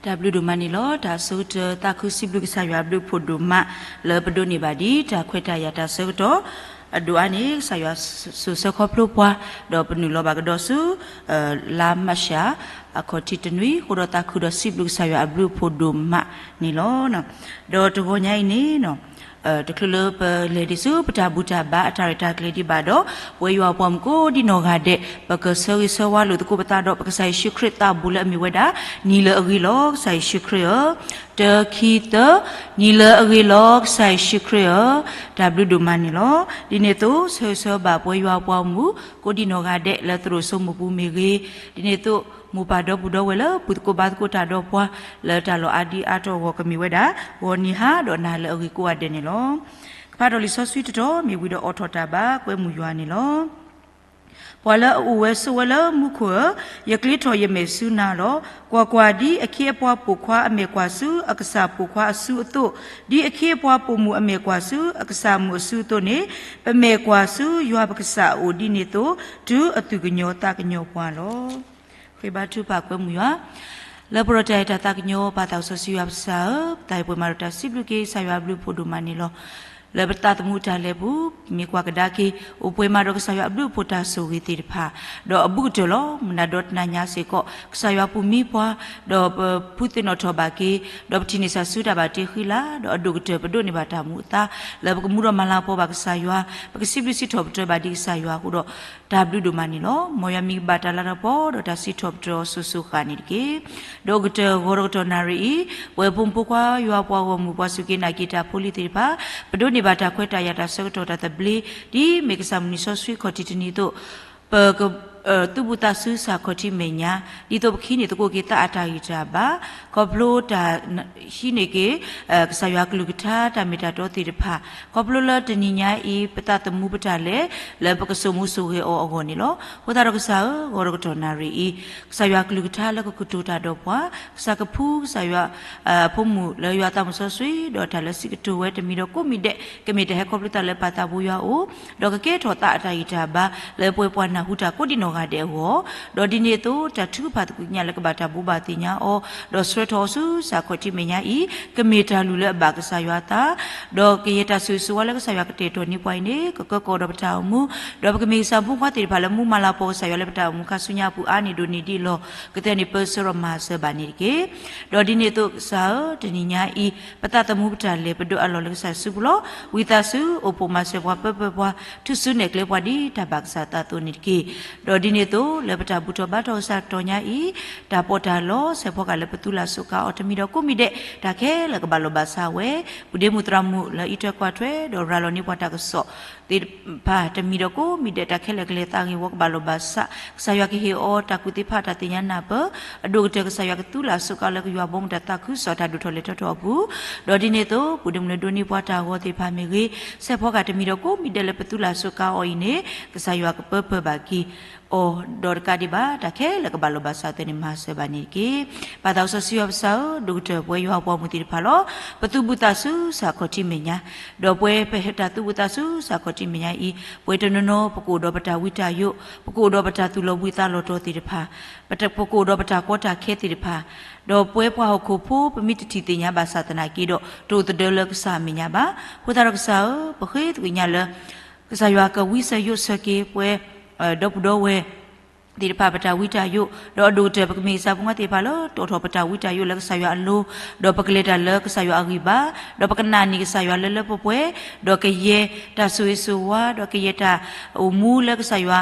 တၢ်ဘျုးဒိၣ်မးန့ၣ်လီၤ. တၢ်အဆိကတၢၢ်သးခုစံးဘျုးကစၢ်ယွၤအဘျုးအဖှိၣ်ဒိၣ်မး လၢပဒိးန့ၢ်ဘၣ်ဒ်တၢ်ခွဲးတၢ်ယာ်တၢ်ဆၢကတီၢ် အဒိၣ်အါန့ၣ် ကစၢ်ယွၤစိာ်ဆှၢခီဖျိပှၤ ဒီးပနုာ်လီၤဘၣ်ကဒီးဆူ လါမၢ်ၡး အခီၣ်ထံးတနွံ အဃိဒီးသးခုဒီးစံးဘျုးကစၢ်ယွၤအဘျုးအဖှိၣ်ဒိၣ်မးန့ၣ်လီၤ. ဒီးတဂီၤညါအံၤန့ၣ် တချုးလၢပလဲၤဒံးဆူပတၢ်ဘူၣ်တၢ်ဘါအတၢ်ရဲၣ်တၢ်ကျဲၤဒံးဘၣ်ဒီး ပဝဲယွၤအပှၤမုၣ်ကိးဒံနီၢ်ဂၤဒဲး ပကဆၢဂ့ၤဆၢဝါလိာ်သကိးပသးဒီး ပကစၢ်ယ့ၣ်ၡူးခရံာ်သးဘိၣ်လၢအမ့ၢ်ဝဲဒၣ် နံၤလၢအဂ့ၤလီၤ ကစၢ်ယ့ၣ်ၡူးခရံာ်ဧၢ, တၢ ခံ သၢ, နံၤလၢအဂ့ၤလီၤ ကစၢ်ယ့ၣ်ၡူးခရံာ်ဧၢ, တၢ်ဘျုးဒိၣ်မးန့ၣ်လီၤ. ဒ်န့ၣ်အသိး ဆၢဂ့ၤဆၢဝါဘၣ်ပဝဲယွၤအပှၤမုၣ် ကိးဒံနီၢ်ဂၤဒဲး လၢသရိာ်စိမိၢ်ပူၤမ့ၢ်ဂ့ၤ, ဒ်န့ၣ်အသိး မိၢ်ပၢ်ဒီပုၢ်ဒီဝဲၢ်လၢ ဘူၣ်သကိးဘါသကိးတၢ်ဒီးပှၤ လၢတၢ်လီၢ်အါဒံအါတီၢ်အဂီၢ်ကမ့ၢ်ဝဲဒၣ် ဂီၤနံၤဟါဒီးနၤလၢအဂ့ၤကိးဂၤဒဲးန့ၣ်လီၤ. ကဖးထီၣ်လံာ်စီဆှံတတီၤ မ့ၢ်ဝံၤဒီးအိးထီၣ်တၢ်ဘါ ကွဲမုာ်ယွၤန့ၣ်လီၤ. ပှၤလၢအအိၣ်ဝဲဆိးဝဲလၢမူခိၣ်ဧၢ, ယကျ့ထီၣ်ယမဲာ်ဆူနၤလီၤ. ကွၢ်ကွၢ်, ဒ်အခ့အပှၤပိာ်ခွါအမဲာ်ကွၢ်ဆူအကစၢ်ပိာ်ခွါအစုအသိး, ဒ်အခ့အပှၤပိာ်မုၣ်အမဲာ်ကွၢ်ဆူအကစၢ်မုၣ်အစုအသိးန့ၣ်, ပမဲာ်ကွၢ်ဆူယွၤပကစၢ်အအိၣ်ဒ်န့ၣ်အသိး, တုၤအသူၣ်ကညီၤသးကညီၤပှၤလီၤ. ဃ့ဘါထုကဖၣ်ကွဲမုာ်ယွၤ လၢပဒီးတၢ်အဲၣ်တၢ်သးကညီၤ ပၢ်သးစီဆှံယွၤပကစၢ်ဧၢ, ပသးအံၤပှဲၤမးဒီးတၢ်စံးဘျုးက့ၤ ကစၢ်ယွၤအဘျုးအဖှိၣ်ဒိၣ်မးန့ၣ်လီၤ. လၢပသးသမူတၢ်လဲၤပူၤ မ့ၢ်ကွၢ်ကဒါက့ၤ အိၣ်ပှဲၤမးဒီးကစၢ်ယွၤအဘျုးအဖှိၣ်တၢ်ဆိၣ်ဂ့ၤသ့ၣ်တဖၣ်, ဒီးအဘူးကတၢၢ်လီၤ. မနုၤဒီးတနၤညါစ့ၢ်ကီး ကစၢ်ယွၤပူၤမံပှၤ, ဒီးပဖုသ့ၣ်နီၣ်ထီၣ်ဘၣ်က့ၤ, ဒီးပထံၣ်န့ၢ်ဆၢဆူတၢ်ဘၣ်တ့ဃံလၤ, ဒီးအဒိၣ်ကတၢၢ်ပဒိးန့ၢ်ဘၣ်တၢ်မူအသါ, လၢပကမူဒီးမၤလၤကပီၤဘၣ်ကစၢ်ယွၤ, ပကစံးဘျုးစံးထီၣ်ပတြၢၤဘၣ်ဒံးကစၢ်ယွၤအဃိဒီး တၢ်ဘျုးဒိၣ်မးန့ၣ်လီၤ. မ်ယွၤမံၤကဘၣ်တၢ်လၤတၢ်ကပီၤ ဒီးတၢ်စံးထီၣ်ပတြၢၤအီၤစိၤစိၤဃၣ်န့ၣ်တက့ၢ်. ဒီးအိၣ်ကတၢၢ်ဂီၤဒီးကတီၢ်နၣ်ရံၣ်အံၤ, ပဝဲဖိမုၣ်ဖိခွါယွၤပှၤဂီၢ်မုၢ် ပှၤစူၢ်က့ၤနာ်က့ၤတၢ်ဖိလံၤသ့ၣ်တဖၣ်, ပဒိးန့ၢ်ဘၣ်တၢ်ခွဲးတၢ်ယာ်တၢ်ဆၢကတီၢ်တၢ်သဘျ့, ဒ်မ့ၢ်ကစၢ်မုၢ်နံၤစီဆှံခီၣ်ထံးတနံၤအသိး, ပက သူၣ်ဘူၣ်သးစူၤစးခီၣ်ထံးမဲာ်ညါ, ဒ်သိးပကဟံးန့ၢ်သကိးက့ၤသးအတၢ်ဂံၢ်တၢ်ဘါ, ခီဖျိတၢ်ဟံးန့ၢ်က့ၤ ကစၢ်ယွၤကလုၢ်ကထါတၢ်မ့ၢ်တၢ်တီသ့ၣ်တဖၣ်, ခီဖျိလၢတနံၤညါအံၤ ပသးသမူပတၢ်လဲၤ လၢပကစိာ်မူစိာ်ဂဲၤအီၤအဂီၢ်န့ၣ်လီၤ. အဃိသတးဒီးကစၢ်ဧၢ, ဂီၤဒီးကတီၢ်နၣ်ရံၣ်အံၤ, ကစၢ်ယွၤကလုၢ်ကထါလၢကကတိၤတၢ်ဒီးပှၤ, ကစၢ်ကဖှူကစၢ်ယွၤ အဖိမုၣ်လၢယွၤသးမုၢ်စီဆှံ ဒီးတၢ်လၢစံးကတိၤဝဲတမံၤဒီးကိးမံၤဒဲး ကမ့ၢ်တၢ်ဟဲခီဖျိသးလၢပၢ်သးဘိယွၤအအိၣ်, ဒီးကကဲထီၣ်သးအတၢ်ဂံၢ်တၢ်ဘါ လၢပဝဲပှၤနၢ်ဟူတၢ်ကိးဒံနီၢ်ဂၤဒဲးအဂီၢ်, ဒီးဒ်န့ၣ်အသိး တၢ်ထုကဖၣ်သကွံာ်ညါလၢကဘၣ်တၢ်ဘိးဘၣ်သ့ၣ်ညါအီၤ, ဒီးဆှၢထီၣ်အီၤဆူစးခီၣ်ထံးမဲာ်ညါအံၤ ကမ့ၢ်တၢ်လုၢ်လၢအဘၣ်ကစၢ်ယွၤအသး, ဒီးကယဲၢ်တၢ်ဆိၣ်ဂ့ၤဆိၣ်ဝါလၢကစၢ်ယွၤကတဲာ်ကတီၤန့ၢ်ပှၤအံၤန့ၣ် ကကၢကီၢ်ဒီးပတၢ်အိၣ်မူ, ဒီးပကမ့ၢ်ကစၢ်ဖိခွါသ့ၣ်တဖၣ်လၢမူမၤလၤကပီၤကစၢ်ယွၤလၢပတၢ်အိၣ်မူခါဆူညါအပူၤအါန့ၢ်ဒိၣ်န့ၢ်ဒံးအလီၢ် ကသ့န့ၣ်ပၢဆှၢဒီးမၤစၢၤဘၣ်န့ၣ်တက့ၢ်. ဒီးဒ်န့ၣ်အသိးကစၢ်ဧၢ, တနံၤညါအံၤ ပသးသမူပတၢ်လဲၤပဒိးအလီၢ်လၢကစၢ်စုပူၤလီၤ. ဝံသးစူၤ အိၣ်ဖှိၣ်မၤစၢၤပှၤပၢပၢပှၤ ထုးစုနဲၣ်ကျဲပှၤဒ်တၢ်ဘၣ်ကစၢ်သးအသိးန့ၣ်တက့ၢ်. ဒီးဒ်န့ၣ်အသိး လၢပတၢ်ဘူၣ်ထီၣ်ဘါထီၣ်ကစၢ်ကတီၢ်ညါအံၤ, တၢ်ပီးတၢ်လီ စဲးဖီကဟၣ်လၢပသူလၢ်စူးကါအီၤတမံၤဒီးကိးမံၤဒဲး တၢ်ခဲလၢာ်ကဘၣ်လီၢ်ဘၣ်စးဝဲ, ပုၢ်ဒ့မုၣ်သရၣ်မုၣ်လၢအံးထွဲကွၢ်ထွဲ ဒီးရၤလီၤန့ၢ်ပှၤတၢ်ကစီၣ် သ့ၣ်တဖၣ်တမံၤဒီးကိးမံၤဒဲး တၢ်ခဲလၢာ်ကလဲၤသးဂ့ၤဝီကဘၣ်လီၢ်ဘၣ်စး, ကစၢ်ယွၤကဟ့ၣ်အီၤတၢ်ကူၣ်သ့ဖးတၢ်သ့ၣ်ညါနၢ်ပၢၢ်, အဒိၣ်ကတၢၢ်ကစၢ်ယွၤကသူလၢ်စူးကါလၢကယွၤဘီမုၢ်တၢ်သးခုကစီၣ်တၢ်ဒိၣ်ထီၣ်လဲၤထီၣ်ထီၣ်အပူၤ, ဒီးဒ်န့ၣ်အသိး ပုၢ်ဒ့မုၣ်လၢဒိးန့ၢ်ပှၤတၢ်ဂီၤသ့ၣ်တဖၣ်မ့ၢ်ဂ့ၤ, စဲးဖီကဟၣ်တမံၤဒီးကိးမံၤဒဲးလၢပသူလၢ်စူးကါအီၤအံၤန့ၣ် ကစၢ်ယွၤကပၢပၢဘၣ်က့ၤ အီၤဒီးတကးဒံးဘၣ် တၢ်ခဲလၢာ်ကဘၣ်လီၢ်ဘၣ်စးသ့န့ၣ် မၤစၢၤဘၣ်န့ၣ်တက့ၢ်. ပၢ်သးစီဆှံယွၤပကစၢ်ဧၢ, ဒိၣ်ကတၢၢ်ပဝဲယွၤပှၤမုၢ်သ့ၣ်တဖၣ်လီၤ. ပသူၣ်ဘူၣ်သးစူၤစးခီၣ်ထံးမဲာ်ညါ, ဒီးပဝဲပဟဲတၢ်သူၣ်ဘူၣ်သးစူၤစးခီၣ်ထံးမဲာ်ညါအံၤ, ပဝဲတနီၤနီၤ ပကအိၣ်ဒီးပတၢ်ဝံတၢ်ယိး, ပကအိၣ်ဒီးပတၢ်သူၣ်လီၤဘှံးသးလီၤတီၤသ့ၣ်တဖၣ်, ပကအိၣ်ဒီးပတၢ်ကီတၢ်ခဲသ့ၣ်တဖၣ်, ဒီးပဝဲပှၤဟီၣ်ခိၣ်ဖိ ပမ့ၢ်တထံၣ်သ့ၣ်ညါဘၣ်ဆၣ်သနာ်က့ဒီး တအိၣ်သဒၢလၢကစၢ်အမဲာ်ညါဘၣ်. အဃိသတးဒီးကစၢ်ဧၢ, ပဃ့သကွံာ်ညါလၢ ကစၢ်ယွၤကဝံစၢၤယိးဆၢက့ၤပဝဲ ဒီပုၢ်ဒီဝဲၢ်သ့ၣ်တဖၣ်ပတၢ်ဝံတၢ်ယိး, ဒီးအဒိၣ်ကတၢၢ်ပကမ့ၢ်ကစၢ်ဖိခွါသ့ၣ်တဖၣ်လၢ တီၣ်ထီၣ်ပတၢ်ဝံတၢ်ယိးလၢကစၢ်ယွၤအလိၤ, ဒီးပကလဲၤတၢ်လၢကစၢ်ယွၤအဂံၢ်ဘါ, ဒီးပကနာ်န့ၢ်ကစၢ်ယွၤလၢလၢပှဲၤပှဲၤ, ဒီးကယဲၢ်တၢ်ဆိၣ်ဂ့ၤဆိၣ်ဝါ, ဒီးကယဲၢ်တၢ်အိၣ်မူလၢကစၢ်ယွၤ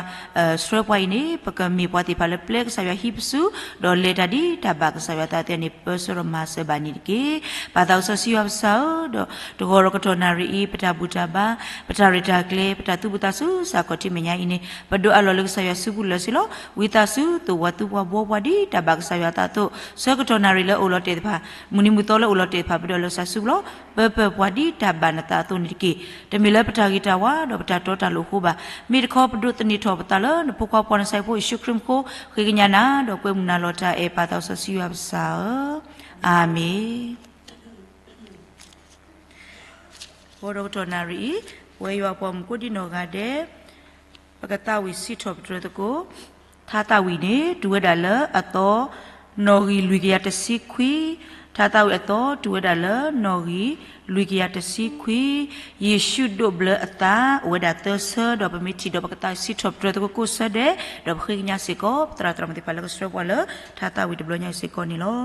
ဆှၢပှၤအံၤန့ၣ် ပကမ့ၢ်ပှၤသ့ၣ်တဖၣ်လၢပျဲကစၢ်ယွၤဟံးပစု, ဒီးလဲၤတၢ်ဒ်တၢ်ဘၣ်ကစၢ်ယွၤသးသ့န့ၣ် ပၢဆှၢဒီးမၤစၢၤဘၣ်န့ၣ်တက့ၢ်. ပၢ်သးစီဆှံယွၤပကစၢ်ဧၢ, ဒီးတဂီၤဒီးကတီၢ်နၣ်ရံၣ်အံၤ ပတၢ်ဘူၣ်တၢ်ဘါ, ပတၢ်ရဲၣ်တၢ်ကျဲၤ, ပတၢ်သူၣ်ဘူၣ်သးစူၤစးခီၣ်ထံးမဲာ်ညါအံၤန့ၣ် ပဒိးအးလီၤလၢကစၢ်ယွၤစုပူၤလၢာ်လၢာ်လီၤ. ဝံသးစူၤ သူၣ်ဝးသူပှၤဘှီပှၤဒ်တၢ်ဘၣ်ကစၢ်ယွၤသးအသိး, ဆၢကတီၢ်နၣ်ရံၣ်လၢအိၣ်လီၤတဲာ်တဖၣ်, မုၢ်နံၤမုၢ်သီလၢအိၣ်လီၤတဲာ်တဖၣ် ပဒိးလၢကစၢ်စုပူၤလီၤ. ပၢပၢပှၤဒ်တၢ်ဘၣ်နသးအသိးန့ၣ်တက့ၢ်. တမ့ၢ်လၢပတၢ်ဂ့ၤတၢ်ဝါ ဒီးပတၢ်တီတၢ်လိၤအဃိဘၣ်. မ့ၢ်တခီပဒိးသန့ၤထီၣ်ပသးလၢနဖိခွါပှၤနဆဲးဖိယ့ၣ်ၡူးခရံာ်မူခိၣ်, ဃ့ကညးနၤ ဒီးကွဲမုာ်နၤလီၤတၢ်အဲၣ် ပၢ်သးစီဆှံယွၤပကစၢ်ဧၢ, အၤမ့ၣ်. ဂီၤဒီးကတီၢ်နၣ်ရံၣ်အံၤ, ပဝဲယွၤပှၤမုၣ်ကိးဒံနီၢ်ဂၤဒဲး, ပကသးဝံၣ်စံးထီၣ်ပတြၢၤသကိး, ထါသးဝံၣ်န့ၣ် တုၤဝဲဒၣ်လၢအသီ နီၣ်ဂံၢ်လွံၢ်ကယၤတဆံခွံ, ထါသးဝံၣ်အသီ တုၤဝဲဒၣ်လၢနီၣ်ဂံၢ်လွံၢ်ကယၤတဆံခွံ, ယ့ၣ်ၡူးဒိးဘျၢအသး အိၣ်ဝဲဒၣ်သၢဆၢ ဒီးပမ့ၢ်ထံၣ်ဒီးပကသးဝံၣ်စံးထီၣ်ပတြၢၤသကိးကိးဆၢဒဲး, ဒီးပဃ့ကညးစ့ၢ်ကီး ပသရၣ်သရၣ်မုၣ်သ့ၣ်တဖၣ်လၢကဆှၢပှၤလၢ ထါသးဝံၣ်တဘျီညါအံၤစ့ၢ်ကီးန့ၣ်လီၤ.တၢ်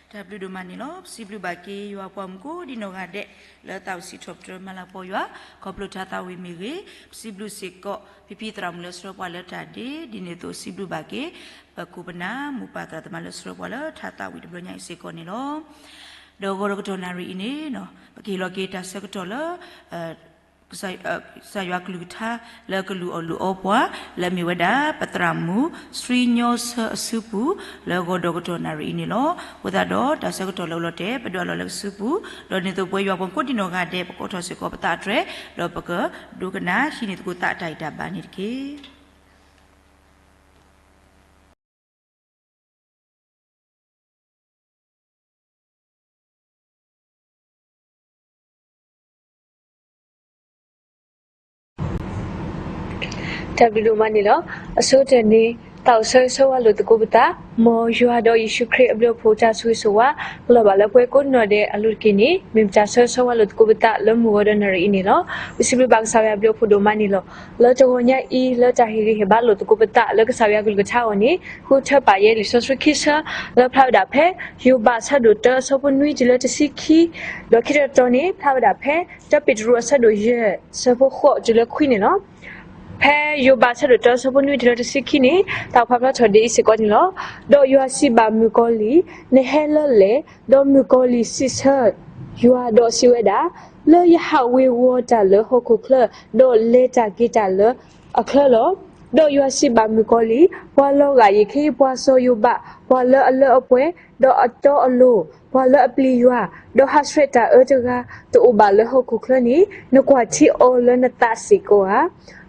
ဘျုးဒိၣ်မးန့ၣ်လီၤ. ပစံးဘျုးဘၣ်က့ၤ ယွၤပှၤမူကိးဒံနီၢ်ဂၤဒဲး လၢသးဝံၣ်စံးထီၣ်ပတြၢၤမၤလၤကပီၤယွၤ ခီဖျိထါသးဝံၣ်မ့ၢ်ဂ့ၤ, ပစံးဘျုးစ့ၢ်ကီး ဖံဖံသရၣ်မုၣ်လၢဆှၢပှၤလၢတၢ်ဒ့, ဒ်န့ၣ်အသိးစံးဘျုးဘၣ်က့ၤ ပခိၣ်ပနၢ် မိၢ်ပၢ်သရၣ်သမါလၢဆှၢပှၤလၢထါသးဝံၣ်တဘျီညါအံၤစ့ၢ်ကီးန့ၣ်လီၤ. ဒီးဂီၤဒီးကတီၢ်နၣ်ရံၣ်အံၤန့ၣ် ပကဟ့ၣ်လီၤက့ၤတၢ်ဆၢကတီၢ်လၢ ကစၢ်ယွၤကလုၢ်ကထါ လၢကလူၤအီၣ်လုၢ်အီပှၤ လၢအမ့ၢ်ဝဲဒၣ် ပသရၣ်မုၣ် စှံညီဆၢအစုပူၤ လၢဂီၤဒီးကတီၢ်နၣ်ရံၣ်အံၤန့ၣ်လီၤ. အဃိသတးဒီး တၢ်ဆၢကတီၢ်လၢအအိၣ်လီၤတဲာ် ပဒွးလီၤလၢကစုပူၤ, ဒီးဒ်န့ၣ်အသိးပဝဲယွၤပှၤမူကိးဒံနီၢ်ဂၤဒဲး ပကိးထီၣ်စ့ၢ်ကီးပသးအတြဲၤ, ဒီးပကဒိကနၣ်ဟံးန့ၢ်သကိးသးအတၢ်ဂံၢ်တၢ်ဘါန့ၣ်တက့ၢ်. တၢ်ဘျုးဒိၣ်မးန့ၣ်လီၤ. အဆိကတၢၢ်န့ၣ် သးအိၣ်ဆၢဂ့ၤဆၢဝါလိာ်သကိးပသး, မ်ယွၤဒီးယ့ၣ်ၡူးခရံာ်အဘျုးအဖှိၣ်တၢ်ဆိၣ်ဂ့ၤဆိၣ်ဝါ ကလီၤဘၣ်လၢပဝဲကိးနီၢ်ဒဲးအလိၤတက့ၢ်န့ၣ် မ့ၢ်ပတၢ်ဆၢဂ့ၤဆၢဝါလိာ်သကိးပသးလၢမုၢ်ဂီၤဒီးနၣ်ရံၣ်အံၤန့ၣ်လီၤ. ပစံးဘျုးဘၣ်ကစၢ်ယွၤအဘျုးအဖှိၣ်ဒိၣ်မးန့ၣ်လီၤ. လၢတဂီၤညါအံၤ လၢတၢ်ဟ့ၣ်ဂံၢ်ဟ့ၣ်ဘါလိာ်သကိးပသးလၢကစၢ်ယွၤကလုၢ်ကထါအဂီၢ်န့ၣ် ဃုထၢပာ်ယဲလံာ်စီဆှံခံဆၢ လၢဖျါဝဲဒၣ်ဖဲ ယိၤဘးအဆၢဒိၣ်တၢအဆၢဖိနွံတုၤလၢတဆံခံ, ဒီးခံတီၤတီၤန့ၣ် ဖျါဝဲဒၣ်ဖဲ တၢပ့းတရူးအဆၢဒိၣ်ယဲၢ် အဆၢဖိဃိးတုၤလၢခွံန့ၣ်လီၤ. ဖဲယိၤဘးအဆၢဒိၣ်တၢအဆၢဖိနွံတုၤလၢတဆံခံန့ၣ် သးအိၣ်ဖးဖျါထီၣ်ဒ်အံၤစ့ၢ်ကီးန့ၣ်လီၤ. ဒီးယွၤစံးဘၣ်မုၣ်ကီၤလံၢ်, နဟဲလၢလဲၣ်, ဒီးမုၣ်ကီၤလံၢ်စံးဆၢ ယွၤဒီးစံးဝဲဒၣ်, လၢယဟးဝ့ၤဝီၤတၢ်လၢဟီၣ်ခိၣ်ချၢ, ဒီးလဲၤတၢ်က့ၤတၢ်လၢအချၢလီၤ. ဒီးယွၤစံးဘၣ်မုၣ်ကီၤလံၢ်, ပှၤလီၤဂာ်ယခ့ ပှၤစီၤယိၤဘး, ပှၤလၢအလၢအပှဲၤ, ဒီးအတီအလိၤ, ပှၤလၢအပျံၤယွၤ, ဒီးဟးဆှဲးတၢ်အၢတဂၤ တအိၣ်ဘၣ်လၢဟီၣ်ခိၣ်ချၢန့ၣ်, နကွၢ်ထံအီၤလၢနသးစ့ၢ်ကီးဧါ.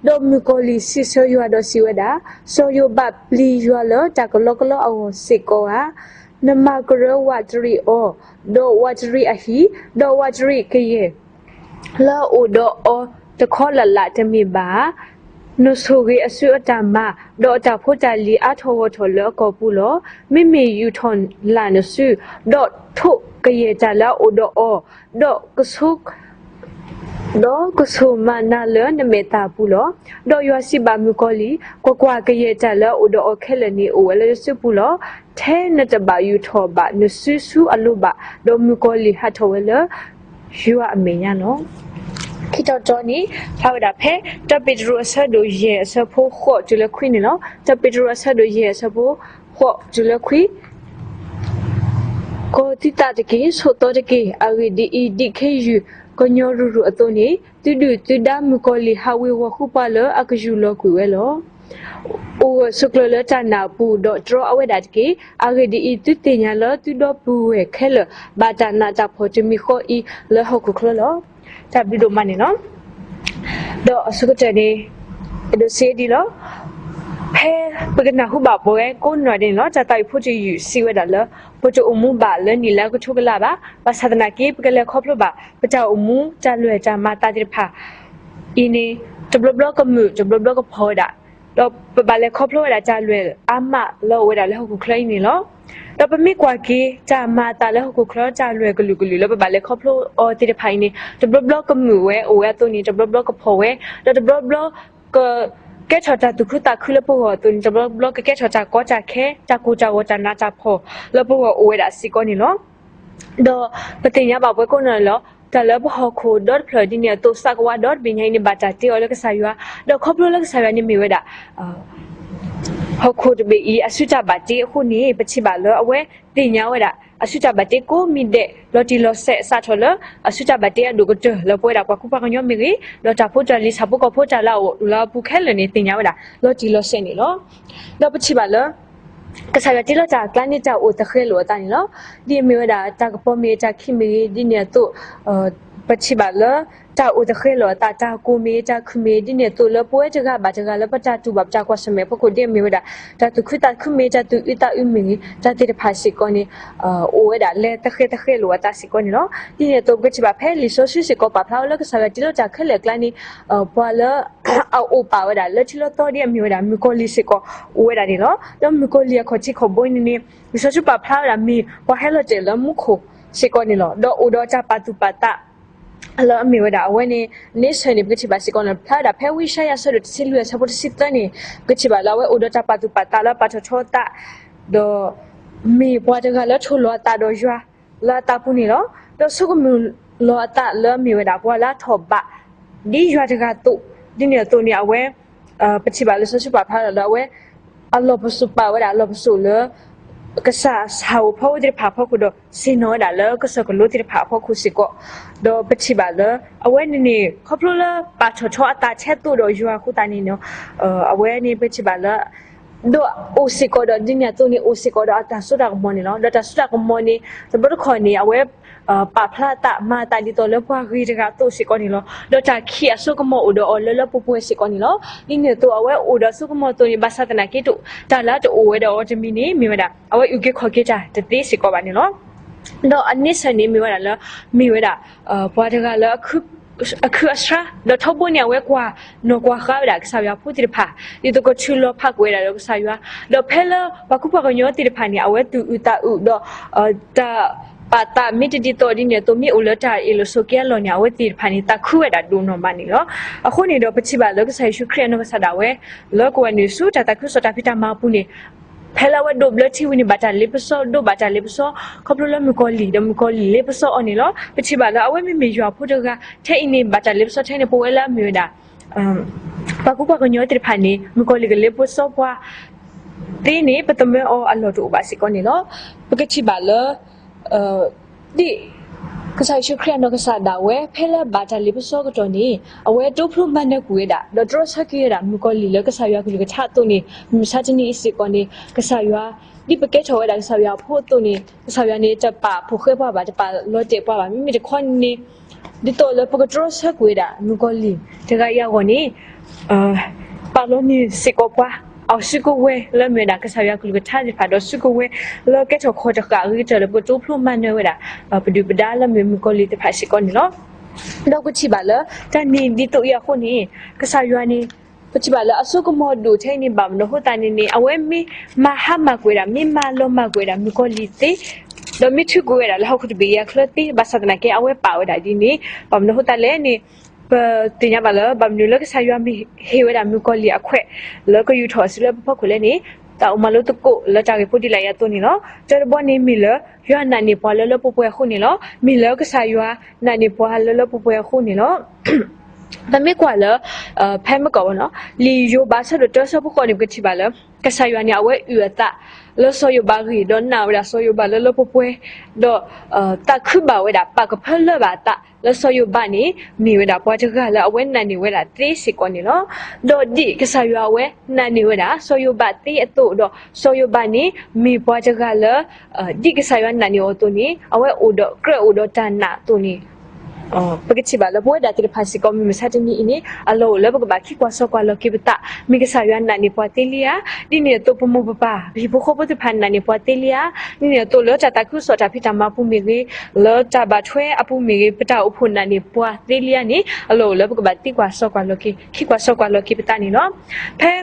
ဒီးမုၣ်ကီၤလံၢ်စံးဆၢယွၤဒီးစံးဝဲဒၣ်, စီၤယိၤဘးပျံၤယွၤလၢတၢ်ကလီကလီအဂီၢ်စ့ၢ်ကီးဧါ. နမၤကရၢဝးတရံးအီၤ, ဒီးဝးတရံးအဟံၣ်, ဒီးဝးတရံးကယဲၢ် လၢအအိၣ်ဒီးအီၤတခီလၢ်လၢ်တမ့ၢ်ဘၣ်ဧါ. နဆိၣ်ဂ့ၤအစုအတၢ်မၤ, ဒီးအတၢ်ဖိတၢ်လံၤအါထီၣ်ဂီၢ်ထီၣ်လၢအကီၢ်ပူၤလီၤ. မ့မ့ၢ်ယူာ်ထီၣ်လၢ်နစု, ဒီးထိးကယဲၢ်တၢ်လၢအအိၣ်ဒီးအီၤ, ဒီးကဆိ ဒီးကဆိၣ်မၤနၤလၢနမဲာ်သၣ်ပူၤလီၤ. ဒီးယွၤစံးဘၣ်မုၣ်ကီၤလံၢ်, ကွၢ်ကွၢ်, ကယဲၢ်တၢ်လၢအအိၣ်ဒီးအီၤခဲလၢာ်န့ၣ် အိၣ်ဝဲလၢနစုပူၤလီၤ. ထဲနတဘၣ်ယူာ်ထီၣ်ဘၣ်နစုဆူအလိၤဘၣ်. ဒီးမုၣ်ကီၤလံၢ်ဟးထီၣ်ဝဲလၢယွၤအမဲာ်ညါလီၤ. ခံတီၤတီၤန့ၣ် ဖျါဝဲဒၣ်ဖဲ တၢ်ပ့းတရူးအဆၢဒိၣ်ယဲၢ်အဆၢဖိဃိးတုၤလၢခွံန့ၣ်လီၤ. တၢ်ပ့းတရူးအဆၢဒိၣ်ယဲၢ်အဆၢဖိဃိးတုၤလၢခွံ ကီၤသုသးတက့ၢ်, ဆိးသီတက့ၢ်. အဂ့ၢ်ဒ်အံၤ, ဒ်ခ့ယုၢ်ကညီရူၤရူၤအသိးန့ၣ်, သုဒုၣ်သုဒါမုၣ်ကီၤလံၢ်ဟးဝ့ၤဝီၤဃုပှၤလၢအကယူၢ်လီၤကွံာ်ဝဲလီၤ. အိၣ်ဂၢၢ်ဆိးကျၢၤလၢတၢ်နာ်အပူၤ, ဒီးတြီအဝဲဒၣ်တက့ၢ်. အဂ့ၢ်ဒ်အံၤ, သုသ့ၣ်ညါလၢသုဒီပုၢ်ဝဲၢ်ခဲလၢာ် ဘၣ်တၢ်နးတၢ်ဖှီၣ်တမံၤဃီအံၤလၢဟီၣ်ခိၣ်ချၢလီၤ. တၢ်ဘျုးဒိၣ်မးန့ၣ်လီၤ. ဒီးအဆိကတၢၢ်န့ၣ် အဲၣ်ဒိးစံးဒ်အံၤလီၤ. ဖဲပကနၢ်ဟူဘၣ်ပဝဲကိးနီၢ်ဒဲးန့ၣ်လီၤ, တၢ်သးဝံၣ်ဖိတယုၢ်စံးဝဲဒၣ်လၢ ပတအိၣ်မူဘၣ်လၢနံၣ်လၢအကထိကလးဘၣ်. ဘၣ်ဆၣ်သနာ်က့ ပကလဲၤခီဖျိဘၣ် ပတၢ်အိၣ်မူတၢ်လွဲၢ်တၢ်မၤအသးသ့ၣ်တဖၣ်အံၤန့ၣ် တဘျီဘျီကမုာ် တဘျီဘျီကဖှီၣ်ဝဲဒၣ်, ဒီးပဘၣ်လဲၤခီဖျိဝဲဒၣ်တၢ်လွဲၢ်အါမးလၢအအိၣ်ဝဲဒၣ်လၢဟီၣ်ခိၣ်ချၢအံၤန့ၣ်လီၤ. ဒီးပမ့ၢ်ကွၢ်က့ၤတၢ်မၤအသးလၢဟီၣ်ခိၣ်ချၢတၢ်လွဲၢ်ကလုာ်ကလုာ်လၢပဘၣ်လဲၤခီဖျိအီၤသ့ၣ်တဖၣ်အံၤန့ၣ် တဘျီဘျီကမုာ်ဝဲအိၣ်ဝဲအသိးန့ၣ် တဘျီဘျီကဖှီၣ်ဝဲ, ဒီးတဘျီဘျီက ကဲထီၣ်တၢ်သူၣ်ခုသးခုလၢပဂီၢ်အသိးန့ၣ် တဘျီဘျီကကဲထီၣ်တၢ်ကီတၢ်ခဲ တၢ်ကိၢ်တၢ်ဂီၤ တၢ်နးတၢ်ဖှီၣ်လၢပဂီၢ်အိၣ်ဝဲဒၣ်စ့ၢ်ကီးန့ၣ်လီၤ. ဒီးပသ့ၣ်ညါဘၣ်ပဝဲကိးနီၢ်န့ၣ်လီၤ. တၢ်လၢပဟီၣ်ခိၣ်ဒီတဖျၢၣ်ဒ်န့ၣ်အသိး သးကဝးဒီတဘ့ၣ်ညါအံၤန့ၣ် ဘၣ်တၢ်တ့အီၤလၢကစၢ်ယွၤ, ဒီးခီဖျိလၢကစၢ်ယွၤန့ၣ်မ့ၢ်ဝဲဒၣ် ဟီၣ်ခိၣ်တဘ့ၣ်အံၤ အစုတၢ်ဘၣ်တ့အဃိန့ၣ် ပထံၣ်ဘၣ်လၢအဝဲသ့ၣ်ညါဝဲဒၣ် အစုတၢ်ဘၣ်တ့ကိးမံၤဒဲး လီၤတံၢ်လီၤဆဲး စးထီၣ်လၢ အစုတၢ်ဘၣ်တ့အဒိၣ်ကတၢၢ်လၢပဝဲဒၣ်ပှၤကူပှၤကညီမ့ၢ်ဂ့ၤ, ဒီးတၢ်ဖိတၢ်လံၤ ဆၣ်ဖိကီၢ်ဖိတၢ်လၢအအိၣ်လၢအပူၤခဲလၢာ်န့ၣ် သ့ၣ်ညါဝဲဒၣ် လီၤတံၢ်လီၤဆဲးန့ၣ်လီၤ. ဒီးပထံၣ်ဘၣ်လၢ ကစၢ်ယွၤတ့လီၤတၢ်အကျါန့ၣ် တၢ်အိၣ်သဃဲၤလိာ်အသးန့ၣ်လီၤ. ဒ်အမ့ၢ်ဝဲဒၣ် တၢ်ကပီၤမ့ၢ်ဂ့ၤ တၢ်ခံးမ့ၢ်ဂ့ၤ ဒ်န့ၣ်အသိး ပထံၣ်ဘၣ်လၢ တၢ်အိၣ်သဃဲၤလိာ်အသး တၢ်ကိၢ်မ့ၢ်ဂ့ၤ တၢ်ခုၣ်မ့ၢ်ဂ့ၤ ဒ်န့ၣ်အသိးလၢပဝဲတဂၤဘၣ်တဂၤလၢပတၢ်တူၢ်ဘၣ်ပတၢ်ကွၢ်ဆၢၣ်မဲာ်အဖီခိၣ် ဒ်အမ့ၢ်ဝဲဒၣ် တၢ်သူၣ်ခုသးခုမ့ၢ်ဂ့ၤ တၢ်သူၣ်အုးသးအုးမ့ၢ်ဂ့ၤ တၢ်သ့ၣ်တဖၣ်စ့ၢ်ကီးန့ၣ် အိၣ်ဝဲဒၣ်လၢသဃဲၤသဃဲၤလိာ်အသးစ့ၢ်ကီးန့ၣ်လီၤ. ဒ်န့ၣ်အသိး ပကထံၣ်ဘၣ်ဖဲလံာ်စီဆှံစ့ၢ်ကီးပာ်ဖျါဝဲလၢကစၢ်ယွၤတ့လီၤတၢ်ခဲလၢာ်အကျါန့ၣ် ပှၤလၢ အအိၣ်ပာ်ဝဲဒၣ်လၢထံလီၤသီဒ်အမ့ၢ်ဝဲဒၣ် မုၣ်ကီၤလံၢ်စ့ၢ်ကီး အိၣ်ဝဲဒၣ်န့ၣ်လီၤ. ဒီးမုၣ်ကီၤလံၢ်အခီၣ်ထံးခီၣ်ဘိန့ၣ်န့ၣ် လံာ်စီဆှံပာ်ဖျါဝဲဒၣ်မ့ၢ်ပှၤဟဲလီၤတဲာ်လၢမူခိၣ်စ့ၢ်ကီးန့ၣ်လီၤ. ဒီးအိၣ်ဒီးတၢ်ပာ်သူၣ်ပာ်သး လၢအမ့ၢ်ဝဲဒၣ်အဝဲန့ၣ် န့ဆၢၣ်န့ၣ် ပကထံၣ်ဘၣ်စ့ၢ်ကီးန့ၣ် ဖျါဝဲဒၣ်ဖဲဝံယၡါယၤအဆၢဒိၣ်တဆံလွံၢ်အဆၢဖိတဆံသၢန့ၣ် ပကထံၣ်ဘၣ်လၢအဝဲအိၣ်ဒီးတၢ်ပာ်သူၣ်ပာ်သးလၢအပာ်ထီၣ်ထီအသး ဒီး မ့ၢ်ပှၤတဂၤလၢထိၣ်လီၤအသးဒီးယွၤ လၢအသးပူၤန့ၣ်လီၤ. ဒီးဆိကမိၣ်လီၤအသးလၢအမ့ၢ်ဝဲဒၣ် ပှၤလၢအထီၣ်ဘး ဒ်ယွၤတဂၤအသိး ဒ်န့ၣ်အသိးန့ၣ် အဝဲ ပထံၣ်ဘၣ်လၢစီဆှံပာ်ဖျါလီၤဒီးအဝဲ အလီၢ်ပစိာ်ပာ်ဝဲဒၣ်အလီၢ်ပစိာ်လၢ ကစၢ်ဆၣ်ဧိၤဖီဧိၤသ့ၣ်တဖၣ်အဖီခိၣ်ဒီး ဆ့ၣ်နီၤဝဲဒၣ်လၢကစၢၢ်ကလိသ့ၣ်တဖၣ်အဖီခိၣ်စ့ၢ်ကီး, ဒီးပထံၣ်ဘၣ်လၢ အဝဲန့ၣ်န့ၣ် ခီဖျိလၢပာ်ထီၣ်ထီအသးထဲသိးဒီးယွၤအဃိသတးန့ၣ် အဝဲန့ၣ်ပထံၣ်ဘၣ်လၢ ဒီးအိၣ်စ့ၢ်ကီးဒီး ဒ်န့ၣ်အသိးန့ၣ် အိၣ်စ့ၢ်ကီးဒီးအတၢ်စိတၢ်ကမီၤန့ၣ်လီၤ. ဒီးတၢ်စိတၢ်ကမီၤန့ၣ် တဘျီတခီၣ်န့ၣ် အဝဲ ပာ်ဖျါအသး မၤအသးဒ်သိးလၢပှၤဂ့ၤတဂၤအသိးစ့ၢ်ကီးန့ၣ်လီၤ. ဒီးတၢ်ခံးအစိကမီၤအိၣ်ဒီးအီၤလၢလၢပှဲၤပှဲၤစ့ၢ်ကီးန့ၣ်လီၤ. ဒ်န့ၣ်အသိး အဝဲအိၣ်ဒီးအစိကမီၤအသိးန့ၣ် ဘၣ်ဆၣ်သနာ်က့ တၢ်လၢအတအိၣ်ဝဲဒီးအီၤတမံၤန့ၣ် မ့ၢ်ဝဲဒၣ် အဝဲအုၣ်က့ၤခီၣ်က့ၤတၢ်တသ့စ့ၢ်ကီးဘၣ်န့ၣ်လီၤ. ဒီးအန့ဆၢၣ်န့ၣ်မ့ၢ်ဝဲဒၣ်လၢ မ့ၢ်ဝဲဒၣ် ပှၤတဂၤလၢ အခုအဆှါ ဒီးထီဘိန့ၣ် အဝဲကွၢ်နီၢ်ကွၢ်ဃါဝဲဒၣ်ကစၢ်ယွၤဖိသ့ၣ်တဖၣ် ဒ်သိးကထုးလီၤဖးကွံာ်ဝဲဒၣ်ဒီးကစၢ်ယွၤ, ဒီးဖဲလၢပှၤကူပှၤကညီသ့ၣ်တဖၣ်န့ၣ် အဝဲသူၣ်အုးသးအုးဒီး တၢ်ပာ်သးမ့ၢ်တဒ်သိးဒ်န့ၣ်အသိး မ့ၢ်အိၣ်လၢတၢ်အ့ၣ်လိာ်ဆိးက့အလီၢ်န့ၣ် အဝဲသ့ၣ်တဖၣ်န့ၣ် သးခုဝဲဒၣ်ဒိၣ်နီၢ်မးန့ၣ်လီၤ. အဃိန့ၣ်ဒီး ပထံၣ်ဘၣ်လၢကစၢ်ယ့ၣ်ၡူးခရံာ်အနီၢ်ကစၢ်ဒၣ်ဝဲ လၢကဝဲၢ်နုာ်ဆူတၢ်သးခုကစီၣ်တၢ်ဖံးတၢ်မၤအပူၤန့ၣ် ဖဲလၢအဝဲဒိးဘျၢထံဝံၤန့ၣ် ဘၣ်တၢ်လ့ပစီ ဒိးဘၣ်တၢ်လ့ပစီ ခီဖျိလၢမုၣ်ကီၤလံၢ် ဒီးမုၣ်ကီၤလံၢ်လ့ပစီအီၤန့ၣ်လီၤ. ပထံၣ်ဘၣ်လၢအဝဲမ့မ့ၢ်ယွၤဖိတဂၤ ထဲအံၤန့ၣ် ဘၣ်တၢ်လ့ပစီထဲန့ၣ် ပဝဲလၢအမ့ၢ်ဝဲဒၣ် ပှၤကူပှၤကညီသ့ၣ်တဖၣ်န့ၣ် မုၣ်ကီၤလံၢ်ကလ့ပစီပှၤသ့န့ၣ် ပသမၢအီၤအလီၢ်တအိၣ်ဘၣ်စ့ၢ်ကီးန့ၣ်လီၤ. ပကထံၣ်ဘၣ်လၢ ဒ် ကစၢ်ယ့ၣ်ၡူးခရံာ်အနီၢ်ကစၢ်ဒၣ်ဝဲ ဖဲလၢဘၣ်တၢ်လ့ပစီအကတီၢ်န့ၣ် အဝဲတိဖျိမၤနၢၤကွံာ်ဝဲဒၣ် ဒီးတြီဆၢက့ၤဝဲဒၣ်မုၣ်ကီၤလံၢ်လၢကစၢ်ယွၤကလုၢ်ကထါအသိးန့ၣ် မုၢ်မဆါတနံၤအံၤစ့ၢ်ကီးန့ၣ် ကစၢ်ယွၤ ဒ်ပကဲထီၣ်ဝဲဒၣ်ကစၢ်ယွၤအဖိအသိးန့ၣ် ကစၢ်ယွၤန့ၣ် တပာ်ဖှိၣ်ဃဲပှၤဘၣ်, တပာ်လီၤတဲာ်ပှၤဘၣ်. မ့မ့ၢ်တခီန့ၣ် ဒ်သိးလၢပကတြီဆၢကွံာ်ဝဲဒၣ် မုၣ်ကီၤလံၢ်တဂၤအံၤအဂီၢ်န့ၣ် ပာ်လီၤန့ၢ်စ့ၢ်ကီးပှၤ အစုကဝဲၤလၢမ့ၢ်ဝဲဒၣ် ကစၢ်ယွၤကလုၢ်ကထါသ့ၣ်တဖၣ် ဒီးစုကဝဲၤလၢကဲထီၣ်ခီၣ်တဃာ်အဂ့ၤကတၢၢ်လၢပကတိဖျိမၤနၢၤဝဲဒၣ် ပဒုၣ်ပဒါလၢမ့ၢ်မုၣ်ကီၤလံၢ်သ့ၣ်တဖၣ်စ့ၢ်ကီးန့ၣ်လီၤ. ဒီးပထံၣ်ဘၣ်လၢ တၢ်န့ၣ်ဒ်သိးအံၤအဃိန့ၣ် ကစၢ်ယွၤန့ၣ် ပထံၣ်ဘၣ်လၢအစိကမီၤဒိၣ်ထဲအံၤန့ၣ် ဘၣ်မနုၤအဃိသတးန့ၣ်န့ၣ် အဝဲမ့ၢ်မၤဟါမၢ်ကွံာ်ဝဲဒၣ် မ့ၢ်မၤလီၤမၢ်ကွံာ်ဝဲဒၣ် မုၣ်ကီၤလံၢ်သ့ ဒီးမ့ၢ်ထုးကွံာ်ဝဲဒၣ်လၢဟီၣ်ခိၣ်တဘ့ၣ်အံၤအချၢသ့ ဘၣ်ဆၣ်သနာ်က့ အဝဲပာ်ဝဲဒၣ်ဒ်န့ၣ် ဘၣ်မနုၤအဃိသတးလဲၣ်န့ၣ် ပသ့ၣ်ညါဘၣ်လၢ ဘၣ်မနုၤလၢကစၢ်ယွၤမ့ၢ်ဟ့ၣ်ဝဲဒၣ်မုၣ်ကီၤလံၢ်အခွဲး လၢကယူၢ်ထီၣ်အစုလၢပဖီခိၣ်လဲၣ်န့ၣ် တၢ်အိၣ်မၤလိသကိးလၢတၢ်ဂ့ၢ်ဖိဒ်လာ်အံၤအသိးန့ၣ်လီၤ. တၢတဘီန့ၣ်မ့ၢ်လၢ ယွၤနာ်န့ၢ်ပှၤလၢလၢပှဲၤပှဲၤအဃိန့ၣ်လီၤ. မ့ၢ်လၢကစၢ်ယွၤနာ်န့ၢ်ပှၤလၢလၢပှဲၤပှဲၤအဃိန့ၣ်လီၤ. ပမ့ၢ်ကွၢ်လၢ ဖဲမုၢ်ကီၢ်ဘၣ်နီၤ လံာ်ယိၤဘးအဆၢဒိၣ်တၢအဆၢဖိဃိးန့ၣ် ပကထံၣ်ဘၣ်လၢ ကစၢ်ယွၤန့ၣ် အဝဲအုၣ်အသးလၢစီၤယိၤဘးအဂ့ၢ် ဒီးနာ်ဝဲဒၣ်စီၤယိၤဘးလၢလၢပှဲၤပှဲၤ, ဒီး သးခုဘၣ်ဝဲဒၣ် ပာ်ကဖၢလၢဘၣ်အသးလၢစီၤယိၤဘးန့ၣ် မ့ၢ်ဝဲဒၣ်ပှၤတဂၤလၢအဝဲနာ်န့ၢ်ဝဲဒၣ်သ့စ့ၢ်ကီးန့ၣ်လီၤ. ဒီးဒ်ကစၢ်ယွၤအဝဲနာ်န့ၢ်ဝဲဒၣ် စီၤယိၤဘးသ့အသိးဒီး စီၤယိၤဘးန့ၣ် မ့ၢ်ပှၤတဂၤလၢ ဒ်ကစၢ်ယွၤနာ်န့ၢ်အီၤအသိးန့ၣ် အဝဲအိၣ်ဒီးကြၢးအိၣ်ဒီးတၢ်နာ်အသိးန့ၣ် ပကထံၣ်ဘၣ်လၢပဝဲဒၣ်သ့ၣ်တဖၣ်စ့ၢ်ကီး မုၢ်မဆါတနံၤအံၤန့ၣ် အလီၢ်အိၣ်လၢပကဘၣ်ခံကွၢ်စီကွၢ်လီၤက့ၤပသး မ့ၢ်ကစၢ်ယွၤနာ်န့ၢ်ပှၤသ့လံဧါ. ဒ်န့ၣ်အသိးပမိၢ်ပပၢ် ပဟံၣ်ဖိဃီဖိသ့ၣ်တဖၣ်နာ်န့ၢ်ပှၤသ့လံဧါ. ဒ်န့ၣ်အသိးလၢတၢ်သးခုကစီၣ်တၢ်ဖံးတၢ်မၤအပူၤမ့ၢ်ဂ့ၤ, လၢတၢ်ဘၣ်ထွဲအပူၤမ့ၢ်ဂ့ၤ ပတၢ်အိၣ်ဖှိၣ်နာ်န့ၢ်ပှၤသ့လံဧါန့ၣ် အလီၢ်အိၣ်လၢပကဘၣ်သံကွၢ်စီကွၢ်လီၤက့ၤ ခံကွၢ်စီကွၢ်လီၤက့ၤပသးန့ၣ်လီၤ. ဖဲ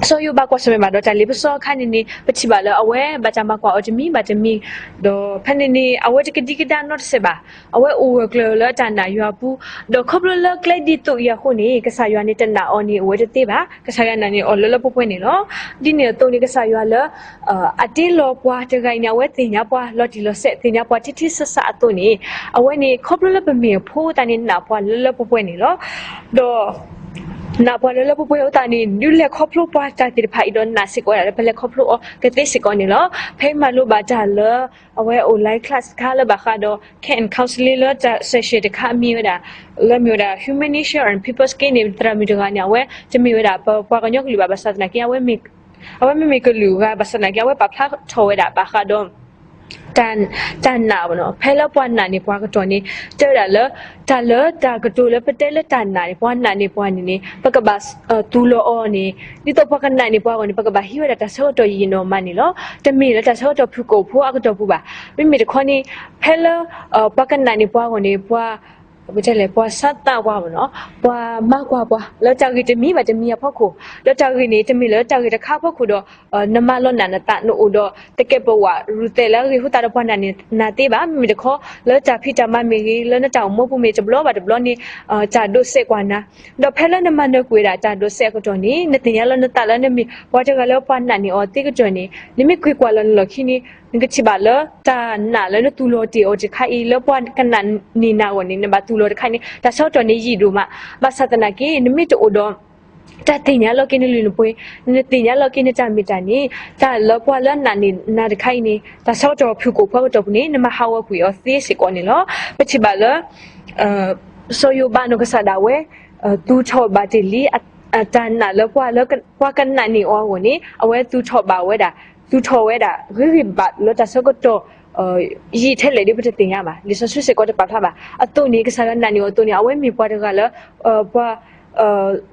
စီၤယိၤဘးကွၢ်ဆၢၣ်မဲာ်ဘၣ်ဒီးတၢ်လ့ပစီအခါန့ၣ်န့ၣ် ပထံၣ်ဘၣ်လၢအဝဲဘၣ်တၢ်မၤကွၢ်အီၤတမံၤဘၣ်တမံၤ, ဒီးဖဲန့ၣ်န့ၣ် အဝဲတကဒံကဒါနီတစဲးဘၣ်. အဝဲအိၣ်ဂၢၢ်ကျၢၤလၢအတၢ်နာ်ယွၤအပူၤ, ဒီးခီဖျိလၢကျဲဒ်သိးအံၤအဃိန့ၣ် ကစၢ်ယွၤန့ၣ်တနာ်အီၤန့ၣ် အိၣ်ဝဲတသ့ဘၣ်. ကစၢ်ယွၤနာ်န့ၢ်အီၤလၢလၢပှဲၤပှဲၤန့ၣ်လီၤ. ဒ်န့ၣ်အသိးန့ၣ် ကစၢ်ယွၤလၢ အတ့လီၤပှၤတဂၤအံၤန့ၣ် အဝဲသ့ၣ်ညါပှၤလီၤတံၢ်လီၤဆဲး သ့ၣ်ညါပှၤထံထံဆးဆးအသိးန့ၣ် အဝဲန့ၣ် ခီဖျိလၢပမ့ၢ်အဖိသတးန့ၣ် နာ်ပှၤလၢလၢပှဲၤပှဲၤန့ၣ်လီၤ. ဒီး နာ်ပှၤလၢလၢပှဲၤပှဲၤအဃိသတးန့ၣ် ဒုးလဲၤခီဖျိပှၤတၢ်သ့ၣ်တဖၣ်အံၤဒီးနာ်စ့ၢ်ကီးဝဲဒၣ်လၢပလဲၤခီဖျိအီၤကသ့စ့ၢ်ကီးန့ၣ်လီၤ. ဖဲမၤလိဘၣ်တၢ်လၢ အဝဲ online class တခါလၢဘၣ်ဃးဒီး care and counseling လၢတၢ် session တခါအမံၤဝဲဒၣ် လၢမ့ၢ်ဝဲဒၣ် Human Nature and People Skill န့ၣ် သရၣ်မုၣ်တဂၤန့ၣ် အဝဲတမ့ၢ်ဝဲဒၣ်ပပှၤကညီကလုာ်ဘၣ် ဘၣ်ဆၣ်သနာ်က့ အဝဲမ့ၢ် အဝဲမ့မ့ၢ်ကလုာ်ဂၤဘၣ်ဆၣ်သနာ်က့ အဝဲပာ်ဖျါထီၣ်ဝဲဒၣ်ဘၣ်ဃးဒီး တၢ်နာ်ဘၣ်နီၤ ဖဲလၢပှၤနာ်န့ၢ်ပှၤကတီၢ်န့ၣ် တဲဝဲဒၣ်လၢ တၢ်လၢတၢ်ကတိၤလၢပတဲလၢတၢ်နာ်န့ၣ် ပှၤနာ်န့ၢ်ပှၤန့ၣ်န့ၣ် ပကဘၣ်သူၣ်လီၤအီၤန့ၣ် ဒ်သိးပှၤကနာ်န့ၢ်ပှၤအဂီၢ်န့ၣ် ပကဘၣ်ဟံးဝဲဒၣ်တၢ်ဆၢကတီၢ်ယံာ်ယံာ်နီၢ်မးန့ၣ်လီၤ. တမ့ၢ်လၢတၢ်ဆၢကတီၢ်ဖုၣ်ကိာ်ဖိအကတီၢ်ပူၤဘၣ်. မ့မ့ၢ်တခီန့ၣ် ဖဲလၢ ပှၤကနာ်န့ၢ်ပှၤအဂီၢ်န့ၣ် ပှၤ ပတဲလဲၣ် ပှၤဆါသးပှၤဘၣ်နီၤ ပှၤမၤကွၢ်ပှၤ လၢတၢ်ဂ့ၢ်တမံၤဘၣ်တမံၤအဖီခိၣ် လၢတၢ်ဂ့ၢ်န့ၣ် တမ့ၢ်လၢတၢ်ဂ့ၢ်တခါအဖီခိၣ်ဒီး နမၤလီၤနာ်နသး နအိၣ်ဒီးသကဲးပဝး ရူၢ်သဲးလၢအဂ့ၢ်အဃိသတးဒီး ပှၤနာ်န့ၢ်နၤသ့ဘၣ်. မ့မ့ၢ်တခီ လၢတၢ်ဖံးတၢ်မၤမ့ၢ်ဂ့ၤ လၢနတၢ်အိၣ်မူပူၤမ့ၢ်တဘျီဘၣ်တဘျီန့ၣ် တၢ်ဒိးစဲးကွၢ်နၤ ဒီးဖဲလၢနမၤနၢၤကွံာ်ဝဲဒၣ်တၢ်ဒိးစဲးအကတီၢ်န့ၣ် နသ့ၣ်ညါလီၤနသးလၢနမ့ၢ်ပှၤတဂၤလၢပှၤနာ်န့ၢ်အီၤသ့ကတၢၢ်န့ၣ် နမ့ၢ်ကွၢ်ကွၢ်လီၤနလီၢ်ခံန့ၣ် နကထံၣ်ဘၣ်လၢတၢ်နာ်လၢနသူၣ်လီၤတ့ၢ်အီၤတခါအံၤ လၢပှၤကနာ်န့ၢ်နၤအဂီၢ်န့ၣ် နဘၣ်သူၣ်လီၤတခါန့ၣ် တၢ်ဆၢကတီၢ်န့ၣ်ယံာ်ဒိၣ်မး. ဘၣ်ဆၣ်သနာ်က့ နမ့ၢ်တအိၣ်ဒီး တၢ်သ့ၣ်ညါလီၤက့ၤနလုၢ်နပှ့ၤ, နသ့ၣ်ညါလီၤက့ၤနတၢ်မ့ၢ်တၢ်န့ၣ် တၢ်လၢပှၤလၢနာ်န့ၢ်နၤတခါအံၤန့ၣ် တၢ်ဆၢကတီၢ်ဖုၣ်ကိာ်ဖိအကတီၢ်ပူၤန့ၣ် နမၤဟးဂီၤကွံာ်အီၤသ့စ့ၢ်ကီးန့ၣ်လီၤ. ပထံၣ်ဘၣ်လၢ စီၤယိၤဘးနီၢ်ကစၢ်ဒၣ်ဝဲ သူၣ်ထီၣ်ဘၣ်တ့ၢ်လံ တၢ်နာ်လၢပှၤလၢ ပှၤကနာ်န့ၢ်အီၤအဂီၢ်န့ၣ် အဝဲသူၣ်ထီၣ်ဘၣ်ဝဲဒၣ်, သူၣ်ထီၣ်ဝဲဒၣ် ဂ့ၤဂ့ၤဘၣ်လၢတၢ်ဆၢကတီၢ် ယံာ်ထဲလဲၣ်ဒ်ပတသ့ၣ်ညါဘၣ်. လံာ်စီဆှံစ့ၢ်ကီးတပာ်ဖျါဘၣ်. အသိးန့ၣ် ကစၢ်ယွၤနာ်န့ၢ်အီၤအသိးန့ၣ် အဝဲမ့ၢ်ပှၤတဂၤလၢ ပှၤ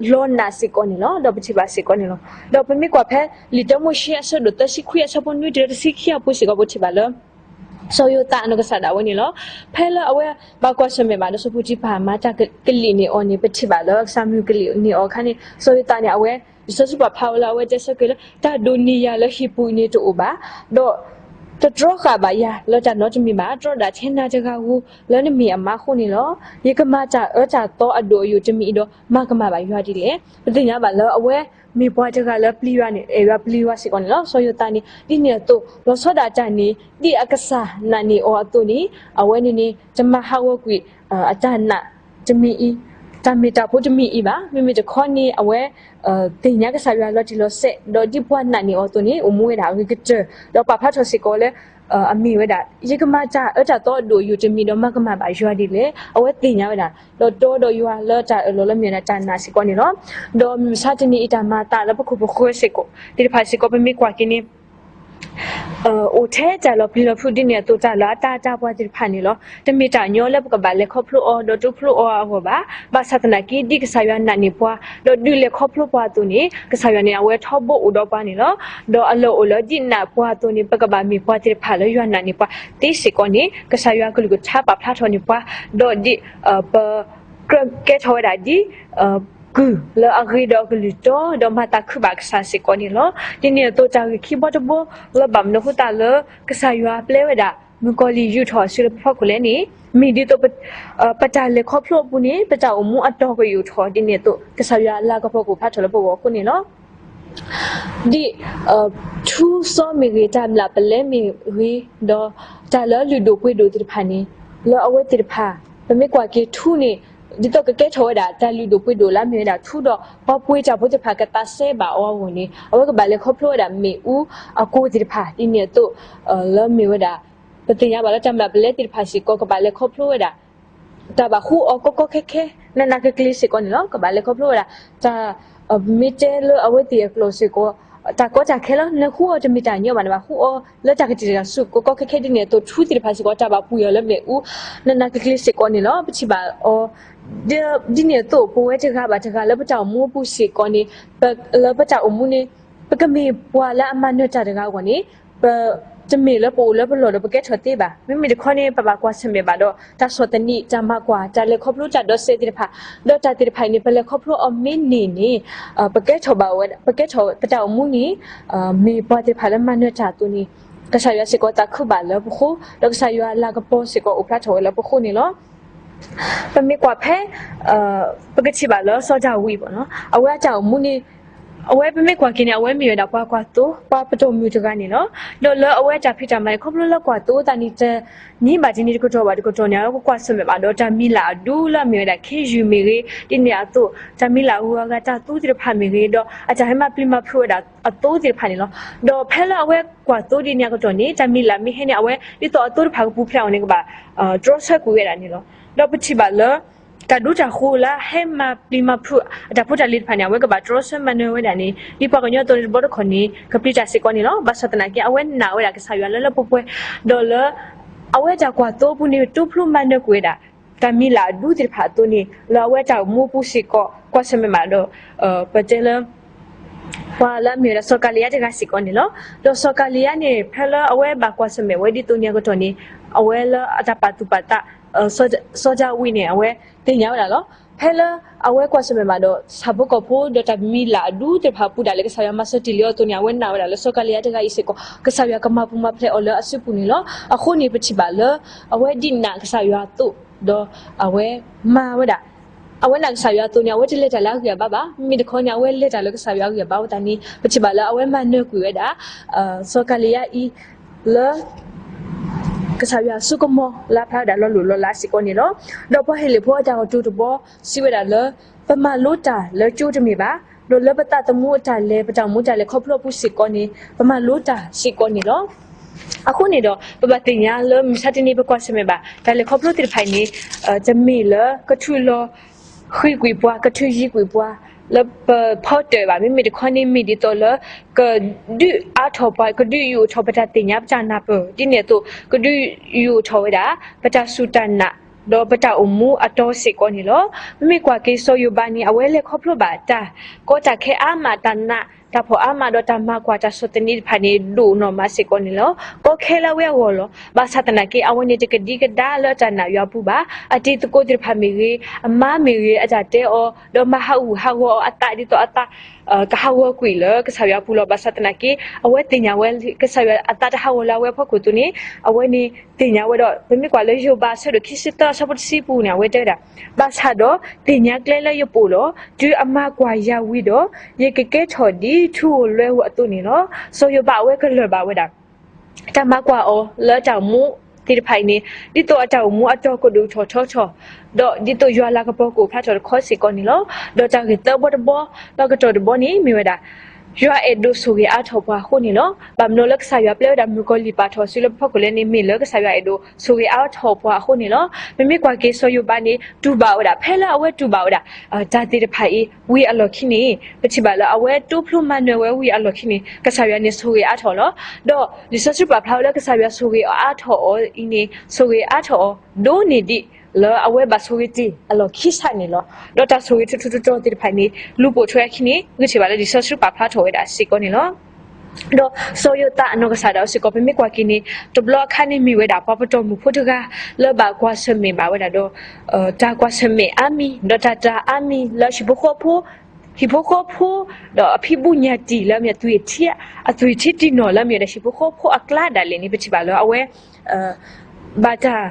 လီၤနာ်စ့ၢ်ကီးန့ၣ်လီၤ. ဒီးပထံၣ်ဘၣ်စ့ၢ်ကီးန့ၣ်လီၤ. ဒီးပမ့ၢ်ကွၢ်ဖဲ လံာ်တၢမိၤၡ့အဆၢဒိၣ်သၢဆံခွံအဆၢဖိနွံတုၤလၢတဆံခံအပူၤစ့ၢ်ကီး ပထံၣ်ဘၣ်လၢ စီၤယိၤသးအနီၢ်ကစၢ်ဒၣ်ဝဲန့ၣ်လီၤ. ဖဲလၢအဝဲဘၣ်ကွၢ်ဆၢၣ်မဲာ်ဘၣ်ဒီးစီၤပူၤတံၤဖၣ်မၤတၢ်ကလံၣ်န့ၢ်အီၤန့ၣ် ပထံၣ်ဘၣ်လၢ ကစၢ်မုၣ်ကလံၣ်န့ၢ်အီၤအခါန့ၣ် စီၤယိၤသးန့ၣ် အဝဲ လံာ်စီဆှံပာ်ဖျါဝဲလၢအဝဲတဲဆၢက့ၤလၢ တၢ်ဒိးန့ၢ်ယၤလၢဟံၣ်ပူၤအံၤန့ၣ်တအိၣ်ဘၣ်, ဒီး တတြီဃာ်ဘၣ်ယၤလၢတၢ်နီတမံၤဘၣ်, တြီဒၣ်ထဲနၤတဂၤဧိၤ လၢနမ့ၢ်အမါအဃိန့ၣ်လီၤ. ယကမၤတၢ်အၢတၢ်သီအဒိၣ်အယိာ်တမံၤအံၤဒီး မၤကမၣ်ဘၣ်ယွၤဒ်လဲၣ်. ပသ့ၣ်ညါဘၣ်လၢအဝဲ မ့ၢ်ပှၤတဂၤလၢပျံၤယွၤန့ၣ် အဲၣ်ယွၤပျံၤယွၤစ့ၢ်ကီးန့ၣ်လီၤ. စီၤယိၤသးန့ၣ် ဒ်န့ၣ်အသိး လီၤဆီဒၣ်တၢ်န့ၣ် ဒ်အကစၢ်နာ်န့ၢ်အီၤအသိးန့ၣ် အဝဲန့ၣ်န့ၣ် တမၤဟးဂီၤကွံာ် အတၢ်နာ်တမံၤအံၤ, တၢ်မ့ၢ်တၢ်ဖိတမံၤအံၤဘၣ်. မ့မ့ၢ်တခီန့ၣ် အဝဲ သ့ၣ်ညါကစၢ်ယွၤလီၤတံၢ်လီၤဆဲး ဒီးဒ်ပှၤနာ်န့ၢ်အီၤအသိးန့ၣ် အိၣ်မူဝဲဒၣ်အဂ့ၤကတၢၢ် ဒီးပာ်ဖျါထီၣ်စ့ၢ်ကီးလၢ အမ့ၢ်ဝဲဒၣ် ယကမၤတၢ်အၢတၢ်သီအဒိၣ်အယိာ်တမံၤဒီးမၤကမၣ်ဘၣ်ယွၤဒ်လဲၣ်. အဝဲသ့ၣ်ညါဝဲဒၣ် ဒီးတီဒီးယွၤလၢတၢ်အၢၣ်လီၤလၢမ့ၢ်ဝဲဒၣ်တၢ်နာ်စ့ၢ်ကီးန့ၣ်လီၤ. ဒီးမုၢ်မဆါတနံၤအံၤတၢ်မၤအသးလၢပခိၣ်ပဃၢၤစ့ၢ်ကီးသ့ၣ်တဖၣ်စ့ၢ်ကီး ပမ့ၢ်ကွၢ်က့ၤန့ၣ် အိၣ်ထဲတၢ်လီၤပျံၤလီၤဖုးဒ်န့ၣ်အသိး တၢ်လၢအတၢ်အတၢ်ပှၤသ့ၣ်တဖၣ်န့ၣ်လီၤ. တမ့ၢ်တၢ်ညီလၢပကဘၣ်လဲၤခီဖျိအီၤဒီးတူၢ်ဖျိအီၤအဂီၢ်ဘၣ်. ဘၣ်ဆၣ်သနာ်က့ ဒ်ကစၢ်ယွၤနာ်န့ၢ်ပှၤ ဒီးဒုးလဲၤခီဖျိပှၤအသိးန့ၣ် ကစၢ်ယွၤန့ၣ် အဝဲထီဘိအိၣ်ဒီးပှၤန့ၣ်လီၤ. ဒီးအလီၢ်အိၣ်လၢဒ်နာ်ပှၤအသိးန့ၣ် ပကဘၣ်မ့ၢ်ပှၤသ့ၣ်တဖၣ်လၢယွၤနာ်န့ၢ်ပှၤသ့စ့ၢ်ကီးန့ၣ် ကစၢ်ယွၤကလုၢ်ကထါပာ်ဖျါထီၣ်န့ၢ်ပှၤ ဒီးဒ် ပ ကြၢးကဲထီၣ်ဝဲဒၣ်ဒ် ကုၢ်လၢအဂ့ၤဒီးအကလုၢ်တီ ဒီးမၤသးခုဘၣ်ကစၢ်စ့ၢ်ကီးန့ၣ်လီၤ. ဒ်န့ၣ်အသိးတၢ်ဂ့ၢ်ခံဘီတဘီလၢဘၣ်မနုၤအဃိသတးလၢ ကစၢ်ယွၤပျဲဝဲဒၣ် မုၣ်ကီၤလံၢ်ယူာ်ထီၣ်အစုလၢပဖီခိၣ်လဲၣ်န့ၣ် မ့ၢ်ဒ်သိး ပတၢ်လဲၤခီဖျိအပူၤန့ၣ် ပတၢ်အိၣ်မူအတီၤကယူာ်ထီၣ်ဒ်န့ၣ်အသိး ကစၢ်ယွၤအလၤကပီၤကအိၣ်ဖျါထီၣ်လၢပဂီၢ်အဃိန့ၣ်လီၤ. ဒ် ထူစီမ့ၢ်ဂ့ၤ တၢ်မျၢ်ပလဲမ့ၢ်ဂ့ၤ ဒီးတၢ်လၢလုၢ်ဒိၣ်ပှ့ၤဒိၣ်သ့ၣ်တဖၣ်န့ၣ် လၢအဝဲသ့ၣ်တဖၣ် ပမ့ၢ်ကွၢ်က့ၤထူန့ၣ် ဒ်သိးကကဲထီၣ်ဝဲဒၣ် တၢ်လုၢ်ဒိၣ်ပှ့ၤဒိၣ်လၢအမ့ၢ်ဝဲဒၣ်ထူဒီး ပှၤပှ့ၤတၢ်ဖိသ့ၣ်တဖၣ်ကသးစဲဘၣ်အီၤအဂီၢ်န့ၣ် အဝဲကဘၣ်လဲၤခီဖျိဝဲဒၣ်မ့ၣ်အူအကိသ့ၣ်တဖၣ် ဒ်န့ၣ်အသိး လၢမ့ၢ်ဝဲဒၣ် ပသ့ၣ်ညါဘၣ်လၢတၢ်မျၢ်ပလဲသ့ၣ်တဖၣ်စ့ၢ်ကီး ကဘၣ်လဲၤခီဖျိဝဲဒၣ် တၢ်ဘၣ်ဃူအီၤကီကီခဲခဲ နးနးကျ့ကျ့စ့ၢ်ကီးန့ၣ်လီၤ. ကဘၣ်လဲၤခီဖျိဝဲဒၣ် တၢ် မ့ၢ်တဲလၢအဝဲသ့ၣ်အကျိာ်စ့ၢ်ကီး တၢ်ကီတၢ်ခဲလၢ နဃူအီၤတမ့ၢ်တၢ်ညီဘၣ်န့ၣ်ဘၣ် ဃူအီၤလၢတၢ်ကတံာ်တၢ်ဆူၣ် ကီကီခဲခဲဒ်န့ၣ်အသိး ထူသ့ၣ်တဖၣ်စ့ၢ်ကီး တၢ်ဘၣ်ပှ့ၤအီၤလၢမ့ၣ်အူ နးနးကျ့ကျ့စ့ၢ်ကီးန့ၣ်လီၤ. ပထံၣ်ဘၣ်အီၤ ဒ်န့ၣ်အသိး ပဝဲတဂၤဘၣ်တဂၤလၢပတၢ်အိၣ်မူအပူၤစ့ၢ်ကီးန့ၣ် လၢပတၢ်အိၣ်မူန့ၣ် ပကမ့ၢ်ပှၤလၢအမၤနၢၤတၢ်တဂၤအဂီၢ်န့ၣ် ပ တမ့ၢ်လၢပအိၣ်လၢပလီၢ်ဒီးပကဲထီၣ်သ့ဘၣ်. မ့မ့ၢ်တခီန့ၣ် ပဘၣ်ကွၢ်ဆၢၣ်မဲာ်ဘၣ်ဒီး တၢ်ဆီၣ်သနံး တၢ်မၤကွၢ် တၢ်လဲၤခီဖျိတၢ်ဒီးစဲးသ့ၣ်တဖၣ် ဒီးတၢ်သ့ၣ်တဖၣ်အံၤန့ၣ် ပလဲၤခီဖျိအီၤမ့ၢ်န့ၢ်န့ၣ် ပကဲထီၣ်ဘၣ်ဝဲ ပကဲထီၣ်ပတၢ်အိၣ်မူန့ၣ် မ့ၢ်ပှၤသ့ၣ်တဖၣ်လၢမၤနၢၤတၢ်အသိးန့ၣ် ကစၢ်ယွၤစ့ၢ်ကီးသးခုဘၣ်လၢပဃိ ဒီးကစၢ်ယွၤအလၤကပီၤစ့ၢ်ကီးအိၣ်ဖျါထီၣ်ဝဲလၢပဃိန့ၣ်လီၤ. ပမ့ၢ်ကွၢ်ဖဲ ပကထံၣ်ဘၣ်လၢစီၤဒၤဝံးဘၣ်နီၤ အဝဲအတၢ်အိၣ်မူန့ၣ် အဝဲပမ့ၢ်ကွၢ်က့ၤန့ၣ် အဝဲမ့ၢ်ဝဲဒၣ်ပှၤကွၢ်သိ ပှၤပတီၢ်မုၢ်တဂၤန့ၣ်လီၤ. ဒီးလၢအဝဲအတၢ်ဖံးတၢ်မၤန့ၣ် ခီဖျိလၢကွၢ်သိအသးန့ၣ် တနံၤဘၣ်တနံၤ တကတီၢ်ဘၣ်တကတီၢ်န့ၣ် အဝဲကကွၢ်ဆၢၣ်မဲာ်ဘၣ်ဒီးတၢ်မံၤလၢ်အဒူလၢအမ့ၢ်ဝဲဒၣ် ခ့ယုၢ်မ့ၢ်ဂ့ၤ ဒ်န့ၣ်အသိး တၢ်မံၤလၢ်အဂုၤအဂၤတၢ်သူသ့ၣ်တဖၣ်မ့ၢ်ဂ့ၤ ဒီးအတၢ်ဟဲမၤပျံၤမၤဖုးဝဲဒၣ်အသိသ့ၣ်တဖၣ်န့ၣ်လီၤ. ဒီးဖဲလၢအဝဲကွၢ်သိဒ်န့ၣ်အကတီၢ်န့ၣ် တၢ်မံၤလၢ်မ့ၢ်ဟဲန့ၣ် အဝဲဒ်သိးအသိတဖၣ်ကပူၤဖျဲးအီၤန့ၣ် ကဘၣ်တြီဆၢကွံာ်ဝဲဒၣ်န့ၣ်လီၤ. ဒီးပထံၣ်ဘၣ်လၢ တၢ်ဒူတၢ်ဃိလၢဟဲမၤပျံၤမၤဖုးအတၢ်ဖိတၢ်လံၤတဖၣ်န့ၣ် အဝဲကဘၣ်တြီဆၢမၤနၢၤဝဲဒၣ်န့ၣ် ဒ်ပှၤကညီအသိးန့ၣ်တဘျီတခီၣ်န့ၣ် ကပျံၤတၢ်စ့ၢ်ကီးန့ၣ်လီၤ. ဘၣ်ဆၣ်သနာ်က့ အဝဲနာ်ဝဲဒၣ်ကစၢ်ယွၤလၢလၢပှဲၤပှဲၤ ဒီးလၢ အဝဲတၢ်ကွၢ်သိအပူၤန့ၣ် တိဖျိမၤနၢၤကွံာ်ဝဲဒၣ် တၢ်မံၤလၢ်အဒူသ့ၣ်တဖၣ်အသိးန့ၣ် လၢအဝဲတၢ်အိၣ်မူအပူၤစ့ၢ်ကီး ကွၢ်ဆၢၣ်မဲာ်ဘၣ်ဒီး ပတဲလၢ ပှၤလၢအမ့ၢ်ဝဲဒၣ်စီၤကၤလံယါတဂၤစ့ၢ်ကီးန့ၣ်လီၤ. ဒီးစီၤကၤလံယါန့ၣ် ဖဲလၢအဝဲဘၣ်ကွၢ်ဆၢၣ်မဲာ်ဝဲဒ်သိးန့ၣ်အကတီၢ်န့ၣ် အဝဲလၢအတၢ်ပာ်သူၣ်ပာ်သး စီၤဒၤဝံးန့ၣ် အဝဲသ့ၣ်ညါဝဲဒၣ်လီၤ. ဖဲလၢအဝဲကွၢ်ဆၢၣ်မဲာ်ဘၣ်ဒီး ဆၣ်ဖိကီၢ်ဖိဒီးတၢ်မံၤလၢ်အဒူသ့ၣ်တဖၣ်အပူၤဒၣ်လဲာ် ကစၢ်ယွၤမၤစၢၤတ့ၢ်လံအီၤအသိးန့ၣ် အဝဲနာ်ဝဲဒၣ်လၢစီၤကၤလံယါတဂၤအံၤစ့ၢ်ကီး ကစၢ်ယွၤကမၤပူၤမၤဖျဲးအီၤလၢအစုပူၤန့ၣ်လီၤ. အဃိန့ၣ် ပထံၣ်ဘၣ်လၢ အဝဲဒ်နာ်ကစၢ်ယွၤအသိး ဒီးအဝဲမၤဝဲဒၣ် အဝဲနာ်ကစၢ်ယွၤအသိးန့ၣ် အဝဲတလဲၤတၢ်လၢအဂံၢ်အဘါဘၣ်. မ့မ့ၢ်တခီန့ၣ် အဝဲလဲၤတၢ်လၢကစၢ်ယွၤအဂံၢ်အဘါအဃိသတးန့ၣ် ပထံၣ်ဘၣ်လၢအဝဲမၤနၢၤကွံာ်ဝဲဒၣ် စီၤကၤလံယါအံၤ လၢ ကစၢ်ယွၤအစိကမီၤလၢအဖျါဝဲဒၣ်လီၤလိၢ်လီၤလးစ့ၢ်ကီးန့ၣ်လီၤ. ဒီးပှၤဟ့းလ့ၣ်ဖိအတၢ်ကတိၤတဘီ စံးဝဲဒၣ်လၢ ပမၤလိတၢ်လၢကၠိတမ့ၢ်ဘၣ်, ဒီးလၢပသးသမူအတၢ်လဲၤ ပတၢ်အိၣ်မူတၢ်လဲၤခီဖျိအပူၤစ့ၢ်ကီးန့ၣ် ပမၤလိတၢ်စ့ၢ်ကီးန့ၣ်လီၤ. အဃိန့ၣ်ဒီး ပဘၣ်သ့ၣ်ညါလၢမုၢ်မဆါတနံၤ ပကွၢ်ဆၢၣ်မဲာ်ဘၣ် တၢ်လဲၤခီဖျိသ့ၣ်တဖၣ်အံၤန့ၣ် တမ့ၢ်လၢကထုးလီၤဃံၤကွံာ်ပှၤ ကထုးယံၤကွံာ်ပှၤ လၢပဖီတၢၣ်ဘၣ်. မ့မ့ၢ်တခီန့ၣ် မ့ၢ်ဒ်သိးလၢ ကဒုးအါထီၣ်ပှၤ ကဒုးယုၢ်ထီၣ်ပတၢ်သ့ၣ်ညါပတၢ်နၢ်ပၢၢ် ဒ်န့ၣ်အသိး ကဒုးယုၢ်ထီၣ်ဝဲဒၣ် ပတၢ်စူၢ်တၢ်နာ် ဒီးပတၢ်အိၣ်မူအတီၤစ့ၢ်ကီးန့ၣ်လီၤ. မ့မ့ၢ်ကွၢ်က့ၤစီၤယိၤဘးန့ၣ် အဝဲလဲၤခီဖျိဘၣ်တၢ်ကီတၢ်ခဲအါမး တၢ်နာ်တၢ်ဖှီၣ်အါမး ဒီးတၢ်မၤကွၢ်တၢ်ဆီၣ်သနံးတဖၣ်န့ၣ် ဒိၣ်နီၢ်မးစ့ၢ်ကီးန့ၣ်လီၤ. ကီခဲလၢအဝဲအဂီၢ်လီၤ. ဘၣ်ဆၣ်သနာ်က့ အဝဲန့ၣ်တကဒံကဒါလၢတၢ်နာ်ယွၤအပူၤဘၣ်. အတံၤသကိးသ့ၣ်တဖၣ်မ့ၢ်ဂ့ၤ, အမါမ့ၢ်ဂ့ၤ, အတၢ်တဲအီၤ ဒီးမၤဟးဂူာ်ဟးဂီၤအီၤအသးဒ်သိးအသး ကဟးဂီၤကွံာ်လၢကစၢ်ယွၤအပူၤလီၤ. ဘၣ်ဆၣ်သနာ်က့ အဝဲသ့ၣ်ညါဝဲကစၢ်ယွၤအသးတဟးဂီၤလၢအဝဲအဖီခိၣ်အသိးန့ၣ် အဝဲန့ၣ်သ့ၣ်ညါဝဲဒီး ပမ့ၢ်ကွၢ်လၢယိၤဘးအဆၢဒိၣ်ခံဆံသၢအဆၢဖိတဆံပူၤန့ၣ် အဝဲတဲဝဲဒၣ်, ဘၣ်ဆၣ်ဒီးသ့ၣ်ညါကျဲလၢယပအိၣ်လီၤ. တုၤအမၤကွၢ်ယၤဝံၤဒီး ယကကဲထီၣ်ဒ်ထူဧိၤလွဲဧိၤအသိးန့ၣ်လီၤ. စီၤယိၤဘးအဝဲကလၢၢ်ဘၣ်ဝဲဒၣ် တၢ်မၤကွၢ်အီၤလၢအတၢ်အိၣ်မူသ့ၣ်တဖၣ်အံၤန့ၣ် ဒ်သိးအတၢ်အိၣ်မူအတီၤကဒိၣ်ထီၣ်ထီထီၣ်, ဒီးဒ်သိးယွၤလၤကပီၤကအိၣ်ဖျါထီၣ်တခီစ့ၢ်ကီးန့ၣ်လီၤ. ဒီးတၢ်ဂ့ၢ်သၢဘီတဘီ လၢအကတီၢ်တဘီန့ၣ် မ့ၢ်ဝဲဒၣ် ယွၤအဲၣ်ဒိးဆိၣ်ဂ့ၤအါထီၣ်ပှၤအဃိန့ၣ်လီၤ. ဘၣ်မနုၤလၢကစၢ်ယွၤပျဲဝဲဒၣ်မုၣ်ကီၤလံၢ်ပာ်ထီၣ်အစုလၢပဖီခိၣ်လဲၣ်န့ၣ် မ့ၢ်လၢကစၢ်ယွၤအဲၣ်ဒိးဆိၣ်ဂ့ၤအါထီၣ်ပှၤအဃိန့ၣ်လီၤ. ပမ့ၢ်ကွၢ်က့ၤစီၤယိၤဘးန့ၣ် တူၢ်ဘၣ်ဝဲဒၣ် ဖဲလၢအဝဲတူၢ်ဘၣ်ဝဲဒၣ် တၢ်သ့ၣ်တဖၣ်အံၤ ဝံၤအလီၢ်ခံန့ၣ် ပထံၣ်ဘၣ်လၢအဝဲတိဖျိမၤနၢၤဝဲဝံၤအလီၢ်ခံန့ၣ် ကစၢ်ယွၤန့ၣ်ဆိၣ်ဂ့ၤအါထီၣ်လီၤ. ဒီးလံာ်စီဆှံပာ်ဖျါဝဲလၢကစၢ်ယွၤဆိၣ်ဂ့ၤအါထီၣ်အီၤအံၤန့ၣ် ဆိၣ်ဂ့ၤအါထီၣ်အီၤ ဒိၣ်န့ၢ်ဒံး လၢအဝဲဘၣ်ဆိၣ်ဂ့ၤတ့ၢ်အလီၢ်ခံစးန့ၣ်လီၤ. ဒီးတၢ်ဆိၣ်ဂ့ၤထူထူတီတီသ့ၣ်တဖၣ်န့ၣ် လူၤပိာ်ထွဲအခံန့ၣ် ဂ့ၢ်ထံၣ်ဘၣ်လၢလံာ်စီဆှံပာ်ဖျါထီၣ်ဝဲဒၣ်စ့ၢ်ကီးန့ၣ်လီၤ. ဒီးစီၤယိၤသးအနီၢ်ကစၢ်ဒၣ်ဝဲစ့ၢ်ကီး ပမ့ၢ်ကွၢ်က့ၤန့ၣ် တဘျီအခါန့ၣ်မ့ၢ်ဝဲဒၣ်ပှၤပတီၢ်မုၢ်ဖိတဂၤ လၢဘၣ်ကွၢ်ဆၢၣ်မဲာ်ဘၣ်ဝဲဒၣ်ဒီး တၢ်ကွၢ်ဆၢၣ်မဲာ်အါမံၤ ဒီးတၢ်တၤအါမံၤလၢဟံၣ်ဖိဃီဖိ ဟံၣ်ဖိဃီဖိ ဒီးအဖံးဘူးညၣ်တံၢ်လၢမ့ၢ်အသွံၣ်ထံ အသွံၣ်ထံတံၢ်နီၢ်လၢမ့ၢ်ဝဲဒၣ်ဟံၣ်ဖိဃီဖိအကျါဒၣ်လဲာ်န့ၣ် ပထံၣ်ဘၣ်လၢအဝဲ ဘၣ်တၢ်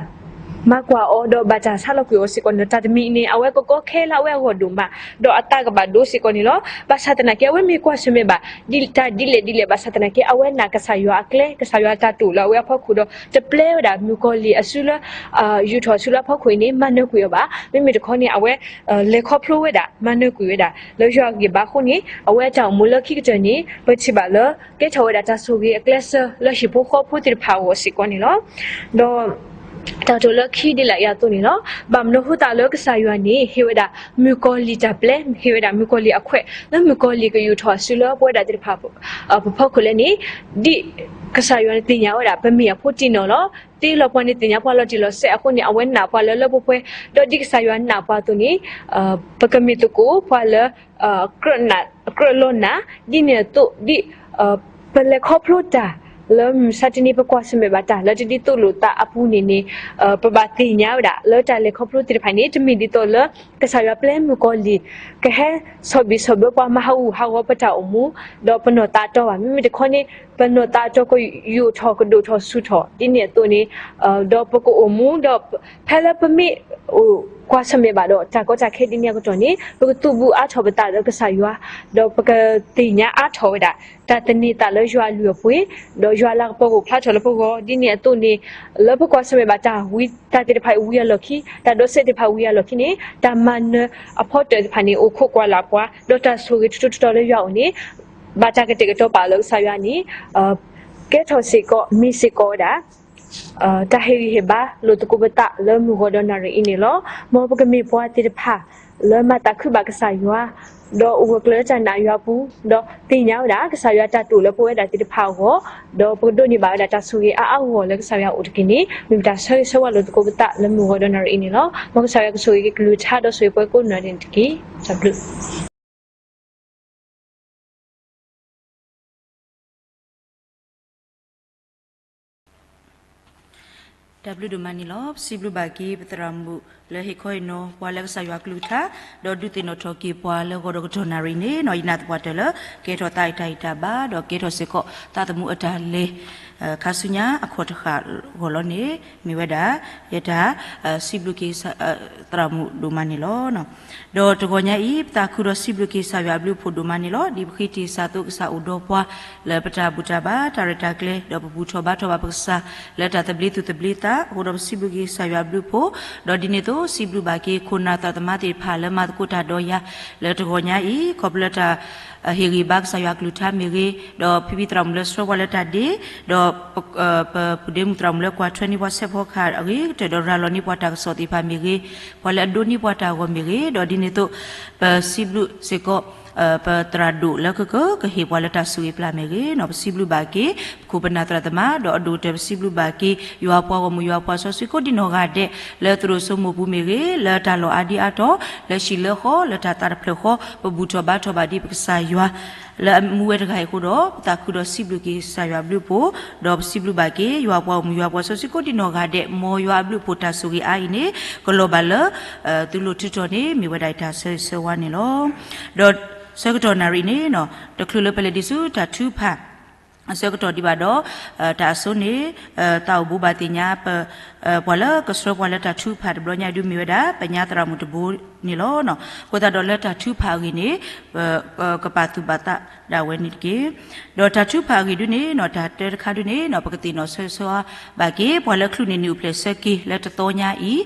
မၤကွၢ်အီၤ ဒီးဘၣ်တၢ်ဆါလီၤကွံာ်အီၤစ့ၢ်ကီးန့ၣ်လီၤ. တၢ်တမံၤအံၤန့ၣ် အဝဲကကီခဲလၢအဝဲအဂီၢ်ဒိၣ်မး ဒီးအသးကဘၣ်ဒိစ့ၢ်ကီးန့ၣ်လီၤ. ဘၣ်ဆၣ်သနာ်က့ အဝဲမ့ၢ်ကွၢ်ဆၢၣ်မဲာ်ဘၣ် ဒ်တၢ်ဒ်လဲၣ်ဒ်လဲၣ် ဘၣ်ဆၣ်သနာ်က့ အဝဲနာ်ကစၢ်ယွၤအကျဲ ကစၢ်ယွၤအတၢ်တိာ်လၢအဝဲအဖီခိၣ်ဒီး တပျဲဝဲဒၣ်မုၣ်ကီၤလံၢ်အစုလၢ ယူာ်ထီၣ်အစုလၢအဖီခိၣ်အံၤန့ၣ် မၤနၢၤကွံာ်အီၤဘၣ်. မ့မ့ၢ်တခီန့ၣ် အဝဲ လဲၤခီဖျိဝဲဒၣ် မၤနၢၤကွံာ်ဝဲဒၣ် လၢယွၤအဂံၢ်ဘါအဃိန့ၣ် အဝဲအတၢ်အိၣ်မူလၢခံကတၢၢ်န့ၣ် ပထံၣ်ဘၣ်လၢ ကဲထီၣ်ဝဲဒၣ်တၢ်ဆိၣ်ဂ့ၤအကျဲစၢၤလၢဟံၣ်ဖိဃီဖိသ့ၣ်တဖၣ်အဂီၢ်စ့ၢ်ကီးန့ၣ်လီၤ. ဒီး တၢ်ကတိၤလၢခံဒ်လဲၣ်အံၤအသိးန့ၣ်လီၤ. ဘၣ်မနုၤအဃိသတးလၢကစၢ်ယွၤန့ၣ် ဟ့ၣ်ဝဲဒၣ်မုၣ်ကီၤလံၢ်တၢ်ပျဲ ဟ့ၣ်ဝဲဒၣ်မုၣ်ကီၤလံၢ်အခွဲး လၢမုၣ်ကီၤလံၢ်ကယူာ်ထီၣ်အစုလၢပဝဲဒၣ်သ့ၣ်တဖၣ် ပဖီခိၣ်လဲၣ်န့ၣ် ဒ်ကစၢ်ယွၤန့ၣ်သ့ၣ်ညါဝဲဒၣ် ပမ့ၢ်အဖိတံၢ်နီၢ်လီၤ. သ့လီၤပှၤန့ၣ်သ့ၣ်ညါပှၤလီၤတံၢ်လီၤဆဲးအဃိန့ၣ် အဝဲနာ်ပှၤလၢလၢပှဲၤပှဲၤ ဒီးဒ်ကစၢ်ယွၤနာ်ပှၤအသိးန့ၣ် ပကမ့ၢ်သကိးပှၤလၢ ကြၢးလီၤနာ် ဒ်န့ၣ်အသိး ဒ် ပလဲၤခီဖျိတၢ် လၢမုၢ်မဆါတနံၤ ပကွၢ်ဆၢၣ်မဲာ်ဘၣ်တၢ်လၢတဒ်သိးလိာ်သးအပူၤန့ၣ်န့ၣ် ပဘၣ်သ့ၣ်ညါဝဲဒၣ် လၢတၢ်လဲၤခီဖျိသ့ၣ်တဖၣ်န့ၣ် တမ့ၢ်ဒ်သိးလၢ ကစၢ်ယွၤပျဲမုၣ်ကီၤလံၢ် ကဟဲဆီၣ်ဘံၣ်ဆီၣ်ဘၢပှၤမၤဟးဂူာ်ဟးဂီၤပတၢ်အိၣ်မူ ဒီးပနီၢ်သးတီဘၣ်. မ့မ့ၢ်တခီန့ၣ် ပနီၢ်သးတီကယူာ်ထီၣ်ကဒိၣ်ထီၣ်ဆူၣ်ထီၣ် ဒ်န့ၣ်အသိးန့ၣ် ဒီးပကအိၣ်မူ ဒီးဖဲလၢပမ့ၢ် ကွၢ်ဆၢၣ်မဲာ်ဘၣ်ဒီးတၢ်ကီတၢ်ခဲဒ်န့ၣ်အကတီၢ်န့ၣ် ပကသုးဘူးအါထီၣ်ပသးလၢကစၢ်ယွၤ ဒီးပကသ့ၣ်ညါအါထီၣ်ဝဲဒၣ် တၢ်သန့ၤသးလၢယွၤအလုၢ်အပှ့ၤ ဒီးယွၤလၤကပီၤကအိၣ်ဖျါထီၣ်လၢပဂီၢ် ဒ်န့ၣ်အသိးန့ၣ် လၢပကွၢ်ဆၢၣ်မဲာ်ဘၣ်တၢ်ဝံ တၢ်သ့ၣ်တဖၣ်အံၤဝံၤအလီၢ်ခံ တၢ်ဒိးစဲးသ့ၣ်တဖၣ်ဝံၤအလီၢ်ခံန့ၣ် တၢ်မၤနၢၤအဖီတၢၣ်သ့ၣ်တဖၣ်န့ၣ် အိၣ်ခိးကွၢ်လၢ်ပှၤ ဒီးတၢ်ဆိၣ်ဂ့ၤထူထူတီတီလၢယွၤအအိၣ်န့ၣ် ဘၣ်တၢ်ကတဲာ်ကတီၤပာ်လၢကစၢ်ယွၤန့ၣ် ကဲထီၣ်စ့ၢ်ကီး မ့ၢ်စ့ၢ်ကီးဝဲဒၣ် တၢ်ဟ့ၣ်ဂံၢ်ဟ့ၣ်ဘါလိာ်သကိးပသးလၢမုၢ်ဂီၤဒီးနၣ်ရံၣ်အံၤန့ၣ်လီၤ. မ်ပကမ့ၢ်ပှၤသ့ၣ်တဖၣ် လၢမၤသးခုဘၣ်ကစၢ်ယွၤ ဒီးအိၣ်ဂၢၢ်ကျၢၤလၢတၢ်နာ်ယွၤအပူၤ ဒီးသ့ၣ်ညါဝဲဒၣ် ကစၢ်ယွၤတၢ်တိာ်လၢပဝဲဒၣ်သ့ၣ်တဖၣ်အဂီၢ် ဒီးပကဒိးန့ၢ်ဘၣ်ဝဲဒၣ်တၢ်ဆိၣ်ဂ့ၤအါအါဂီၢ်ဂီၢ်လၢကစၢ်ယွၤအိၣ်တက့ၢ်န့ၣ် မ့ၢ်ပတၢ်ဆၢဂ့ၤဆၢဝါလိာ်သကိးပသးလၢမုၢ်ဂီၤဒီးနၣ်ရံၣ်အံၤန့ၣ်လီၤ. မ်ကစၢ်ယွၤကဆိၣ်ဂ့ၤက့ၤကလုၢ်ကထါဒီးဆိၣ်ဂ့ၤပှၤကိးနီၢ်ဒဲးန့ၣ်တက့ၢ်. တၢ်ဘျုး တၢ်ဘျုးဒိၣ်မးန့ၣ်လီၤ. ပစံးဘျုးဘၣ်က့ၤ ပသရၣ်မုၣ်လၢဟ့ၣ်ခီဟ့ၣ်နီၤပှၤလၢကစၢ်ယွၤအကလုၢ်ကထါ ဒီးဒုးသ့ၣ်နီၣ်ထီၣ်က့ၤပှၤလၢဂီၤဒီးကတီၢ်နၣ်ရံၣ်န့ၣ် ယနာ်သပှၢ်တၢၢ်လၢ ကဲထီၣ်သးအံၤတၢ်ဂံၢ်တၢ်ဘါ ဒီးကဲထီၣ်စ့ၢ်ကီးသးသမူအတၢ်လဲၤ ခါဆူညါအခီၣ်တဃၣ်ဂီၢ်လီၤန့ၣ် မ့ၢ်ဝဲဒၣ် ယတၢ် စံးဘျုးက့ၤ သရၣ်မုၣ်ဒိၣ်မးန့ၣ်လီၤ. ဒီးတဂီၤညါအံၤ ပသးခုဒီးစံးဘျုးက့ၤကစၢ်ယွၤအဘျုးအဖှိၣ်ဒိၣ်မးန့ၣ်လီၤ. ဒ်ပဃ့တ့ၢ်စၢ်အသိး ကစၢ်အိၣ်ဒီးပှၤ လၢပတၢ်ဘူၣ်တၢ်ဘါ တၢ်ရဲၣ်တၢ်ကျဲၤ ဒီးပဘူၣ်ထီၣ်ဘါထီၣ်ဘၣ်ပကစၢ် လၢတၢ်သဘျ့သူၣ်သဘျ့သးအဃိဒီး ပစံးဘျုးက့ၤကစၢ်ယွၤအဘျုးအဖှိၣ် ဒီးဒ်န့ၣ်အသိး စံးဘျုးဘၣ်က့ၤခိၣ်နၢ်သရၣ်သမါသ့ၣ်တဖၣ်လၢမၤသကိးတၢ်ဒီးယၤ လၢတဂီၤညါအံၤ ခီဖျိလၢတၢ် ဟ့ၣ်ဂံၢ်ဘါကစၢ်ယွၤအကလုၢ်ကထါမ့ၢ်ဂ့ၤ, ဒီးဖံဖံသရၣ်မုၣ်လၢဆှၢပှၤလၢတၢ်ဒ့, ဒီး ပပုၢ်ဒ့မုၣ်သရၣ်မုၣ်လၢကွၢ်ထွဲန့ၢ်ပှၤဆဲးဖီကဟၣ်အဂ့ၤကတၢၢ် ဒီးရၤလီၤန့ၢ်ပှၤတၢ်ကစီၣ်သ့ၣ်တဖၣ်မ့ၢ်ဂ့ၤ, ပှၤလၢအဒိးန့ၢ်ပှၤတၢ်ဂီၤမ့ၢ်ဂ့ၤ, ဒီးဒ်န့ၣ်အသိး ပစံးဘျုးစ့ၢ်ကီး ပသရၣ်ဒိၣ်လၢကက ကဟ့ၣ်ပှၤလၢတၢ်ဆိၣ်ဂ့ၤပျၢ်မ့ၢ်ဂ့ၤ, ပစံးဘျုးဘၣ်က့ၤ ပခိၣ်ပနၢ်သရၣ်သမါ ဒီးအဒိၣ်ကတၢၢ် ပစံးဘျုးဘၣ်က့ၤ ယွၤအပှၤဂီၢ်မုၢ် ယွၤအပှၤစီဆှံကိးဒံနီၢ်ဂၤဒဲး လၢသရိာ်စိမိၢ်ပူၤမ့ၢ်ဂ့ၤ, လၢတၢ်လီၢ်အါဒံအါတီၤ လၢဟံၣ်လၢဃီ လၢတၢ်သးတဖျၢၣ်ဃီ ပဘူၣ်ထီၣ်ဘါထီၣ်ဘၣ်ဒ်ပကစၢ်ယွၤ လၢအမူဝဲတဂၤအံၤအဃိဒီး ပသးခုဒီးစံးဘျုးက့ၤကစၢ်ယွၤအဘျုးအဖှိၣ်, ဒီးပစံးဘျုးဘၣ်က့ၤ ယွၤအပှၤဂီၢ်မုၢ် ယွၤအပှၤစီဆှံကိးဒံနီၢ်ဂၤဒဲး, မ်ယွၤအဘျုးအဖှိၣ်တၢ်ဆိၣ်ဂ့ၤအါအံၤန့ၣ် ကလီၤဘၣ်လၢ သုလိၤထုးထီၣ်န့ၣ် မ့ၢ်ဝဲဒၣ်အတၢ်ဆၢဂ့ၤဆၢဝါန့ၣ်လီၤ. ဒီးဆၢကတီၢ်နၣ်ရံၣ်န့ၣ် တချုးလၢပလဲၤဒံးဆူတၢ်ထုကဖၣ် အဆၢကတီၢ်ဒံးဘၣ်ဒီး တၢ်အစိန့ၣ် သးအိၣ်ဘိးဘၣ်သ့ၣ်ညါ ပှၤလၢကဆှၢပှၤလၢတၢ်ထုကဖၣ်တဘျီညါအံၤဒုးမ့ၢ်ဝဲဒၣ် ပညါသရၣ်မုၣ်တဘိန့ၣ်လီၤ. အဃိသတးဒီးလၢတၢ်ထုကဖၣ်အဂ့ၢ်န့ၣ် ပကပာ်သူၣ်ပာ်သးဒၣ်ဝဲန့ၣ်တက့ၢ်. ဒီးတၢ်ထုကဖၣ်အဂ့ၢ်ဒုးန့ၣ် တၢ်တၢတခါဒုးန့ၣ် ပကသ့ၣ်နီၣ်ဆၢဂ့ၤဆၢဝါဘၣ်က့ၤ ပှၤလၢအချုးန့ၢ်နံၣ်အိၣ်ဖျဲၣ်ဆၢက့ၤလၢတသီညါအံၤ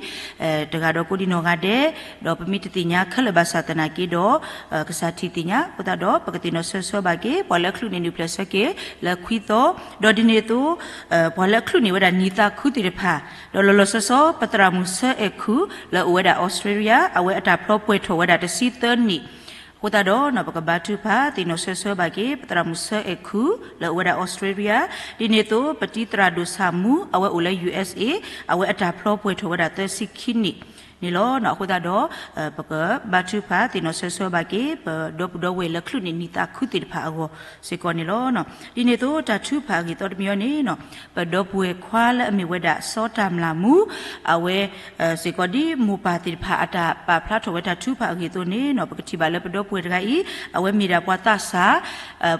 တဂၤဒီးကိးဒံနီၢ်ဂၤဒဲး, ဒီးပမ့ၢ်တသ့ၣ်ညါခဲလၢာ်ဘၣ်ဆၣ်သနာ်က့ဒီး ကစၢ်ထံၣ်သ့ၣ်ညါအဃိသတးဒီး ပကသ့ၣ်နီၣ်ဆၢဂ့ၤဆၢဝါဘၣ်က့ၤ ပှၤလၢအချုးန့ၢ်နံၣ်အိၣ်ဖျဲၣ်ဆၢက့ၤ လၢခွံသီ, ဒီးဒ်န့ၣ်အသိး ပှၤလၢအချုးန့ၢ်ဝဲဒၣ်နံၣ်သးခုသ့ၣ်တဖၣ်, ဒီးလီၤလီၤဆီဆီ ပသရၣ်မုၣ်ဆၢအဲၣ်ခူၣ် လၢအအိၣ်ဝဲဒၣ်အီစထြ့လယါ အဝဲအတၢ်ဖျီပှဲၤထီၣ်ဝဲဒၣ်တဆံသၢနံၣ်, အဃိသတးဒီး ပကဘါထုကဖၣ်သ့ၣ်နီၣ်ဆၢဂ့ၤဆၢဝါဘၣ်က့ၤ ပသရၣ်မုၣ်ဆၢအဲၣ်ခူၣ် လၢအအိၣ်ဝဲဒၣ်အီစထြ့လယါ, ဒ်န့ၣ်အသိး ပတံၤသရၣ်ဒိၣ်ဆၣ်မူ အဝဲအိၣ်လၢ ယူၣ်အ့စ့း အဝဲအတၢ်ဖျီပှဲၤထီၣ်ဝဲဒၣ်သၢဆံခံနံၣ်န့ၣ်လီၤ. အဃိသတးဒီး ပကဘါထုကဖၣ်သ့ၣ်နီၣ်ဆၢဂ့ၤဆၢဝါဘၣ်က့ၤ ပဒီပုၢ်ဒီဝဲၢ်လၢချုးန့ၢ်နံၣ်သးခုသ့ၣ်တဖၣ်အဂီၢ်စ့ၢ်ကီးန့ၣ်လီၤ. ဒ်န့ၣ်အသိး တၢ်ထုကဖၣ်အဂ့ၢ်သီတမံၤအံၤန့ၣ် ပဒီပုၢ်ဝဲၢ်ခွါလၢအမ့ၢ်ဝဲဒၣ်စီၤတၢ်မျၢ်မူ အဝဲ စ့ၢ်ကီးဒ်မိၢ်ပၢ်သ့ၣ်တဖၣ်အတၢ်ပာ်ဖျါထီၣ်ဝဲတၢ်ထုကဖၣ်အဂ့ၢ်အသိးန့ၣ် ပကထံၣ်ဘၣ်လၢပဒီပုၢ်ဝဲၢ်တဂၤအံၤ အဝဲမ့ၢ်ဒၣ်ပှၤသးစၢ်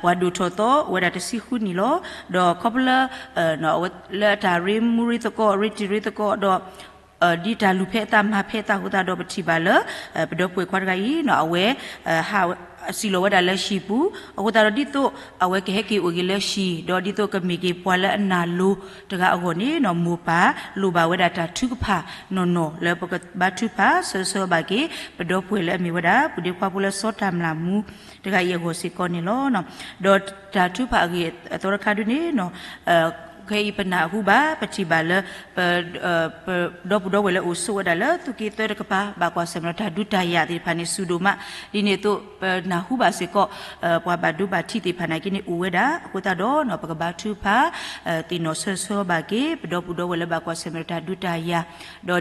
ပှၤဒိၣ်ထီၣ်သီအိၣ်ဝဲဒၣ်တဆံဃုနံၣ်လီၤ. ဒီးခီဖျိလၢ လၢအတၢ်ရ့မူရ့သကိး ရ့တံၤရ့သကိးဒီး ဒ်တၢ်လူၤဖဲအသးမၤဖဲအသးအဃိသတးဒီး ပထံၣ်ဘၣ်လၢ ပဒီပုၢ်ဝဲၢ်ခွါတဂၤအံၤ အဝဲ ဟး စံၣ်လီၤဝဲဒၣ်လၢဟံၣ်ပူၤ, အဃိသတးဒီးဒ်သိး အဝဲကဟဲက့ၤအိၣ်က့ၤလၢဟံၣ် ဒီးဒ်သိးကမ့ၢ်က့ၤပှၤလၢအနာ်လိၤတဂၤအဂီၢ်န့ၣ် မိၢ်ပၢ်လိၣ်ဘၣ်ဝဲဒၣ်တၢ်ထုကဖၣ်နီၢ်နီၢ်လၢပကဘါထုကဖၣ်ဆၢဂ့ၤဆၢဝါဘၣ်က့ၤ ပဒီပုၢ်ဝဲၢ်လၢအမ့ၢ်ဝဲဒၣ် ပုၢ်ဒ့ခွါဖိလၢစီၤတၢ်မျၢ်မူတဂၤအံၤအဂီၢ်စ့ၢ်ကီးန့ၣ်လီၤ. ဒီးတၢ်ထုကဖၣ်အဂ့ၢ်အသီတခါဒုန့ၣ် ခဲအံၤပနၢ်ဟူဘၣ် ပထံၣ်ဘၣ်လၢ ပ ပဒီပုၢ်ဒီဝဲၢ်လၢအိၣ်ဆိးဝဲဒၣ်လၢသူၣ်က့သၢတကပၤ ဘၣ်ကွၢ်ဆၢၣ်မဲာ်ဒီးတၢ်ဒုးတၢ်ယၤသ့ၣ်တဖၣ်န့ၣ် စူၤဒိၣ်မး, ဒ်န့ၣ်အသိး ပနၢ်ဟူဘၣ်စ့ၢ်ကီး ပှၤဘၣ်ဒိဘၣ်ထံးသ့ၣ်တဖၣ်နာ်က့န့ၣ် အိၣ်ဝဲဒၣ်, အဃိသတးဒီး ပကဘါထုကဖၣ် သ့ၣ်နီၣ်ဆၢဂ့ၤဆၢဝါဘၣ်က့ၤ ပဒီပုၢ်ဒီဝဲၢ်လၢဘၣ်ကွၢ်ဆၢၣ်မဲာ်ဒီးတၢ်ဒုးတၢ်ယၤ,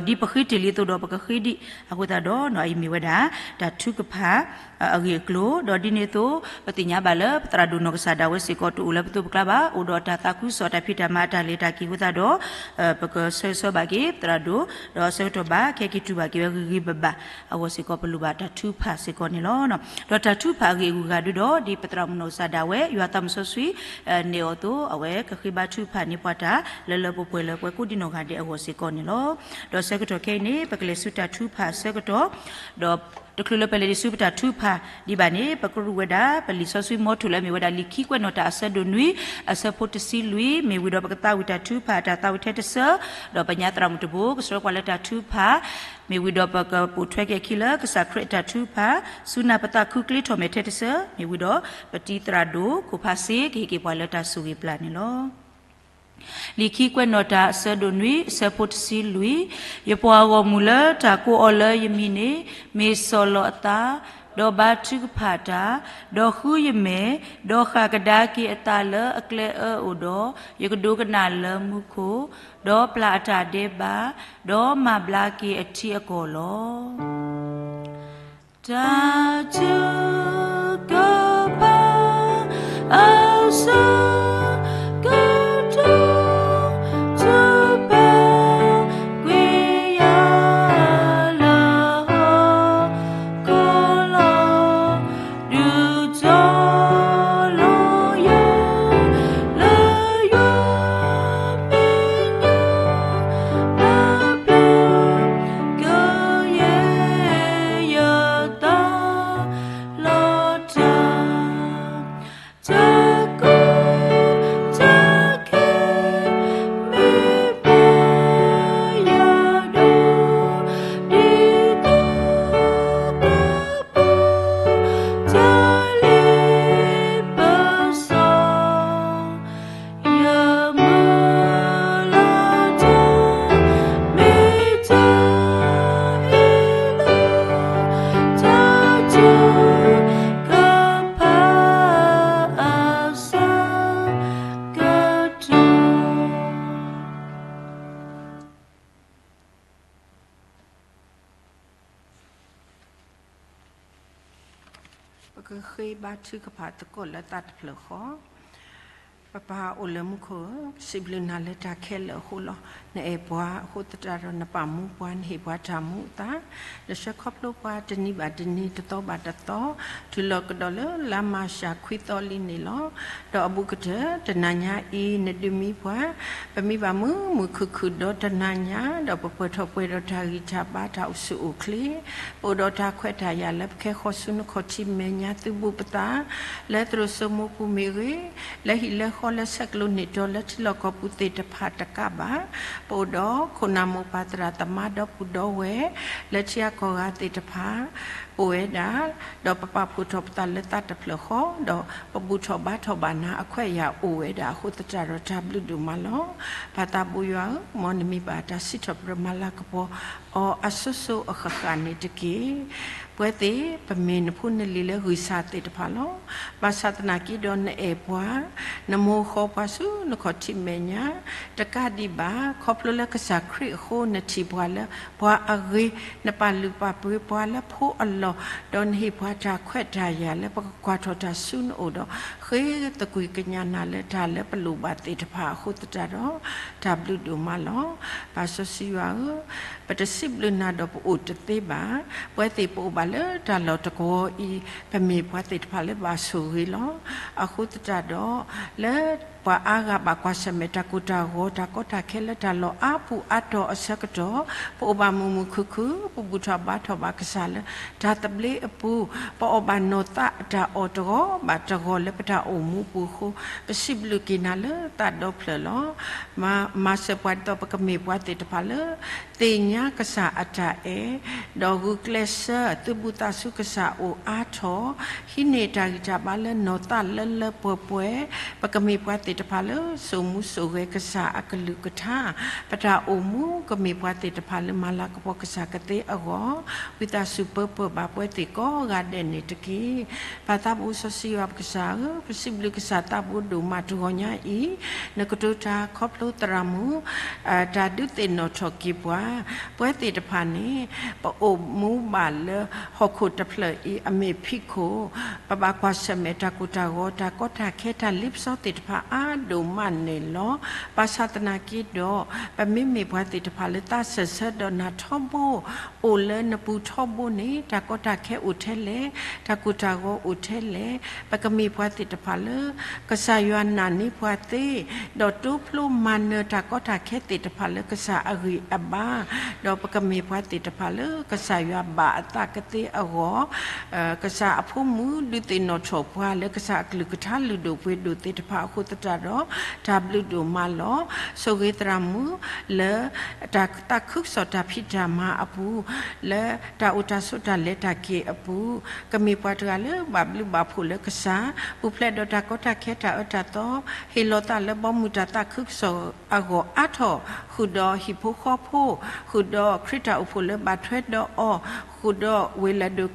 ဒီးဒ်ပဃ့တ့ၢ်လံအသိးဒီးပကဃ့ဒံး, အဃိသတးဒီး အအံၤမ့ၢ်ဝဲဒၣ် တၢ်ထုကဖၣ် အဂ့ၢ်အကျိၤ, ဒီးဒ်န့ၣ်အသိး ပသ့ၣ်ညါဘၣ်လၢပသရၣ်ဒိၣ်နီၢ်ကစၢ်ဒၣ်ဝဲစ့ၢ်ကီးတအိၣ်လၢပသိးပကျါဘၣ်, အိၣ်ဒီးတၢ်သးခုကစီၣ်တၢ်ဖံးတၢ်မၤအတၢ်လဲၤတၢ်က့ၤအဃိသတးဒီး ပကဆၢဂ့ၤဆၢဝါဘၣ်က့ၤ ပသရၣ်ဒိၣ်, ဒီးဆၢကတီၢ်ဘၣ် ကဟဲက့ၤတူၢ်ဘၣ်က့ၤဝဲဂ့ၤဂ့ၤဘၣ်ဘၣ်အဂီၢ်စ့ၢ်ကီး ပလိၣ်ဘၣ်တၢ်ထုကဖၣ်စ့ၢ်ကီးန့ၣ်လီၤ. ဒီးတၢ်ထုကဖၣ်အဂ့ၢ်အဂုၤအဂၤဒုဒီး ဒ်ပသရၣ်မုၣ်နီၢ်ကစၢ်ဒၣ်ဝဲ ယွၤသးစီဆှံ နဲၣ်အီၤအသိး အဝဲကဃ့ဘါထုကဖၣ်န့ၢ်ပှၤတၢ်လၢလၢပှဲၤပှဲၤလၢပှၤကိးဒံနီၢ်ဂၤဒဲးအဂီၢ်စ့ၢ်ကီးန့ၣ်လီၤ. ဒီးဆၢကတီၢ်ခဲအံၤန့ၣ် ပကလဲၤဆူတၢ်ထုကဖၣ်အဆၢကတီၢ်, ဒီးတချုးလၢပလဲၤဒံးဆူပတၢ်ထုကဖၣ်ဒံးဘၣ်န့ၣ် ပကရူးဝဲဒၣ် ပလံာ်စီဆှံမီထိၣ်လၢအမ့ၢ်ဝဲဒၣ်လံာ်ခံကွဲးနီၣ်တၢ်အဆၢဒိၣ်နွံ အဆၢဖိတဆံလွံၢ်, မ့ၢ်ဝံၤဒီးပကသးဝံၣ်တၢ်ထုကဖၣ် တၢ်သးဝံၣ်ထဲတဆၢ, ဒီးပညါသရၣ်မုၣ်တဘိ ကဆှၢပှၤလၢတၢ်ထုကဖၣ်, မ့ၢ်ဝံၤဒီးပကပိာ်ထွဲက့ၤအခံလၢကစၢ်ခရံာ်အတၢ်ထုကဖၣ်, စူၤနၢ်ပသးခုကျ့ထီၣ်မဲာ်ထဲတဆၢ, မ့ၢ်ဝံၤဒီးပတံၤသရၣ်ဒိၣ် ခိၣ်ဖးစ့ ကဟ့ၣ်က့ၤပှၤလၢတၢ်ဆိၣ်ဂ့ၤပျၢ်န့ၣ်လီၤ. လံာ်ခံကွဲးနီၣ်တၢ်အဆၢဒိၣ်နွံ အဆၢဖိတဆံလွံၢ်, ယပှၤဂီၢ်မုၢ်လၢတၢ်ကိးအီၤလၢယမံၤန့ၣ် မ့ၢ်ဆီၣ်လီၤအသး, ဒီးဘါထုကဖၣ်တၢ်, ဒီးဃုယမဲာ်, ဒီးဃၣ်ကဒါက့ၤအသးလၢအကျဲအၢအိၣ်ဒီး, ယကဒိကနၣ်လၢမူခိၣ်, ဒီးပျၢ်အတၢ်ဒဲးဘး, ဒီးမၤဘျါက့ၤအထံအကီၢ်လီၤ. တၢ်ထုကဖၣ်အဆၢ ကတိၤထုကဖၣ်ကွံာ်ယၤလၢဟီၣ်ခိၣ် လီၤဒုးတီၤလီၤယၤ လၢယွၤမဲာ်ညါ ဘၣ်ပျၢ်ကယဲၢ်ယသးလီၤတၢ် တၢ်ကူၣ်တၢ်က့ၤ မ့ၢ်ဘၣ်ယၤဒီး ဒ်သိးကပူၤ တၢ်လ့ပစီ ယမုၢ်လၢ်တၢ် မ့ၢ်တၢ်အ့ၣ်လိာ် တၢ်ထုကဖၣ်အဆၢကတီၢ် ပကဃ့ဘါထုကဖၣ်သကိးလၢသးတဖျၢၣ်ဃီ. ပပၢ်အိၣ်လၢမူခိၣ်ဧၢ, ပစံးဘျုးနၤလၢတၢ်ခဲလၢာ်အဃိလီၤ. နအဲၣ်ပှၤအဃိသတးဒီး နပာ်မူပှၤ, နဟ့ၣ်ပှၤတၢ်မူအသါ, လၢဆှၢခီဖျိပှၤတနံၤဘၣ်တနံၤ, တသီဘၣ်တသီ, တုၤလီၤကဒီးလၢလါမၢ်ၡးခွံသီလံန့ၣ်လီၤ. ဒီးအဘူးကတၢၢ်တနၤညါအံၤ နဒုးမံပှၤ, ပမံဘၣ်မုာ်မုာ်ခုၣ်ခုၣ်ဒီးတနၤညါ, ဒီးပပှဲၤထီၣ်ပှဲၤဒီးတၢ်ဂံၢ်တၢ်ဘါတၢ်အိၣ်ဆူၣ်အိၣ်ချ့, ပအိၣ်ဒီးတၢ်ခွဲးတၢ်ယာ်လၢပကဟဲဃီၤဆူနခီၣ်ထံးမဲာ်ညါ သုးဘူးပသး လၢသရိာ်စိမိပူၤမ့ၢ်ဂ့ၤ, လၢဟံၣ်လၢဃီလၢဆဲးကျိးန့ၢ်တီၤလၢထံလီၢ်ကီၢ်ပူၤသ့ၣ်တဖၣ်တကးဘၣ်, ပအိၣ်ဒီးခိၣ်နၢ်မိၢ်ပၢ်သရၣ်သမါဒီပုၢ်ဒီဝဲၢ် လၢထံဂၤကီၢ်ဂၤသ့ၣ်တဖၣ် အိၣ်ဝဲဒၣ်, ဒီးပပာ်ဖှိၣ်ထီၣ်ပသးလၢသးတဖျၢၣ်ဃီ, ဒီးပဘူၣ်ထီၣ်ဘါထီၣ်ဘၣ်နၤအခွဲးအယာ်အိၣ်ဝဲဒၣ်အဃိသတးဒီး တၢ်ဘျုးဒိၣ်မးလီၤ. ပၢ်သးဘိယွၤဧၢ, မ်နမံၤဘၣ်တၢ်စံးထီၣ်ပတြၢၤမၤလၤကပီၤအီၤအစိၤစိၤအဃၣ်ဃၣ်န့ၣ်တက့ၢ်. ပဝဲသ့ၣ်ပမ့ၢ်နဖိနလံၤလၢဂံၢ်စၢ်သ့ၣ်တဖၣ်လီၤ. ဘၣ်ဆၣ်သနာ်က့ဒီးနအဲၣ်ပှၤ, နမိၢ်ဃီပှၤဆူနခီၣ်ထံးမဲာ်ညါ တကးဒံးဘၣ်, ခီဖျိလၢကစၢ်ခရံာ်အဃိ နထံၣ်ပှၤလၢပှၤအဂ့ၤ, နပာ်လုၢ်ပာ်ပှ့ၤပှၤလၢဖိအလီၢ်, ဒီးနဟ့ၣ်ပှၤတၢ်ခွဲးတၢ်ယာ်လၢပကကွၢ်ထီၣ်တၢ်ဆူနအိၣ်ဒီး ဃ့သကွံၢ်ကညးနၤလၢတၢ်လၢပလိၣ်ဘၣ်သ့ၣ်တဖၣ်အဃိသတးဒီး တၢ်ဘျုးဒိၣ်မးလီၤ. ပၢ်စီဆှံယွၤဧၢ, ပတစံးဘျုးနၤဒီးပအိၣ်တသ့ဘၣ်. ပဝဲသ့ၣ်ပအိၣ်ဘၣ်လၢတၢ်လီၢ်တကဝီၤအံၤ ပမ့ၢ်ပှၤသ့ၣ်တဖၣ်လၢဘၣ်ဆိၣ်ဂ့ၤလီၤ. အဃိသတးဒီး လၢပှၤအါဂၤဘၣ်ကွၢ်ဆၢၣ်မဲာ်တၢ်ကိၢ်တၢ်ဂီၤ တၢ်ကီတၢ်ခဲလၢတၢ်လီၢ်အါပူၤအါတီၤအဆၢကတီၢ်, ပအိၣ်ဘၣ်မုာ်မုာ်ခုၣ်ခုၣ်, ပဘူၣ်ထီၣ်ဘါထီၣ်ဘၣ်ကစၢ်လၢတၢ်သဘျ့အပူၤ, ပအီၣ်ဘၣ်နီၢ်သးအတၢ်အီၣ်တဂီၤဘၣ်တဂီၤလၢပတၢ်အိၣ်မူပူၤအဃိ, ပစံးဘျုးက့ၤနၤလၢသးဒီဖျၢၣ်လီၤ. မၤစၢၤပှၤဒ်သိးပကမ့ၢ်ပှၤသ့ၣ်တဖၣ်လၢ သ့ၣ်ညါကစၢ်အတၢ်အဲၣ်, ဒီးဂုာ်ကျဲးစၢးသုးဘူးသးဆူကစၢ်အိၣ်အါထီၣ်, ဟံးန့ၢ်တၢ်ဂံၢ်တၢ်ဘါလၢနီၢ်သးလၢလၢပှဲၤပှဲၤ, ပကမ့ၢ်ပှၤသ့ၣ်တဖၣ်လၢစိာ်မူစိာ်ဂဲၤကစၢ်အကလုၢ်ကထါ, ပတၢ်အိၣ်မူကမ့ၢ်ပှၤသ့ၣ်တဖၣ်လၢမၤလၤကပီၤကစၢ်ကသ့အဂီၢ်, ဝံသးစူၤပၢပၢၢ်ဘၣ်ပဝဲသ့ၣ်ကိးဂၤဒဲးန့ၣ်တက့ၢ်. ပၢ်သးဘိစီဆှံယွၤပကစၢ်ဧၢ, ပစံးဘျုးကစၢ်သးဘိဒိၣ်မးတဂီၤညါအံၤ, နကတိၤတၢ်ခီဖျိသရၣ်မုၣ် တၢ်ဒုးသ့ၣ်နီၣ်ထီၣ်က့ၤပှၤ, ပဝဲသ့ၣ်တဖၣ်န့ၣ် ပအိၣ်မူဘၣ်လၢဟီၣ်ခိၣ်တဖျၢၣ်အံၤအမ့ၢ်ဖံးခိၣ်, ပဘၣ်ကွၢ်ဆၢၣ်မဲာ်တၢ်ကိၢ်တၢ်ဂီၤ တၢ်ကီတၢ်ခဲတၢ်လ့ပစီသ့ၣ်တဖၣ်အါဒိၣ်မးန့ၣ်လီၤ. ဘၣ်ဆၣ်သနာ်က့ဒီး ပမ့မ့ၢ်ပှၤသ့ၣ်တဖၣ်လၢသးစၢၢ်ဆၢဒီးနၤထီဘိ အိၣ်လၢနပူၤထီဘိန့ၣ် တၢ်ကီတၢ်ခဲအိၣ်ထဲလဲၣ်, တၢ်ကိၢ်တၢ်ဂီၤအိၣ်ထဲလဲၣ်, ပကမ့ၢ်ပှၤသ့ၣ်တဖၣ်လၢ ကစၢ်ယွၤနာ်န့ၢ်ပှၤသ့, ဒီးတိဖျိမၤနၢၤတၢ်ကီတၢ်ခဲသ့ၣ်တဖၣ်လၢကစၢ်အဂံၢ်အဘါ, ဒီးပကမ့ၢ်ပှၤသ့ၣ်တဖၣ်လၢကစၢ်ယွၤဘၣ်အသးကသ့အဂီၢ်, ကစၢ်အဖိမုၣ်ဒုးသ့ၣ်နီၣ်ထီၣ်ပှၤလၢကစၢ်အကလုၢ်ကထါလုၢ်ဒိၣ်ပှ့ၤဒိၣ်သ့ၣ်တဖၣ်အဃိသတးဒီး တၢ်ဘျုးဒိၣ်မးလီၤ. ဆိၣ်ဂ့ၤသရၣ်မုၣ်လၢ တၢ်သးခုကစီၣ်တၢ်ဖံးတၢ်မၤအပူၤ, လၢတၢ်အိၣ်တၢ်ဆိးတၢ်လဲၤတၢ်က့ၤအပူၤ, ကမ့ၢ်ပှၤတဂၤလၢဘၣ်ဘျုးဘၣ်ဖှိၣ်လၢကစၢ်, ပူၤဖျဲးဒီးတၢ်ကီတၢ်ခဲတၢ်အၢတၢ်သီ, ဟ့ၣ်လီၤသးလၢဘီမုၢ်တၢ်သးခုကစီၣ်အဂီၢ်အါထီၣ်, ဃုာ်ဒီးဟံၣ်ဖိဃီဖိ, ဃုာ်ဒီးခရံာ်တၢ်အိၣ်ဖှိၣ်လၢဘၣ်ထွဲဒီးအီၤ, ဃုာ်ဒီးဝ့ၢ်လၢၢ်ဒိၣ်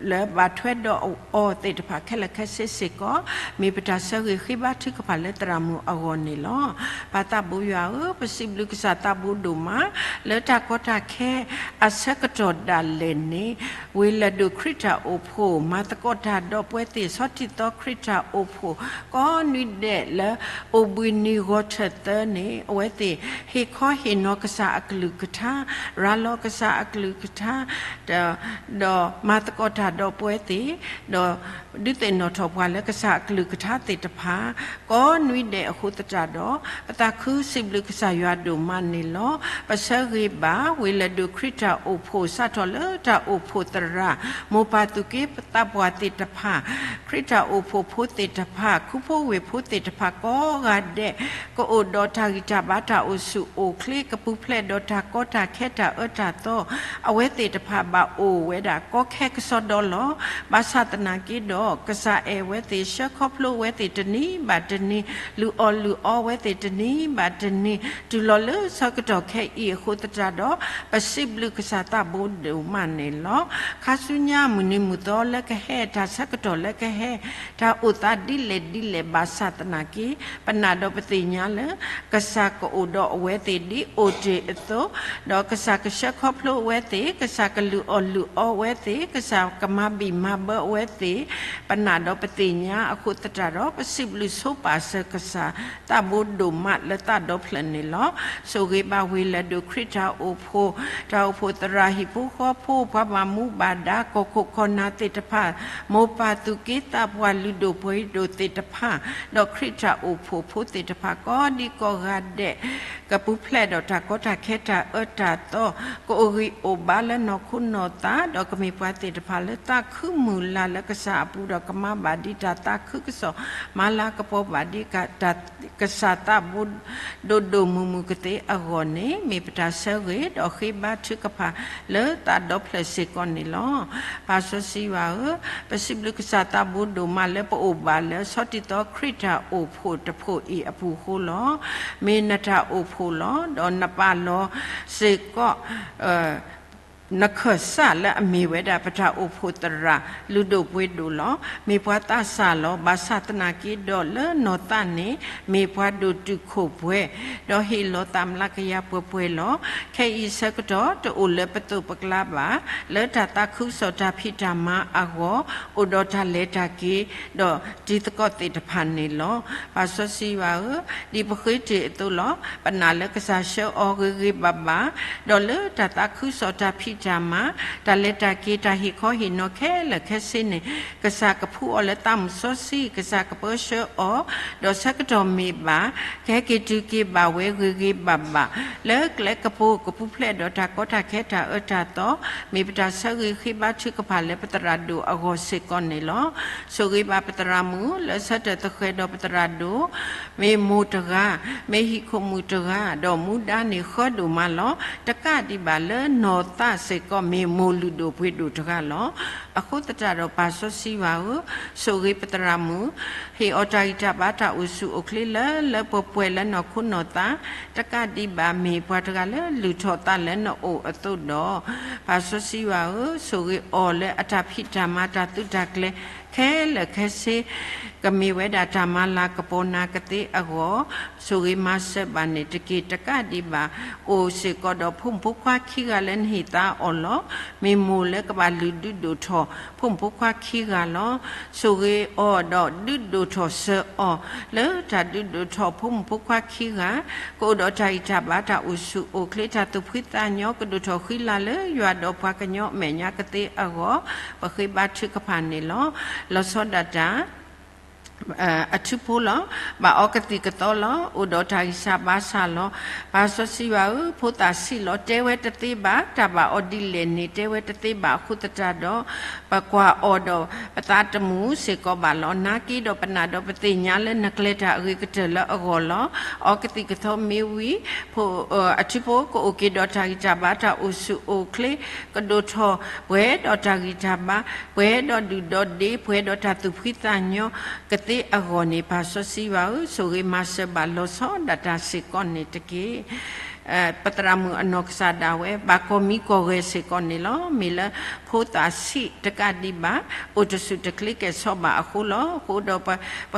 လၢဘၣ်ထွဲဒီးအီၤသ့ၣ်တဖၣ်ခဲလၢာ်ခဲဆ့စ့ၢ်ကီး, မ့ၢ်ပတၢ်ဆၢဂ့ၤဃ့ဘါထုကဖၣ်လၢသရၣ်မုၣ်အဂီၢ်န့ၣ်လီၤ. ပၢ်သးဘိယွၤဧၢ, ပစံးဘျုးကစၢ်သးဘိဒိၣ်မး, လၢတၢ်ကီတၢ်ခဲအဆၢကတီၢ်ဒၣ်လဲာ်န့ၣ်, ဝ့ၢ်လၢၢ်ဒိၣ်ခရံာ်တၢ်အိၣ်ဖှိၣ် မၤသကိးတၢ်ဒီးပဝဲသ့ၣ်ဆီၣ်တံၢ်သီခရံာ်တၢ်အိၣ်ဖှိၣ် ကိးနွံဒဲးလၢအိၣ်ဘှံးနံၤဂီၤထၢၣ်သၢန့ၣ်, အဝဲသ့ၣ်ဟ့ၣ်ခီဟ့ၣ်နီၤကစၢ်အကလုၢ်ကထါ, ရၤလီၤကစၢ်အကလုၢ်ကထါ, ဒီးမၤသကိးတၢ်ဒီးပဝဲသ့ၣ်, ဒီးဒုးသ့ၣ်နီၣ်ထီၣ်ပှၤလၢကစၢ်အကလုၢ်ကထါသ့ၣ်တဖၣ်, ကိးနွံဒဲးအဃိသတးဒီး, ပသးခုစံးဘျုးကစၢ်ယွၤဒိၣ်မးန့ၣ်လီၤ. ပဆၢဂ့ၤဘၣ်ဝ့ၢ်လၢၢ်ဒိၣ်ခရံာ်တၢ်အိၣ်ဖှိၣ် စးထီၣ်လၢတၢ်အိၣ်ဖှိၣ်သရၣ်, မိၢ်ပၢ်သူၣ်က့သးပှၢ်သ့ၣ်တဖၣ်, ခရံာ်တၢ်အိၣ်ဖှိၣ်ဖိသ့ၣ်တဖၣ်, ခူဖိဝ့ၢ်ဖိသ့ၣ်တဖၣ်ကိးဂၤဒဲး, ကအိၣ်ဒီးတၢ်ဂံၢ်တၢ်ဘါတၢ်အိၣ်ဆူၣ်အိၣ်ချ့, ကပူၤဖျဲးဒီးတၢ်ကီတၢ်ခဲတၢ်အၢတၢ်သီ, အဝဲသ့ၣ်တဖၣ်ဘၣ်အိၣ်ဝဲဒၣ်ကီခဲကစီဒီလီၤ. ဘၣ်ဆၣ်သနာ်က့ဒီး, ကစၢ်အဲၣ်ဝဲသ့ၣ် ဆှၢခီဖျိဝဲသ့ၣ်တနံၤဘၣ်တနံၤ, လုၢ်အီၣ်လုၢ်အီဝဲသ့ၣ်တနံၤဘၣ်တနံၤ, တုၤလီၤလၢဆၢကတီၢ်ခဲအံၤအဃိသတးဒီး, ပစံးဘျုးကစၢ်သးဘိဒိၣ်မးန့ၣ်လီၤ. ခါဆူညါမုၢ်နံၤမုၢ်သီလၢကဟဲ တၢ်ဆၢကတီၢ်လၢကဟဲ, တၢ်အိၣ်သးဒ်လဲၣ်ဒ်လဲၣ်ဘၣ်ဆၣ်သနာ်က့, ပနာ်ဒီးပသ့ၣ်ညါလၢ ကစၢ်ကအိၣ်ဒီးအဝဲသ့ၣ်ဒ်အိၣ်တ့ၢ်အသိး, ဒီးကစၢ်ကဆှၢခီဖျိအဝဲသ့ၣ်, ကစၢ်ကလုၢ်အီၣ်လုၢ်အီဝဲသ့ၣ်, ကစၢ် ကမၤဘံၣ်မၤဘၢအဝဲသ့ၣ်, ပနာ်ဒီးပသ့ၣ်ညါအဃိသတးဒီး ပစံးဘျုးဆိပာ်စၢၤကစၢ်သးဘိဒိၣ်မးလၢသးဒီဖျၢၣ်န့ၣ်လီၤ. ဆိၣ်ဂ့ၤဘၣ်ဝ့ၢ်လဲၢ်ဒိၣ် ခရံာ်တၢ်အိၣ်ဖှိၣ်, တၢ်အိၣ်ဖှိၣ်သရၣ် ဟံၣ်ဖိဃီဖိ, ပှၤဘၣ်မူဘၣ်ဒါ ကီၢ်ခိၣ်ကီၢ်နၢ်သ့ၣ်တဖၣ်, မိၢ်ပၢ်သူၣ်က့သးပှၢ် လုၢ်ဒိၣ်ပှ့ၤဒိၣ်သ့ၣ်တဖၣ်, ဒီးခရံာ်တၢ်အိၣ်ဖှိၣ်ဖိသ့ၣ်တဖၣ် ကိးဒံကိးဂၤဒဲး ကပူၤဖျဲးဒီးတၢ်ကီတၢ်ခဲတၢ်အၢတၢ်သီ, ကအိၣ်ဂံၢ်အိၣ်ဘါလၢနီၢ်ခိနီၢ်သး, ဒီးကမ့ၢ်ပှၤသ့ၣ်တဖၣ်လၢသးခုမုၢ်လၢ်လၢကစၢ်အပူၤဒီး ကမၤဘၣ်ဒ်တၢ်သးခုကစီၣ်, မၤလၤကပီၤဘၣ်ဒ်တၢ် ကစၢ်သးဘိဒိၣ်ဒိၣ်မုၢ်မုၢ်ကသ့အဂီၢ်န့ၣ် မ့ၢ်ပတၢ်ဆၢဂ့ၤဒီးဃ့ဘါထုကဖၣ်လၢသးဒီဖျၢၣ်စ့ၢ်ကီးန့ၣ်လီၤ. ပၢ်စီဆှံယွၤဧၢ, ပစံးဘျုးကစၢ်သးဘိဒိၣ်မးလၢပအိၣ်ဘၣ်လၢဆီတံၢ်သီခရံာ်တၢ်အိၣ်ဖှိၣ်တဖှိၣ်အံၤအပူၤအဃိလီၤ. မ့ၢ်နတၢ်အိၣ်ဖှိၣ်လီၤ. ဒီးနပာ်လီၤစ့ၢ်ကီး နခၢၣ်စးလၢအမ့ၢ်ဝဲဒၣ်ပတၢ်အိၣ်ဖှိၣ်သရၣ် လုၢ်ဒိၣ်ပှ့ၤဒိၣ်လီၤ. မ့ၢ်ပှၤသးစၢ်လီၤ. ဘၣ်ဆၣ်သနာ်က့ဒီးလၢနီၢ်သးန့ၣ် မ့ၢ်ပှၤဒိၣ်တုာ်ခိၣ်ပှဲၤ, ဒီးဟ့ၣ်လီၤသးမျးကယၤပှဲၤပှဲၤလီၤ. ခဲအံၤဆၢကတီၢ်တအိၣ်လၢပသိးပကျါဘၣ်, လၢတၢ်သးခုကစီၣ်တၢ်ဖံးတၢ်မၤအဂီၢ် အိၣ်ဒီးတၢ်လဲၤတၢ်က့ၤ ဒီးတံၤသကိးသ့ၣ်တဖၣ်န့ၣ်လီၤ. ပၢ်စီဆှံယွၤဧၢ, ဒ်ပဃ့တ့ၢ်အသိးလီၤ. ပနာ်လၢကစၢ်ဆှၢအီၤဂ့ၤဂ့ၤဘၣ်ဘၣ်, ဒီးလၢတၢ်သးခုကစီၣ်တၢ်ဖံးတၢ်မၤ, တၢ်လဲၤတၢ်က့ၤ တၢ်ဟ့ၣ်ခီဟ့ၣ်နီၤခဲလၢာ်ခဲဆ့န့ၣ် ကစၢ်ကဖှူအီၤလၢသးမုၢ်စီဆှံ, ကစၢ်ကပၢဆှၢအီၤ, ဒီးဆၢကတီၢ်မ့ၢ်ဘၣ် ကဟဲက့ၤတုၤက့ၤဘၣ်ဝဲဂ့ၤဂ့ၤဘၣ်ဘၣ် လၢကျဲကပူၤကပူၤဖျဲးဒီးတၢ်ကီတၢ်ခဲတၢ်အၢတၢ်သီ, မ့ၢ်ပတၢ်ဆၢဂ့ၤဃ့ဘါထုကဖၣ်လၢပသရၣ်ဒိၣ်အဂီၢ်စ့ၢ်ကီးန့ၣ်လီၤ. ဆိၣ်ဂ့ၤဘၣ်ပသရၣ်မုၣ်လၢဆၢထၢၣ်သဃဲၤဒီးပသရၣ်ဒိၣ်, မ့ၢ်မိၢ်တဂၤ, မ့ၢ်ဟံၣ်ခိၣ်မုၣ်တဂၤ, ဒီးမူဒါန့ၣ်ဃၢဒိၣ်မးလီၤ. တကးဒံးဘၣ်လၢနီၢ်သးစ့ၢ်ကီး မ့ၢ်မိၢ်လုၢ်ဒိၣ်ပှ့ၤဒိၣ်တဂၤလီၤ. အဃိသတးဒီးပၢ်စီဆှံယွၤဧၢ, ဆိၣ်ဂ့ၤပသရၣ်မုၣ်, ဟ့ၣ်အီၤတၢ်ဂံၢ်တၢ်ဘါတၢ်အိၣ်ဆူၣ်အိၣ်ချ့လၢလၢပှဲၤပှဲၤလၢနီၢ်ခိနီၢ်သး, တကးဒံးဘၣ်မ့ၢ်ပှၤတဂၤလၢလုၢ်ထီၣ်သးလၢနအိၣ်အသိးဒီး, ပၢ်စီဆှံယွၤဧၢ, ဆိၣ်ဂ့ၤအီၤလၢအတၢ်ဖံးတၢ်မၤတၢ်သုးတၢ်ကျဲၤခဲလၢာ်ခဲဆ့ ကမ့ၢ်ဝဲဒၣ်တၢ်မၤလၤကပီၤနၤကသ့အဂီၢ်, ဆိၣ်ဂ့ၤမၤစၢၤဘၣ်န့ၣ်တက့ၢ်. တကးဒံးဘၣ် အိၣ်စ့ၢ်ကီးဒီးဖိမုၣ်ဖိခွါခံဂၤလၢနဟ့ၣ်သါအီၤလီၤ. မ့ၢ်မိၢ်လၢကဘၣ်လုၢ်ဒုးဒိၣ်ထီၣ်ဖိမုၣ်ဖိခွါခံဂၤလီၤ. ဆိၣ်ဂ့ၤအီၤဒီးဒုးဒိၣ်ထီၣ်စၢၤအီၤ လၢတၢ်ဒုးဒိၣ်ထီၣ်ဖိမုၣ်ဖိခွါခံဂၤ, ကအိၣ်ဒီးတၢ်ဂံၢ်တၢ်ဘါတၢ်အိၣ်ဆူၣ်အိၣ်ချ့ တၢ်သူၣ်ဖှံသးညီ ကဒိၣ်ထီၣ်ဃံလၤလၢယွၤဒီးပှၤကညီအမဲာ်ညါကသ့အဂီၢ်, ပဃ့ဘါထုကဖၣ်န့ၣ်လီၤ. လီၤဆီဒၣ်တၢ် အထူဖိလီၤ. ဘၣ်အီကသံၣ်ကသီလီၤ. အိၣ်ဒီးတၢ်ဂံၢ်စၢ်ဘါစၢ်လီၤ. ပၢ်စီဆှံယွၤဧၢ, ဖိသၣ်ဆံးလီၤ. တဲဝဲတသ့ဘၣ်, တၢ်ဘၣ်အီဒ်လဲၣ်န့ၣ် တဲဝဲတသ့ဘၣ်အဃိသတးဒီး, ပကွၢ်အီၤဒီးပသးတမုာ်စ့ၢ်ကီးဘၣ်လီၤ. နာ်က့ဒီးပနာ်ဒီးပသ့ၣ်ညါလၢနကျဲၤတၢ်အဂ့ၤကတၢၢ်လၢအဂီၢ်လီၤ. အီကသံၣ်ကသီမ့ၢ်ဝံၤ, အထူဖိကအိၣ်က့ၤဒီးတၢ်ဂံၢ်တၢ်ဘါတၢ်အိၣ်ဆူၣ်အိၣ်ချ့, ကဒိၣ်ထီၣ်ပှဲၤဒီးတၢ်ဂံၢ်တၢ်ဘါ, ပှဲၤဒီးဒုၣ်ဒီးဒ့, ပှဲၤဒီးတၢ်သူၣ်ဖှံသးညီကသ့အဂီၢ်န့ၣ် ပၢ်စီဆှံယွၤဧၢ, ဆိၣ်ဂ့ၤမၤစၢၤဘၣ်လီၤဆီဒၣ်တၢ်စ့ၢ်ကီးန့ၣ်တက့ၢ်. ပသရၣ်မုၣ်အနီၢ်ကစၢ်ဒၣ်ဝဲ ဘၣ်ကီၢ်မံကီၢ်ဂဲၤစ့ၢ်ကီးန့ၣ်လီၤ. မ့ၢ်လၢဖိသၣ်ဆံးတကးဒံးဘၣ်, အိၣ်တဆူၣ်တချ့ကဲၣ်ဆိးဘၣ်အဃိလီၤ. အဃိဒီးပ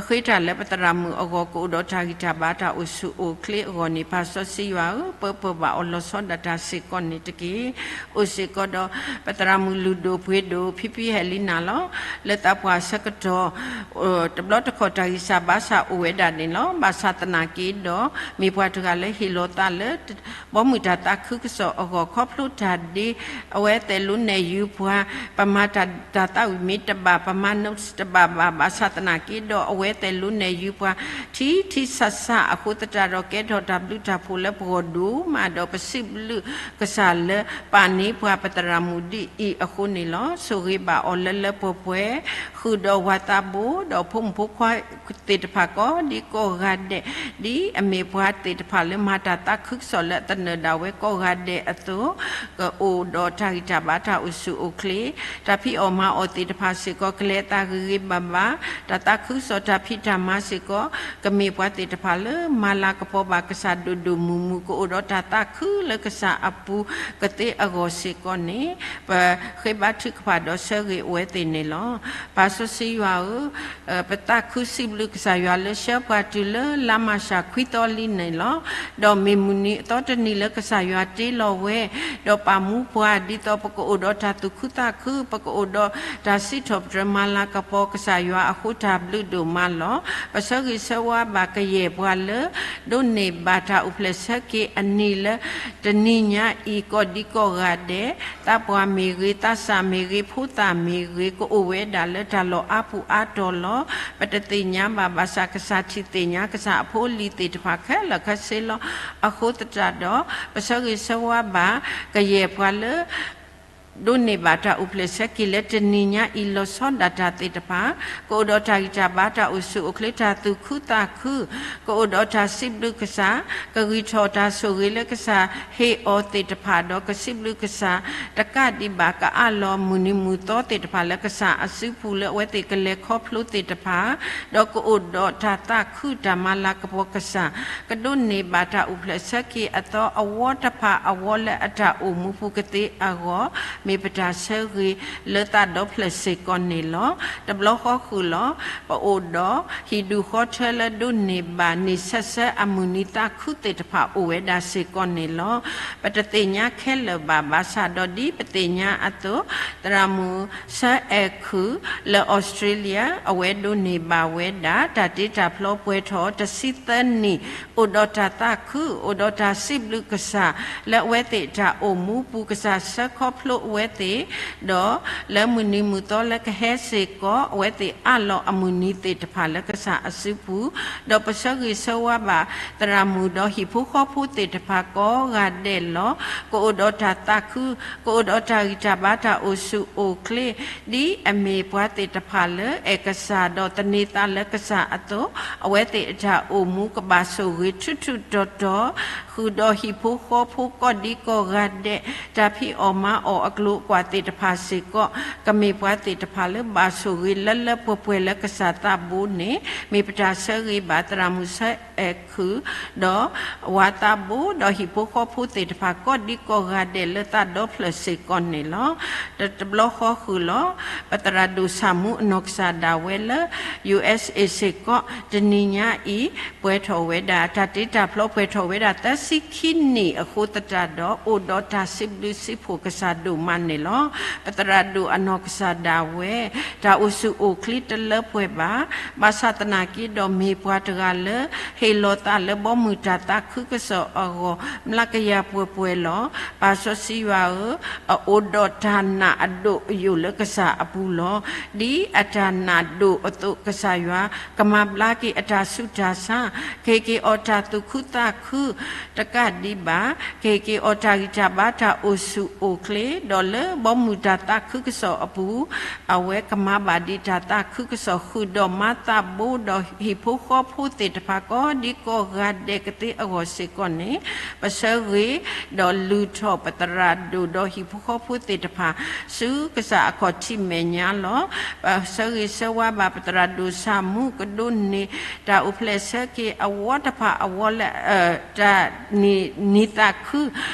ဃ့တၢ်လၢပသရၣ်မုၣ်အဂီၢ် ကအိၣ်ဒီးတၢ်ဂံၢ်တၢ်ဘါတၢ်အိၣ်ဆူၣ်အိၣ်ချ့အဂီၢ်န့ၣ် ပၢ်စီဆှံယွၤဧၢ, ပၢပၢၢ်ဘၣ်အီၤလီၤဆီဒၣ်တၢ်စ့ၢ်ကီးန့ၣ်တက့ၢ်. အိၣ်စ့ၢ်ကီးဒီးပသရၣ်မုၣ်လုၢ်ဒိၣ်ပှ့ၤဒိၣ် ဖံဖံဟဲလံနၤလီၤ. လၢသးပှၢ်ဆၢကတီၢ် တဘျီတခီၣ်တၢ်ဂံၢ်စၢ်ဘါစၢ်အိၣ်ဝဲဒၣ်န့ၣ်လီၤ. ဘၣ်ဆၣ်သနာ်က့ဒီး မ့ၢ်ပှၤတဂၤလၢဟ့ၣ်လီၤသးလၢ ဘီမုၢ်တၢ်သးခုကစီၣ်အဂီၢ် ခီဖျိတၢ်ဒ့ အဝဲသဲးလိနဲၣ်ယုၤပှၤ, ပမၤတၢ်သးဝံၣ်မ့ၢ်တဘၣ်, ပမၤ notes တဘၣ်ဘၣ်, ဘၣ်ဆၣ်သနာ်က့ဒီး အဝဲသဲးလိနဲၣ်ယုၤပှၤ ထံထံဆးဆးအဃိသတးဒီး ကဲထီၣ်တၢ်ဘျုးတၢ်ဖှိၣ်လၢပဂီၢ်ဒိၣ်မးဒီး ပစံးဘျုးကစၢ်လၢပာ်န့ၢ်ပှၤပသရၣ်မုၣ်ဒ်အံၤအဃိန့ၣ်လီၤ. ဆိၣ်ဂ့ၤဘၣ်အီၤလၢလၢပှဲၤပှဲၤ, ဃုာ်ဒီးဝၤသးဘိ ဒီးဖိမုၣ်ဖိခွါသ့ၣ်တဖၣ်ကိးဒံကိးဂၤဒဲး, ဒ်အမ့ၢ်ပှၤသ့ၣ်တဖၣ်လၢမၤတၢ်သးခုကစီၣ်လၢအသနၢၣ်ဒၣ်ဝဲကိးဂၤဒဲးအသိး, ကအိၣ်ဒီးတၢ်ဂံၢ်တၢ်ဘါတၢ်အိၣ်ဆူၣ်အိၣ်ချ့, တၢ်ဖံးအီၣ်မၤအီၣ်သ့ၣ်တဖၣ်စ့ၢ်ကီး ကလဲၤအသးဂ့ၤဂ့ၤဘၣ်ဘၣ်, တၢ်သးခုကစီၣ်တၢ်ဖံးတၢ်မၤစ့ၢ်ကီး ကမ့ၢ်ပှၤသ့ၣ်တဖၣ်လၢမၤလၤကပီၤဘၣ်ကစၢ်ဒိၣ်ဒိၣ်မုၢ်မုၢ် ကအိၣ်ဒီးတၢ်သးခုလၢကစၢ်အပူၤကသ့အဂီၢ်စ့ၢ်ကီးန့ၣ်, ပဃ့ဘါထုကဖၣ်ဒီးဆၢဂ့ၤအဝဲသ့ၣ်န့ၣ်လီၤ. ပၢ်စီဆှံယွၤဧၢ, ပသးခုစံးဘျုးကစၢ်ယွၤလၢဆှၢပှၤတုၤလၢလါမၢ်ၡးခွံသီလံန့ၣ်လီၤ. ဒီးမ့ၢ်မုၢ်နံၤအသီ တနံၤလၢကစၢ်ယွၤတ့လီၤဝဲ, ဒီးပာ်မူပှၤ ဒ်သိးပကအိၣ်ဒီးတၢ်သူၣ်ခုသးခု, ပကအိၣ်ဒီးတၢ်စံးထီၣ်ပတြၢၤမၤလၤကပီၤကစၢ်ယွၤအဃိ တၢ်ဘျုးဒိၣ်မးလီၤ. ပဆၢဂ့ၤဆၢဝါဘၣ်ကယဲၢ်ပှၤလၢ ဒိးန့ၢ်ဘၣ်တၢ်အိၣ်ဖျဲၣ်ဆၢက့ၤအနံၤလၢ တနံၤညါအံၤ ကိးဒံကိးဂၤဒဲး, သးပှၢ်မ့ၢ်ဂ့ၤ, သးစၢ်မ့ၢ်ဂ့ၤ, ဖိသၣ်မ့ၢ်ဂ့ၤ, ကအိၣ်ဝဲဒၣ်လၢတၢ်လီၢ်အါပူၤအါတီၤလီၤ. ပတသ့ၣ်ညါဘၣ်, ဘၣ်ဆၣ်ကစၢ်ထံၣ်သ့ၣ်ညါကစၢ်အဖိအလံၤသ့ၣ်တဖၣ်ခဲလၢာ်ခဲဆ့လီၤ. အဃိသတးဒီး ပဆၢဂ့ၤဆၢဝါဘၣ် ကယဲၢ်ပှၤလၢ ဒိးန့ၢ်ဘၣ်တၢ်အိၣ်ဖျဲၣ်ဆၢက့ၤလၢတနံၤညါအံၤ လီၤဆီဒၣ်တၢ်သ့ၣ်တဖၣ်, ကအိၣ်ဒီးတၢ်ဂံၢ်တၢ်ဘါ, တၢ်အိၣ်ဆူၣ်အိၣ်ချ့, တၢ်သူၣ်ခုသးခု, ကအိၣ်ဒီးတၢ်စံးဘျုးကစၢ်, ကဂံၢ်ထီၣ်တၢ်ဆိၣ်ဂ့ၤလၢကစၢ်ဟ့ၣ်အီၤသ့ၣ်တဖၣ်, ဒီးကစံးဘျုးကစၢ်တကးဒံးဘၣ် ကအးလီၤမုၢ်နံၤမုၢ်သီသ့ၣ်တဖၣ်လၢကစၢ်အစုပူၤ လၢအဝဲသ့ၣ်ကလဲၤခီဖျိသ့ၣ်တဖၣ်, ဒီးကအိၣ်ဒီးတၢ်သးခုတၢ်မၤလၤကပီၤကစၢ်, ကဒိးန့ၢ်ဘၣ်တၢ်အိၣ်ဖျဲၣ်ဆၢက့ၤအသီ အဝီတဖၣ်အဝီလၢအတၢ်အိၣ်မူပူၤကသ့အဂီၢ်, မ့ၢ်ပတၢ်ဆၢဂ့ၤလၢသးဒီဖျၢၣ်စ့ၢ်ကီးန့ၣ်လီၤ. တဘျီဃီဃုာ်လီၤ. ပအိၣ်ဒီးဟံၣ်ဒူၣ်ဃီထၢလၢဒိးန့ၢ်ဘၣ်န့ၢ်ဆၢဆၢအမုၢ်နံၤသးခုသ့ၣ်တဖၣ်အိၣ်ဝဲဒၣ်စ့ၢ်ကီးန့ၣ်လီၤ. ပတသ့ၣ်ညါခဲလၢာ်ဘၣ်, ဘၣ်ဆၣ်ဒီးဒ်ပသ့ၣ်ညါအသိး, သရၣ်မုၣ်ဆၢအဲၣ်ခုၣ်လၢ Australia အဝဲဒိးန့ၢ်ဘၣ်ဝဲဒၣ် တၢ်တ့တၢ်ဖျီပှဲၤထီၣ်တဆံသၢနံၣ်, အိၣ်ဒီးတၢ်သးခု, အိၣ်ဒီးတၢ်စံးဘျုးကစၢ်, လၢအဝဲသ့ၣ်တၢ်အိၣ်မူပူၤ ကစၢ်ဆှၢခီဖျိအဝဲသ့ၣ်, ဒီးလၢမုၢ်နံၤမုၢ်သီလၢကဟဲစ့ၢ်ကီး အဝဲသ့ၣ်အးလီၤအမုၢ်နံၤသ့ၣ်တဖၣ်လၢကစၢ်အစုပူၤ, ဒီးပဆၢဂ့ၤဆၢဝါဘၣ် သရၣ်မုၣ်ဒီးဟံၣ်ဖိဃီဖိသ့ၣ်တဖၣ်ကိးဂၤဒဲးလီၤ. ကအိၣ်ဒီးတၢ်သးခု, ကအိၣ်ဒီးတၢ်ဂံၢ်တၢ်ဘါ တၢ်အိၣ်ဆူၣ်အိၣ်ချ့, ဒ်အမ့ၢ်ပှၤသ့ၣ်တဖၣ်လၢအဲၣ်ကစၢ်ဒီးသန့ၤသးလၢကစၢ်အသိး, အဝဲသ့ၣ်အတၢ်အိၣ်မူကဘၣ်ဆိၣ်ဂ့ၤထူးထူးတီၤတီၤ, ဃုာ်ဒီးဟံၣ်ဖိဃီဖိကိးဒံကိးဂၤဒဲး, တၢ်ဖံးအီၣ်မၤအီၣ်အကျိၤအကွာ်သ့ၣ်တဖၣ်စ့ၢ်ကီး, ကမ့ၢ်ပှၤသ့ၣ်တဖၣ်လၢဘၣ်ဆိၣ်ဂ့ၤလၢလၢပှဲၤပှဲၤလၢကစၢ်သးဘိန့ၣ်, မ့ၢ်ပတၢ်ဆၢဂ့ၤဘၣ်သရၣ်မုၣ်ဆၢအဲၣ်ခုၣ်, ဒီးဝၤသးဘိ, ဒီးဟံၣ်ဖိဃီဖိသ့ၣ်တဖၣ်ကိးဒံကိးဂၤဒဲးလၢသးဒီဖျၢၣ်စ့ၢ်ကီးန့ၣ်လီၤ. တဘျီဃီဃုာ်လီၤ. ပသရၣ်ဒိၣ်ဆၣ်မူအနီၢ်ကစၢ်ဒၣ်ဝဲလၢ ယူၣ်အၢၣ်စ့ၣ်စ့ၢ်ကီး တနံၤညါအံၤ ပှဲၤထီၣ်ဝဲဒၣ် တၢ်တ့တၢ်ဖျီပှဲၤထီၣ်ဝဲဒၣ် သၢဆံခံနံၣ်အဃိသတးဒီး အိၣ်ဒီးတၢ်စံးဘျုးစံးဖှိၣ်ကစၢ်ဒိၣ်မးန့ၣ်လီၤ. ပသရၣ်ဒိၣ်အနီၢ်ကစၢ်ဒၣ်ဝဲ တၢ်အိၣ်ဆူၣ်အိၣ်ချ့တလၢပှဲၤဘၣ်. ဘၣ်ဆၣ်သနာ်က့ဒီးမ့ၢ်ပှၤတဂၤလၢ ဟ့ၣ်လီၤသးလၢဘီမုၢ်တၢ်သးခုကစီၣ်အဂီၢ် မျးကယၤပှဲၤပှဲၤလီၤ. ပၢ်စီဆှံယွၤဧၢ, အအိၣ်ဒီးတၢ်နာ်အဒိၣ်အယိာ်လၢကစၢ်အပူၤလီၤ. ဒ်အတၢ်နာ်ဒိၣ်အသိး ကစၢ်ယွၤ ကမၤဘျါက့ၤအတၢ်ဆူးတၢ်ဆါ, ကဟ့ၣ်က့ၤအီၤတၢ်သူၣ်ခုသးခု တကးဒံးဘၣ်, ကဟ့ၣ်က့ၤအီၤတၢ်ဂံၢ်တၢ်ဘါ တၢ်အိၣ်ဆူၣ်အိၣ်ချ့, ဒီးလၢဘီမုၢ်တၢ်သးခုကစီၣ်အပူၤ, အဝဲကမၤဘၣ်ဒံးတၢ်သးခုကစီၣ် ဃုာ်ဒီးမၤသးဘိဒီးဟံၣ်ဖိဃီဖိသ့ၣ်တဖၣ် ကိးဒံကိးဂၤဒဲးကသ့အဂီၢ်စ့ၢ်ကီးန့ၣ်, ပဆၢဂ့ၤဒီးလုၢ်ထီၣ်ပသရၣ်ဒိၣ်ဒီးဟံၣ်ဖိဃီဖိသ့ၣ်တဖၣ် ဆူကစၢ်အခီၣ်ထံးမဲာ်ညါလီၤ. ပဆၢဂ့ၤဆၢဝါဘၣ်ပသရၣ်ဒိၣ်ဆၣ်မူ ကဒိးန့ၢ်တၢ်အိၣ်ဖျဲၣ်ဆၢက့ၤအဝီတဖၣ်အဝီလၢ တၢ် နံၤသးခု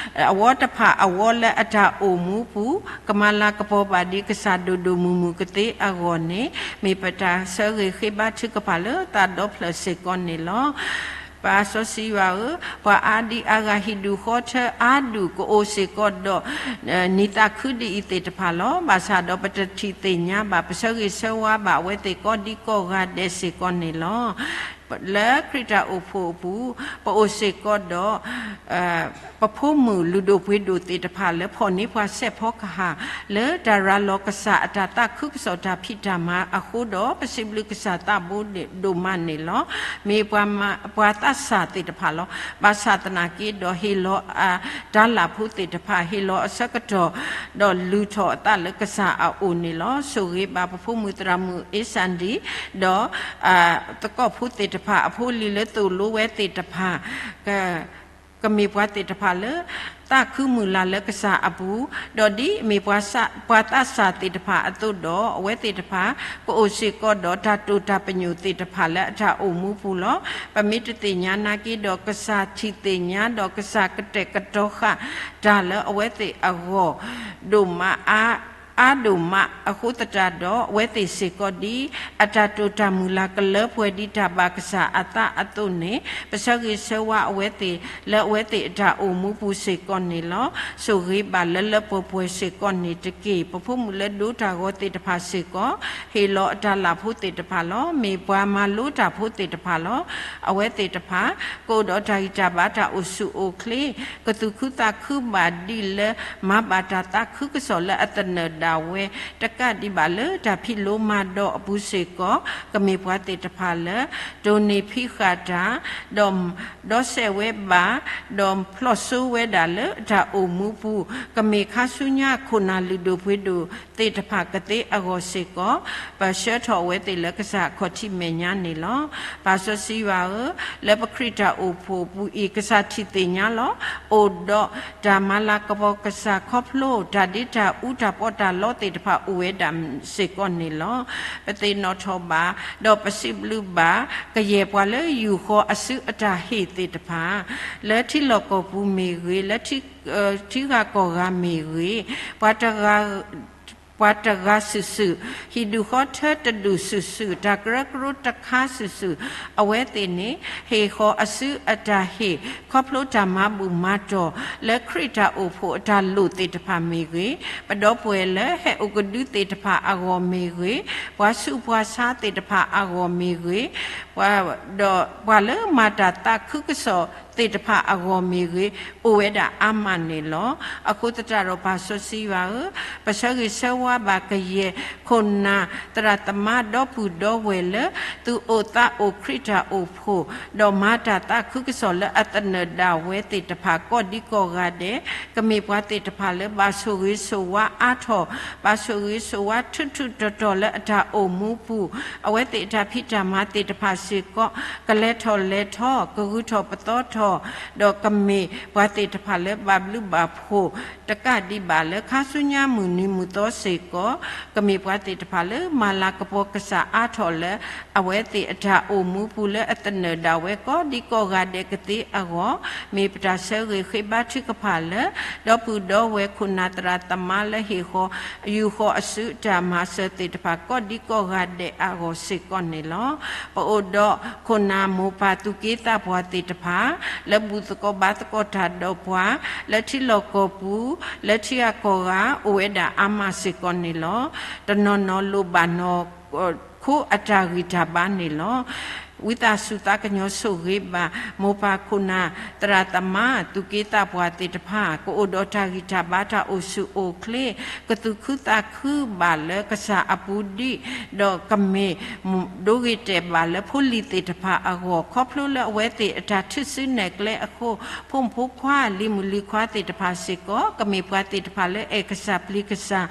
အဝီတဖၣ်အဝီလၢအတၢ်အိၣ်မူပူၤ ကမၤလၤကပီၤဘၣ်ဒံးကစၢ်ဒိၣ်ဒိၣ်မုၢ်မုၢ်ကသ့အဂီၢ်န့ၣ်, မ့ၢ်ပတၢ်ဆၢဂ့ၤဃ့ဘါထုကဖၣ်လၢသးဒီဖျၢၣ်စ့ၢ်ကီးန့ၣ်လီၤ. ပၢ်စီဆှံယွၤဧၢ, ပှၤအါဒံအါဂၤဟံၣ်ဒူၣ်ဃီထၢအါဒူၣ်ကအိၣ်စ့ၢ်ကီးဒီး နံၤသးခုဒ်အံၤသ့ၣ်တဖၣ်လီၤ. ဘၣ်ဆၣ်ဒီးပတထံၣ်သ့ၣ်ညါဘၣ် ပဆၢဂ့ၤဆၢဝါဘၣ်အဝဲသ့ၣ်ကိးဒံကိးဂၤဒဲးစ့ၢ်ကီးန့ၣ်လီၤ. လၢခရံာ်တၢ်အိၣ်ဖှိၣ်အပူၤ ပအိၣ်စ့ၢ်ကီးဒီး ပဖိမုၣ်လုၢ်ဒိၣ်ပှ့ၤဒိၣ်သ့ၣ်တဖၣ်လၢဖီၣ်န့ၢ်ပှၤစဲးဖီကဟၣ် လၢတၢ်ရၤလီၤကစၢ်အတၢ်သးခုကစီၣ်တၢ်ဖံးတၢ်မၤအဃိဒီး ပစံးဘျုးကစၢ်သးဘိဒိၣ်မးန့ၣ်လီၤ. မ့ၢ်ပှၤသးစၢ်သ့ၣ်တဖၣ်လီၤ. ဘၣ်ဆၣ်သနာ်က့ဒီးဟ့ၣ်လီၤအတၢ်လၢ်ဖိသ့ၣ်တဖၣ် ဟ့ၣ်လီၤအဆၢကတီၢ် ဒီးလုၢ်ထီၣ်အသးလၢကစၢ်အအိၣ်န့ၣ်လီၤ. ဆိၣ်ဂ့ၤဘၣ်ပဖိမုၣ်သရၣ်မုၣ်အ့စၣ်ဒံ ဒီး သကိးဖိသ့ၣ်တဖၣ် အဖိအလံၤလၢသိၣ်လိဝဲသ့ၣ်တဖၣ် ကမ့ၢ်ပှၤသ့ၣ်တဖၣ်လၢ သးခုမုၢ်လၢ်လၢကစၢ်အပူၤ, ဒီးဒ်အမ့ၢ်ပှၤသးစၢ်သ့ၣ်တဖၣ်အသိးဒီး အဝဲသ့ၣ်တဖၣ် ကအိၣ်စ့ၢ်ကီးဒီးတၢ်တိာ်တၢ်ပညိၣ်သ့ၣ်တဖၣ်လၢအတၢ်အိၣ်မူပူၤလီၤ. ပမ့ၢ်တသ့ၣ်ညါနာ်က့ဒီး ကစၢ်ထံၣ်သ့ၣ်ညါဒီးကစၢ်ကတဲာ်ကတီၤဃာ်တၢ်လၢအဝဲသ့ၣ်အဂီၢ် ဒိၣ်မးအါ အါဒိၣ်မးအဃိသတးဒီး အဝဲသ့ၣ်စ့ၢ်ကီးဒ်အတၢ်တိာ်တၢ်မုၢ်လၢ်ကလၢပှဲၤဒ်တၢ်ဘၣ်ကစၢ်အသးအသိးန့ၣ် ပဆၢဂ့ၤဆၢဝါအဝဲသ့ၣ်လၢအဝဲသ့ၣ်အတၢ်အိၣ်မူပူၤစ့ၢ်ကီးန့ၣ်လီၤ. ဆိၣ်ဂ့ၤဘၣ်လၢလၢပှဲၤပှဲၤစ့ၢ်ကီးန့ၣ်တက့ၢ်. ပဖိမုၣ်လၢဒိတၢ်ဂီၤသ့ၣ်တဖၣ်စ့ၢ်ကီး ဟ့ၣ်လီၤအတၢ်လၢ်ဖိသ့ၣ်တဖၣ်လီၤ. မ့ၢ်ပှၤမၤလိတၢ်ဖိသ့ၣ်တဖၣ်လီၤ. အဝဲသ့ၣ်တဖၣ် ကအိၣ်ဒီးတၢ်ဂံၢ်တၢ်ဘါတၢ်အိၣ်ဆူၣ်အိၣ်ချ့ ကသူၣ်ခုသးခုဘၣ်ဒ်လၢ မၤဘၣ်တၢ်သးခုကစီၣ်လၢအသနၢၣ်ဒၣ်ဝဲ တကးဒံးဘၣ်လၢတၢ်ဖံးလိမၤဒိးအပူၤစ့ၢ်ကီး ကမ့ၢ်ပှၤသ့ၣ်တဖၣ်လၢ တိၢ်န့ၢ်ဖံးဃာ်တၢ် ဒီး ဒီးစဲးဝဲဘၣ် ဒီးဖျီၣ်စိဝဲဒၣ်လၢတၢ်အိၣ်မူပူၤ ကမ့ၢ်ခါဆူညါခိၣ်နၢ်လုၢ်ဒိၣ်ပှ့ၤဒိၣ်သ့ၣ်တဖၣ်ကသ့အဂီၢ်စ့ၢ်ကီး ပဆှၢထီၣ်အဝဲသ့ၣ်လၢကစၢ်အခီၣ်ထံးမဲာ်ညါန့ၣ်လီၤ. ပၢ်စီဆှံယွၤဧၢ, လၢပခရံာ်တၢ်အိၣ်ဖှိၣ်ပူၤအံၤ ကစၢ်ထံၣ်သ့ၣ်ညါလီၤ. အိၣ်ဒီးတၢ်မၤလၤကပီၤကစၢ်ခီဖျိ တၢ်ဒ့တၢ်အူတၢ်ပီးတၢ်လီသ့ၣ်တဖၣ်အိၣ်ဝဲဒၣ်စ့ၢ်ကီးန့ၣ်လီၤ. ပသ့ၣ်နီၣ်ထီၣ်ဘၣ် ဒီးပစံးဘျုးဘၣ် ကယဲၢ်ပှၤလၢယူၢ်ဃီၤအစုအတၢ်ဟ့ၣ်သ့ၣ်တဖၣ် လၢထံလီၢ်ကီၢ်ပူၤမ့ၢ်ဂ့ၤ, လၢ ထံဂၤကီၢ်ဂၤမ့ၢ်ဂ့ၤ, ပှၤတဂၤ ပှၤတဂၤစုာ်စုာ်, ဟံၣ်ဒူၣ်ဃီထၢတဒူၣ်စုာ်စုာ်, တၢ်ကရၢကရိတခါစုာ်စုာ်, အဝဲသ့ၣ်န့ၣ် ဟ့ၣ်ဃီၤအစုအတၢ်ဟ့ၣ် ခီဖျိတၢ်မၤဘူၣ်မၤတီၢ် လၢခရံာ်တၢ်အိၣ်ဖှိၣ်အတၢ်လိၣ်သ့ၣ်တဖၣ်မ့ၢ်ဂ့ၤ, ပဒီပုၢ်ဝဲၢ်လၢဟဲအိၣ်ကဒုသ့ၣ်တဖၣ်အဂီၢ်မ့ၢ်ဂ့ၤ, ပှၤဆူးပှၤဆါသ့ၣ်တဖၣ်အဂီၢ်မ့ၢ်ဂ့ၤ, ပှၤ ဒီးပှၤလၢမၤတၢ်သးခုကစီၣ်သ့ၣ်တဖၣ်အဂီၢ်မ့ၢ်ဂ့ၤ, အိၣ်ဝဲဒၣ်အါမးန့ၣ်လီၤ. အဃိသတးဒီးပၢ်စီဆှံယွၤဧၢ, ပဆၢဂ့ၤဆၢဝါဘၣ်ကယဲၢ်ခိၣ်နၢ်သရၣ်သမါဒီပုၢ်ဒီဝဲၢ်လၢ သူၣ်အိၣ်သးအိၣ်ခရံာ်တၢ်အိၣ်ဖှိၣ်, ဒီးမၤတၢ်သးခုကစီၣ်လၢအသနၢၣ်ဒၣ်ဝဲသ့ၣ်တဖၣ်ကိးဒံကိးဂၤဒဲး, ကမ့ၢ်ပှၤသ့ၣ်တဖၣ်လၢဘၣ်ဆိၣ်ဂ့ၤဆိၣ်ဝါအါထီၣ်, ဘၣ်ဆိၣ်ဂ့ၤဆိၣ်ဝါထူးထူးတီၤတီၤလၢအတၢ်အိၣ်မူပူၤ, အဝဲသ့ၣ်အတၢ်ဖံးတၢ်မၤသ့ၣ်တဖၣ်စ့ၢ်ကီး ကလဲၤထီၣ်လဲၤထီ, ကဂုၤထီၣ်ပသီထီၣ်, ဒီးကမ့ၢ်ပှၤသ့ၣ်တဖၣ်လၢဘၣ်ဘျုးဘၣ်ဖှိၣ် တကးဒံးဘၣ်လၢခါဆူညါမုၢ်နံၤမုၢ်သီစ့ၢ်ကီး, ကမ့ၢ်ပှၤသ့ၣ်တဖၣ်လၢမၤလၤကပီၤကစၢ်အါထီၣ်လၢ အဝဲသ့ၣ်အတၢ်အိၣ်မူပူၤလၢအသနၢၣ်ဒၣ်ဝဲကိးဒံကိးဂၤဒဲးကသ့အဂီၢ်, မ့ၢ်ပတၢ်ဆၢဂ့ၤဃ့ဘါထုကဖၣ်လၢ ဒီပုၢ်ဒီဝဲၢ်ခိၣ်နၢ်သရၣ်သမါလၢဟ့ၣ်ဃီၤ ယူၢ်ဃီၤအစုတၢ်မၤစၢၤသ့ၣ်တဖၣ်ကိးဒံကိးဂၤဒဲးအဂီၢ်စ့ၢ်ကီးန့ၣ်လီၤ. ပအိၣ်ဒီးခိၣ်နၢ်မိၢ်ပၢ်သူၣ်က့သးပှၢ်သ့ၣ်တဖၣ် လၢဘူၣ်သကိးဘါသကိးတၢ်ဒီးပှၤ လၢထံလီၢ်ကီၢ်ပူၤ လၢထံဂၤကီၢ်ဂၤ အိၣ်ဝဲဒၣ်အါမးစ့ၢ်ကီးန့ၣ်လီၤ. တနီၤနီၤလိၣ်ဘၣ်နီၢ် ခိအတၢ်ဂံၢ်တၢ်ဘါန့ၣ်လီၤ. ဝံသးစူၤသးကညီၤဆိၣ်ဂ့ၤဘၣ် မိၢ်ပၢ်ခိၣ်နၢ် သရၣ်သမါ သူၣ်က့သးပှၢ်သ့ၣ်တဖၣ် ကအိၣ်ဒီးတၢ်ဂံၢ်တၢ်ဘါတၢ်အိၣ်ဆူၣ်အိၣ်ချ့ ကသူၣ်ခုသးခုဘၣ်လၢကစၢ်အပူၤဒံး ဒီးကမ့ၢ် ဒိဂ့ၤတဲာ်ဘၣ်လၢဖိလံၤသ့ၣ်တဖၣ်အဂီၢ် ခီဖျိလၢအဝဲသ့ၣ်အတၢ်ထုးစုနဲၣ်ကျဲအဃိ ဖိမုၣ်ဖိခွါလံၤမုၣ်လံၤခွါသ့ၣ်တဖၣ်စ့ၢ်ကီး ကမ့ၢ်ပှၤသ့ၣ်တဖၣ်လၢအဲၣ်ကစၢ်ပျံၤကစၢ်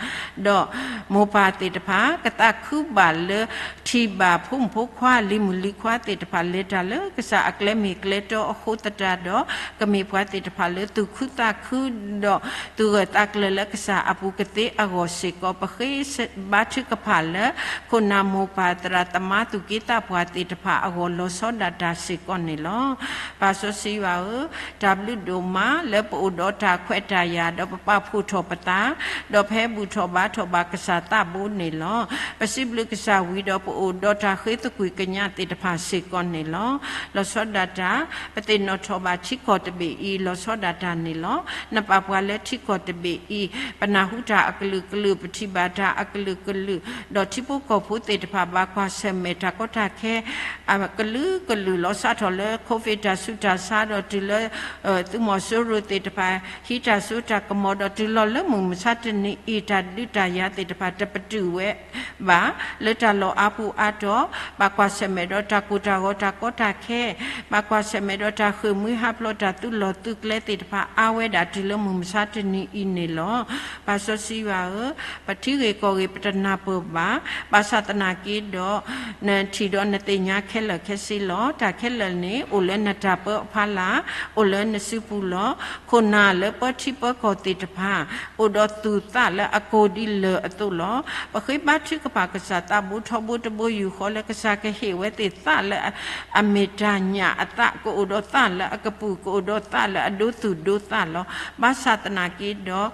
ဒီးမိၢ်ပၢ်သ့ၣ်တဖၣ် ကသးခုဘၣ်လၢထံၣ်ဘၣ်ဖိမုၣ်ဖိခွါလံၤမုၣ်လံၤခွါသ့ၣ်တဖၣ် လဲၤတၢ်လၢကစၢ်အကျဲမ့ၢ်ကျဲတီအဃိသတးဒီး ကမ့ၢ်ပှၤသ့ၣ်တဖၣ်လၢသူၣ်ခုသးခု ဒီးသူၣ်ဂၢၢ်သးကျၢၤလၢကစၢ်အပူၤကသ့အဂီၢ်စ့ၢ်ကီး ပဃ့ဘါထုကဖၣ်လၢ ခိၣ်နၢ်မိၢ်ပၢ်သရၣ်သမါသူၣ်က့သးပှၢ်သ့ၣ်တဖၣ်အဂီၢ်လီၤဆီဒၣ်တၢ်စ့ၢ်ကီးန့ၣ်လီၤ. ပၢ်စီဆှံယွၤဧၢ, တၢ်ဘျုးဒိၣ်မးလၢပအိၣ်ဒီးတၢ်ခွဲးတၢ်ယာ် ဒီးပပာ်ဖှိၣ်ထီၣ်ပသး, ဒီးပဟဲဘူၣ်ထီၣ်ဘါထီၣ်ဘၣ်ကစၢ်သးဘိန့ၣ်လီၤ. ပစံးဘျုးကစၢ်ဝံၤဒီးပအိၣ်ဒီးတၢ်ဃ့သကွံာ်ကညးသ့ၣ်တဖၣ်စ့ၢ်ကီးန့ၣ်လီၤ. လီၤဆီဒၣ်တၢ်, ပသ့ၣ်နီၣ်ထီၣ်ဘၣ်ထံကီၢ်တဘ့ၣ်အံၤ လီၤဆီဒၣ်တၢ်န့ၣ်လီၤ. နပာ်ပှၤလၢထံကီၢ်တဘ့ၣ်အံၤ, ပနၢ်ဟူတၢ်အကလုာ်ကလုာ် ပထံၣ်ဘၣ်တၢ်အကလုာ်ကလုာ်, ဒီးထံဖိကီၢ်ဖိသ့ၣ်တဖၣ် ဘၣ်ကွၢ်ဆၢၣ်မဲာ်တၢ်ကီတၢ်ခဲ အကလုာ်ကလုာ် လီၤစးထီၣ်လၢ COVID တၢ်ဆူးတၢ်ဆါ ဒီးတုၤလၢ သုးမီၤစိရိၤသ့ၣ်တဖၣ် ဟံးတၢ်စိတၢ်ကမီၤ ဒီးတုၤလီၤလၢမုၢ်မဆါတနံၤအံၤ တၢ်ဒုးတၢ်ယၤသ့ၣ်တဖၣ် တပတုာ်ဝဲဘၣ် လၢတၢ်လီၢ်အါပူၤအါတီၤ, ဘၣ်ကွၢ်ဆၢၣ်မဲာ်ဒီးတၢ်ကိၢ်တၢ်ဂီၤတၢ်ကီတၢ်ခဲ, ဘၣ်ကွၢ်ဆၢၣ်မဲာ်ဒီးတၢ်ဃ့ၢ်မှံဟးဖျိးတၢ်သုးလီၢ်သုးကျဲသ့ၣ်တဖၣ် အါဝဲဒၣ်တုၤလၢမုၢ်မဆါတနံၤအံၤန့ၣ်လီၤ. ပၢ်စီဆှံယွၤဧၢ, ပထံဂ့ၢ်ကီၢ်ဂ့ၢ်ပတနၢ်ပၢၢ်ဘၣ်, ဘၣ်ဆၣ်သနာ်က့ဒီး နထံၣ်ဒီးနသ့ၣ်ညါခဲလၢာ်ခဲဆ့လီၤ. တၢ်ခဲလၢာ်န့ၣ် အိၣ်လၢနတၢ်ပၢအဖီလာ်, အိၣ်လၢနစုပူၤလီၤ. ခိၣ်နၢ်လၢပၢထံပၢကီၢ်သ့ၣ်တဖၣ် အိၣ်ဒီးသူၣ်သးလၢအကိၢ်ဒ်လၢၢ်အသိးလီၤ. ပဃ့ဘါထုကဖၣ်ကစၢ်သးဘိထီဘိတဘိယူၢ်ဃီလၢကစၢ်ကဟ့ၣ်ဝဲသ့ၣ်သး လၢအမ့ၢ်တၢ်ညၣ်အသၣ်, ကအိၣ်ဒီးသၣ်လၢအကပုာ်, ကအိၣ်ဒီးသၣ်လၢအဒိသူၣ်ဒိသးလီၤ. ဘၣ်ဆၣ်သနာ်က့ဒီး,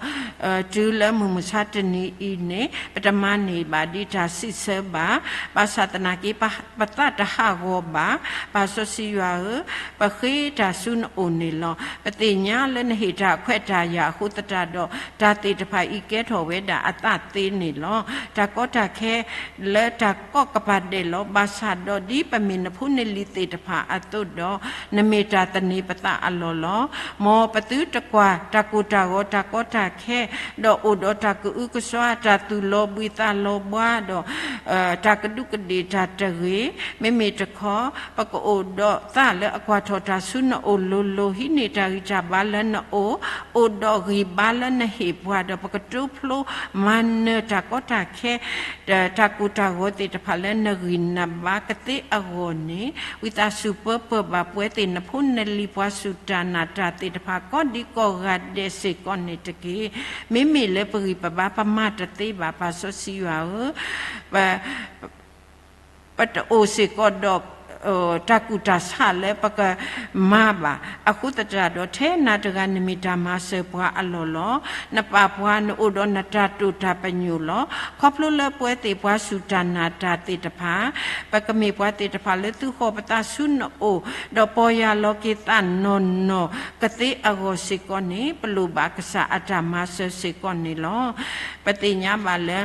တုၤလၢမုၢ်မဆါတနံၤအံၤန့ၣ် ပတမၤန့ၢ်ဘၣ်ဒ်တၢ်စံးဆၢဘၣ်. ဘၣ်ဆၣ်သနာ်က့ ပသးတဟးဂီၤဘၣ်. ပၢ်စီဆှံယွၤဧၢ, ပဃ့တၢ်ဆူနအိၣ်န့ၣ်လီၤ. ပသ့ၣ်ညါလၢနဟ့ၣ်တၢ်အခွဲးတၢ်ယာ်အဃိသတးဒီး, တၢ်သ့ၣ်တဖၣ်အံၤကဲထီၣ်ဝဲဒၣ်အသၣ်သ့န့ၣ်လီၤ. တၢ်ကီတၢ်ခဲ လၢတၢ်ကိးကပၤဒဲးလီၤ. ဘၣ်ဆၣ်ဒီးဒ်ပမ့ၢ်နဖိနလံၤသ့ၣ်တဖၣ်အသိးဒီး, နမ့ၢ်တၢ်သန့ၤပသးအလီၢ်လီၤ. မ်ပသုတကွၢ်တၢ်ကိၢ်တၢ်ဂီၤတၢ်ကီတၢ်ခဲ, ဒီးအိၣ်ဒီးတၢ်ကအုကစွါ, တၢ်သူၣ်လီၤဘှံးသးလီၤဘှါဒီး, တၢ်ကဒူးကဒ့ၣ်တၢ်တဂ့ၤ. မ့မ့ၢ်တခီ, ပကအိၣ်ဒီးသးလၢအကွၢ်ထီၣ်တၢ်ဆူနအိၣ်လိၤလိၤ, ဟံးန့ၢ်တၢ်ဂံၢ်တၢ်ဘါလၢနအိၣ်, အိၣ်ဒီးဂံၢ်ဘါလၢနဟ့ၣ်ပှၤဒီး, ပကတိဖျိမၤနၢၤတၢ်ကီတၢ်ခဲ တၢ်ကိၢ်တၢ်ဂီၤသ့ၣ်တဖၣ်လၢနဂံၢ်နဘါကသ့အဂီၢ်န့ၣ်, ဝံသးစူၤပၢပၢၢ်ဘၣ်ပဝဲသ့ၣ်နဖိနလံၤပှၤစူၢ်တၢ်နာ်တၢ်သ့ၣ်တဖၣ် ကိးဒံကိးဂၤဒဲးစ့ၢ်ကီးန့ၣ်တက့ၢ်. မ့မ့ၢ်လၢပဂံၢ်ပဘါပမၤတသ့ဘၣ်, ပၢ်စီဆှံယွၤဧၢ, ပ ပတအိၣ်စ့ၢ်ကီးဒီး တၢ်ကူၣ်တၢ်ဆးလၢပကမၤဘၣ်. အဃိသတးဒီး ထဲနၤတဂၤနမ့ၢ်တၢ်မၤစၢၤပှၤအလီၢ်လီၤ. နပာ်ပှၤ, နအိၣ်ဒီးနတၢ်တိာ်တၢ်ပညိၣ်လီၤ. ခီဖျိလၢပဝဲသ့ၣ်ပှၤစူၢ်တၢ်နာ်တၢ်သ့ၣ်တဖၣ်, ပကမ့ၢ်ပှၤသ့ၣ်တဖၣ်လၢသုဃီၤပသးဆူနအိၣ်, ဒီးပီၢ်ယၢ်လီၤက့ၤသးနီၢ်နီၢ်ကသ့အဂီၢ်စ့ၢ်ကီးန့ၣ်, ပလိၣ်ဘၣ်ကစၢ်အတၢ်မၤစၢၤစ့ၢ်ကီးန့ၣ်လီၤ. ပသ့ၣ်ညါဘၣ်လၢ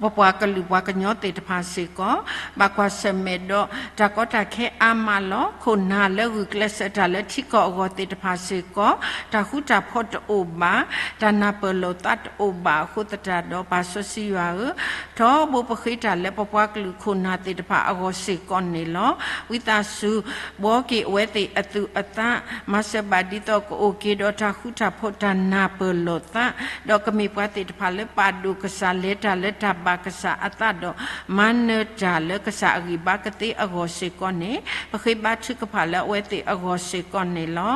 ပပှၤကလုာ်ပှၤကညီသ့ၣ်တဖၣ်စ့ၢ်ကီး, ဘၣ်ကွၢ်ဆၢၣ်မဲာ်ဒီးတၢ်ကီတၢ်ခဲအါမးလီၤ. ခိၣ်နၢ်လၢဂုာ်ကျဲးစၢးတၢ်လၢထံကီၢ်အဂီၢ်သ့ၣ်တဖၣ်စ့ၢ်ကီး, တၢ်ဃူတၢ်ဖိးတအိၣ်ဘၣ်, တၢ်နၢ်ပၢၢ်လိာ်သးတအိၣ်ဘၣ်အဃိသတးဒီး, ပၢ်စီဆှံယွၤဧၢ, ထီဘိပဃ့တၢ်လၢပပှၤကလုာ်ခိၣ်နၢ်သ့ၣ်တဖၣ်အဂီၢ်စ့ၢ်ကီးန့ၣ်လီၤ. ဝံသးစူၤ ဘှီက့ၤအဝဲသ့ၣ်အသူၣ်အသး, မၤစၢၤဘၣ်ဒ်သိးကအိၣ်က့ၤဒီးတၢ်ဃူတၢ်ဖိးတၢ်နၢ်ပၢၢ်လိာ်သး, ဒီးကမ့ၢ်ပှၤသ့ၣ်တဖၣ်လၢပာ်ဒိၣ်ကစၢ်, လဲၤတၢ်လၢတၢ်ဘၣ်ကစၢ်အသးဒီး, မၤနၢၤတၢ်လၢကစၢ်အဂံၢ်ဘါကသ့အဂီၢ်စ့ၢ်ကီးန့ၣ်, ပဃ့ဘါထုကဖၣ်လၢအဝဲသ့ၣ်အဂီၢ်စ့ၢ်ကီးန့ၣ်လီၤ.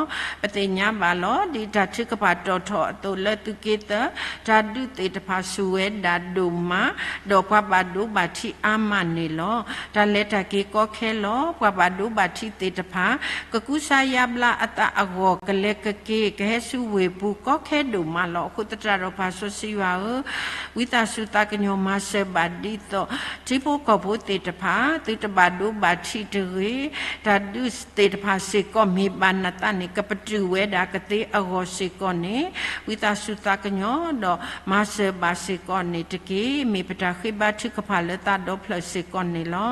ပသ့ၣ်ညါဘၣ်လီၤ. ဒ်တၢ်ထုကဖၣ်တီၣ်ထီၣ်အသိးလၢသုးက့သၢ, တၢ်ဒုးသ့ၣ်တဖၣ်ဆူၣ်ဝဲဒၣ်ဒိၣ်မး, ဒီးပှၤဘၣ်ဒိဘၣ်ထံးအါမးန့ၣ်လီၤ. တၢ်လဲၤတၢ်က့ၤကီခဲလီၤ. ပှၤဘၣ်ဒိဘၣ်ထံးသ့ၣ်တဖၣ် ကကူစါယါဘျါအသးအဂီၢ်, ကလဲၤကက့ၤ, ကဟဲဆူဝ့ၢ်ပူၤကီခဲဒိၣ်မးလီၤ. အဃိသတးဒီး ပၢ်စီဆှံယွၤဧၢ, ဝံသးစူၤသးကညီၤမၤစၢၤဘၣ်ဒ်သိး, ထံဖိကီၢ်ဖိသ့ၣ်တဖၣ် သုတဘၣ်ဒိဘၣ်ထံးတဂ့ၤ, တၢ်ဒုးသ့ၣ်တဖၣ်စ့ၢ်ကီးမ့ၢ်ဘၣ်နသးန့ၣ် ကပတုာ်ဝဲဒၣ်ကသ့အဂီၢ်စ့ၢ်ကီးန့ၣ်, ဝံသးစူၤသးကညီၤဒီးမၤစၢၤဘၣ်စ့ၢ်ကီးန့ၣ်တက့ၢ်. မ့ၢ်ပတၢ်ဃ့ဘါထုကဖၣ်လၢသးဒီဖျၢၣ်စ့ၢ်ကီးန့ၣ်လီၤ.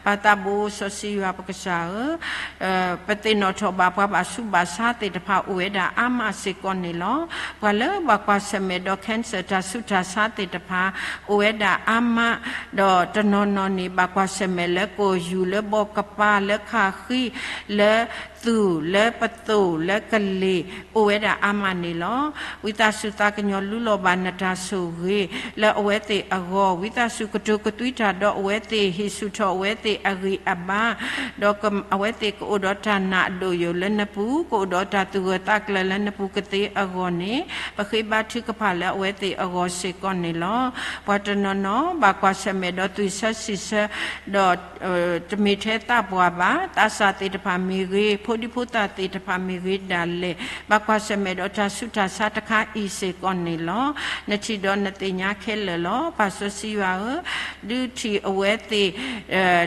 ပၢ်သးဘိစီဆှံယွၤပကစၢ်ဧၢ, ပသ့ၣ်နီၣ်ထီၣ်ဘၣ်ပှၤဘၣ်ဆူးဘၣ်ဆါသ့ၣ်တဖၣ်အိၣ်ဝဲဒၣ်အါမးစ့ၢ်ကီးန့ၣ်လီၤ. ပှၤလၢဘၣ်ကွၢ်ဆၢၣ်မဲာ်ဒီး cancer တၢ်ဆူးတၢ်ဆါသ့ၣ်တဖၣ် အိၣ်ဝဲဒၣ်အါမး, ဒီးတနီၤနီၤန့ၣ် ဘၣ်ကွၢ်ဆၢၣ်မဲာ်လၢကီၢ်ယူၢ် လၢဘီကပၤ လၢခါဃံ, လၢသူၣ် လၢပသိၣ် လၢကလ့ၢ် အိၣ်ဝဲဒၣ်အါမးန့ၣ်လီၤ. ဝံသးစူၤသးကညီၤလူလီၤဘၣ်နတၢ်ဆိၣ်ဂ့ၤလၢအဝဲသ့ၣ်အဂီၢ်, ဝံသးစူၤကတိၤကသွံတၢ်ဒီးအဝဲသ့ၣ်, ဟ့ၣ်ဆူၣ်ထီၣ်အဝဲသ့ၣ်အဂံၢ်အဘါ, ဒီးအဝဲသ့ၣ်ကအိၣ်ဒီးတၢ်နာ်အဒိၣ်ယိာ်လၢနပူၤ, ကအိၣ်ဒီးတၢ်သူၣ်ဂၢၢ်သးကျၢၤလၢနပူၤကသ့အဂီၢ်န့ၣ်, ပဃ့ဘါထုကဖၣ်လၢအဝဲသ့ၣ်အဂီၢ်စ့ၢ်ကီးန့ၣ်လီၤ. ပှၤတနီၤနီၤ ဘၣ်ကွၢ်ဆၢၣ်မဲာ်ဒီးသွံၣ်ဆၢဆံၣ်ဆၢ, ဒီး တမ့ၢ်ထဲသးပှၢ်ဘၣ်, သးစၢ်သ့ၣ်တဖၣ်မ့ၢ်ဂ့ၤ, ဖိဒံဖိသၣ်သ့ၣ်တဖၣ်မ့ၢ်ဂ့ၤဒၣ်လဲာ်, ဘၣ်ကွၢ်ဆၢၣ်မဲာ်ဒီးတၢ်ဆူးတၢ်ဆါတခါအံၤစ့ၢ်ကီးန့ၣ်လီၤ. နထံၣ်ဒီးနသ့ၣ်ညါခဲလၢာ်လီၤ. ပၢ်စီဆှံယွၤဧၢ, ဒုးထံၣ်အဝဲသ့ၣ်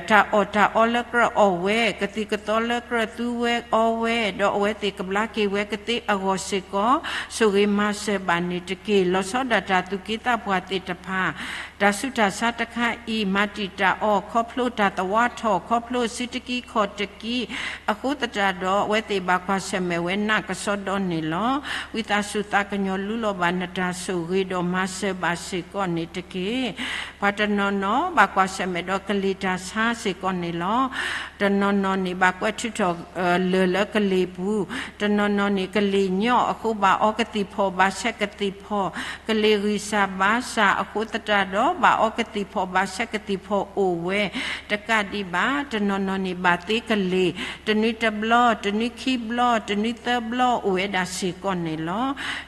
တၢ်အီၣ်တၢ်အီလၢကြၢးအီၣ်ဝဲ, ကသံၣ်ကသီလၢကြၢးသူဝဲအီဝဲ, ဒီးအဝဲသ့ၣ်ကဘျါက့ၤဝဲကသ့အဂီၢ်စ့ၢ်ကီး, ဆိၣ်ဂ့ၤမၤစၢၤဘၣ်န့ၣ်တက့ၢ်. လီၤဆီဒၣ်တၢ်သူၣ်က့သးပှၢ်သ့ၣ်တဖၣ်, တၢ်ဆူးတၢ်ဆါတခါအံၤ မၤတံာ်တာ်အီၤ, ခီဖျိတၢ်သဝါထီၣ်, ခီဖျိစုတကံခီၣ်တကံ, အဃိသတးဒီး အဝဲသ့ၣ်ဘၣ်ကွၢ်ဆၢၣ်မဲာ်ဝဲနးကစီဒီန့ၣ်လီၤ. ဝံသးစူၤသးကညီၤလူလီၤဘၣ်နတၢ်ဆိၣ်ဂ့ၤဒီးမၤစၢၤဘၣ်စ့ၢ်ကီးန့ၣ်တက့ၢ်. ပှၤတနီၤနီၤ ဘၣ်ကွၢ်ဆၢၣ်မဲာ်ဒီးကလံၤတၢ်ဆါစ့ၢ်ကီးန့ၣ်လီၤ. တနီၤနီၤန့ၣ် ဘၣ်ကွဲးထုးထီၣ် လၢၢ်လၢကလံၤပူၤ, တနီၤနီၤန့ၣ် ကလံၤညီၣ်အဃိ ဘၣ်အီကသံၣ်ဖီၣ် ဘၣ်ဆဲးကသံၣ်ဖီၣ်, ကလံၤဂံၢ်စၢ်ဘါစၢ်အဃိသတးဒီး ဘၣ်အီကသံၣ်ဖီၣ် ဘၣ်ဆဲးကသံၣ်ဖီၣ်အိၣ်ဝဲ, တကးဒံးဘၣ် တနီၤနီၤန့ၣ် ဘၣ်သ့ကလ့ၢ်, တနွံတဘျီ တနွံခံဘျီ, တနွံသၢဘျီအိၣ်ဝဲဒၣ်စ့ၢ်ကီးန့ၣ်လီၤ.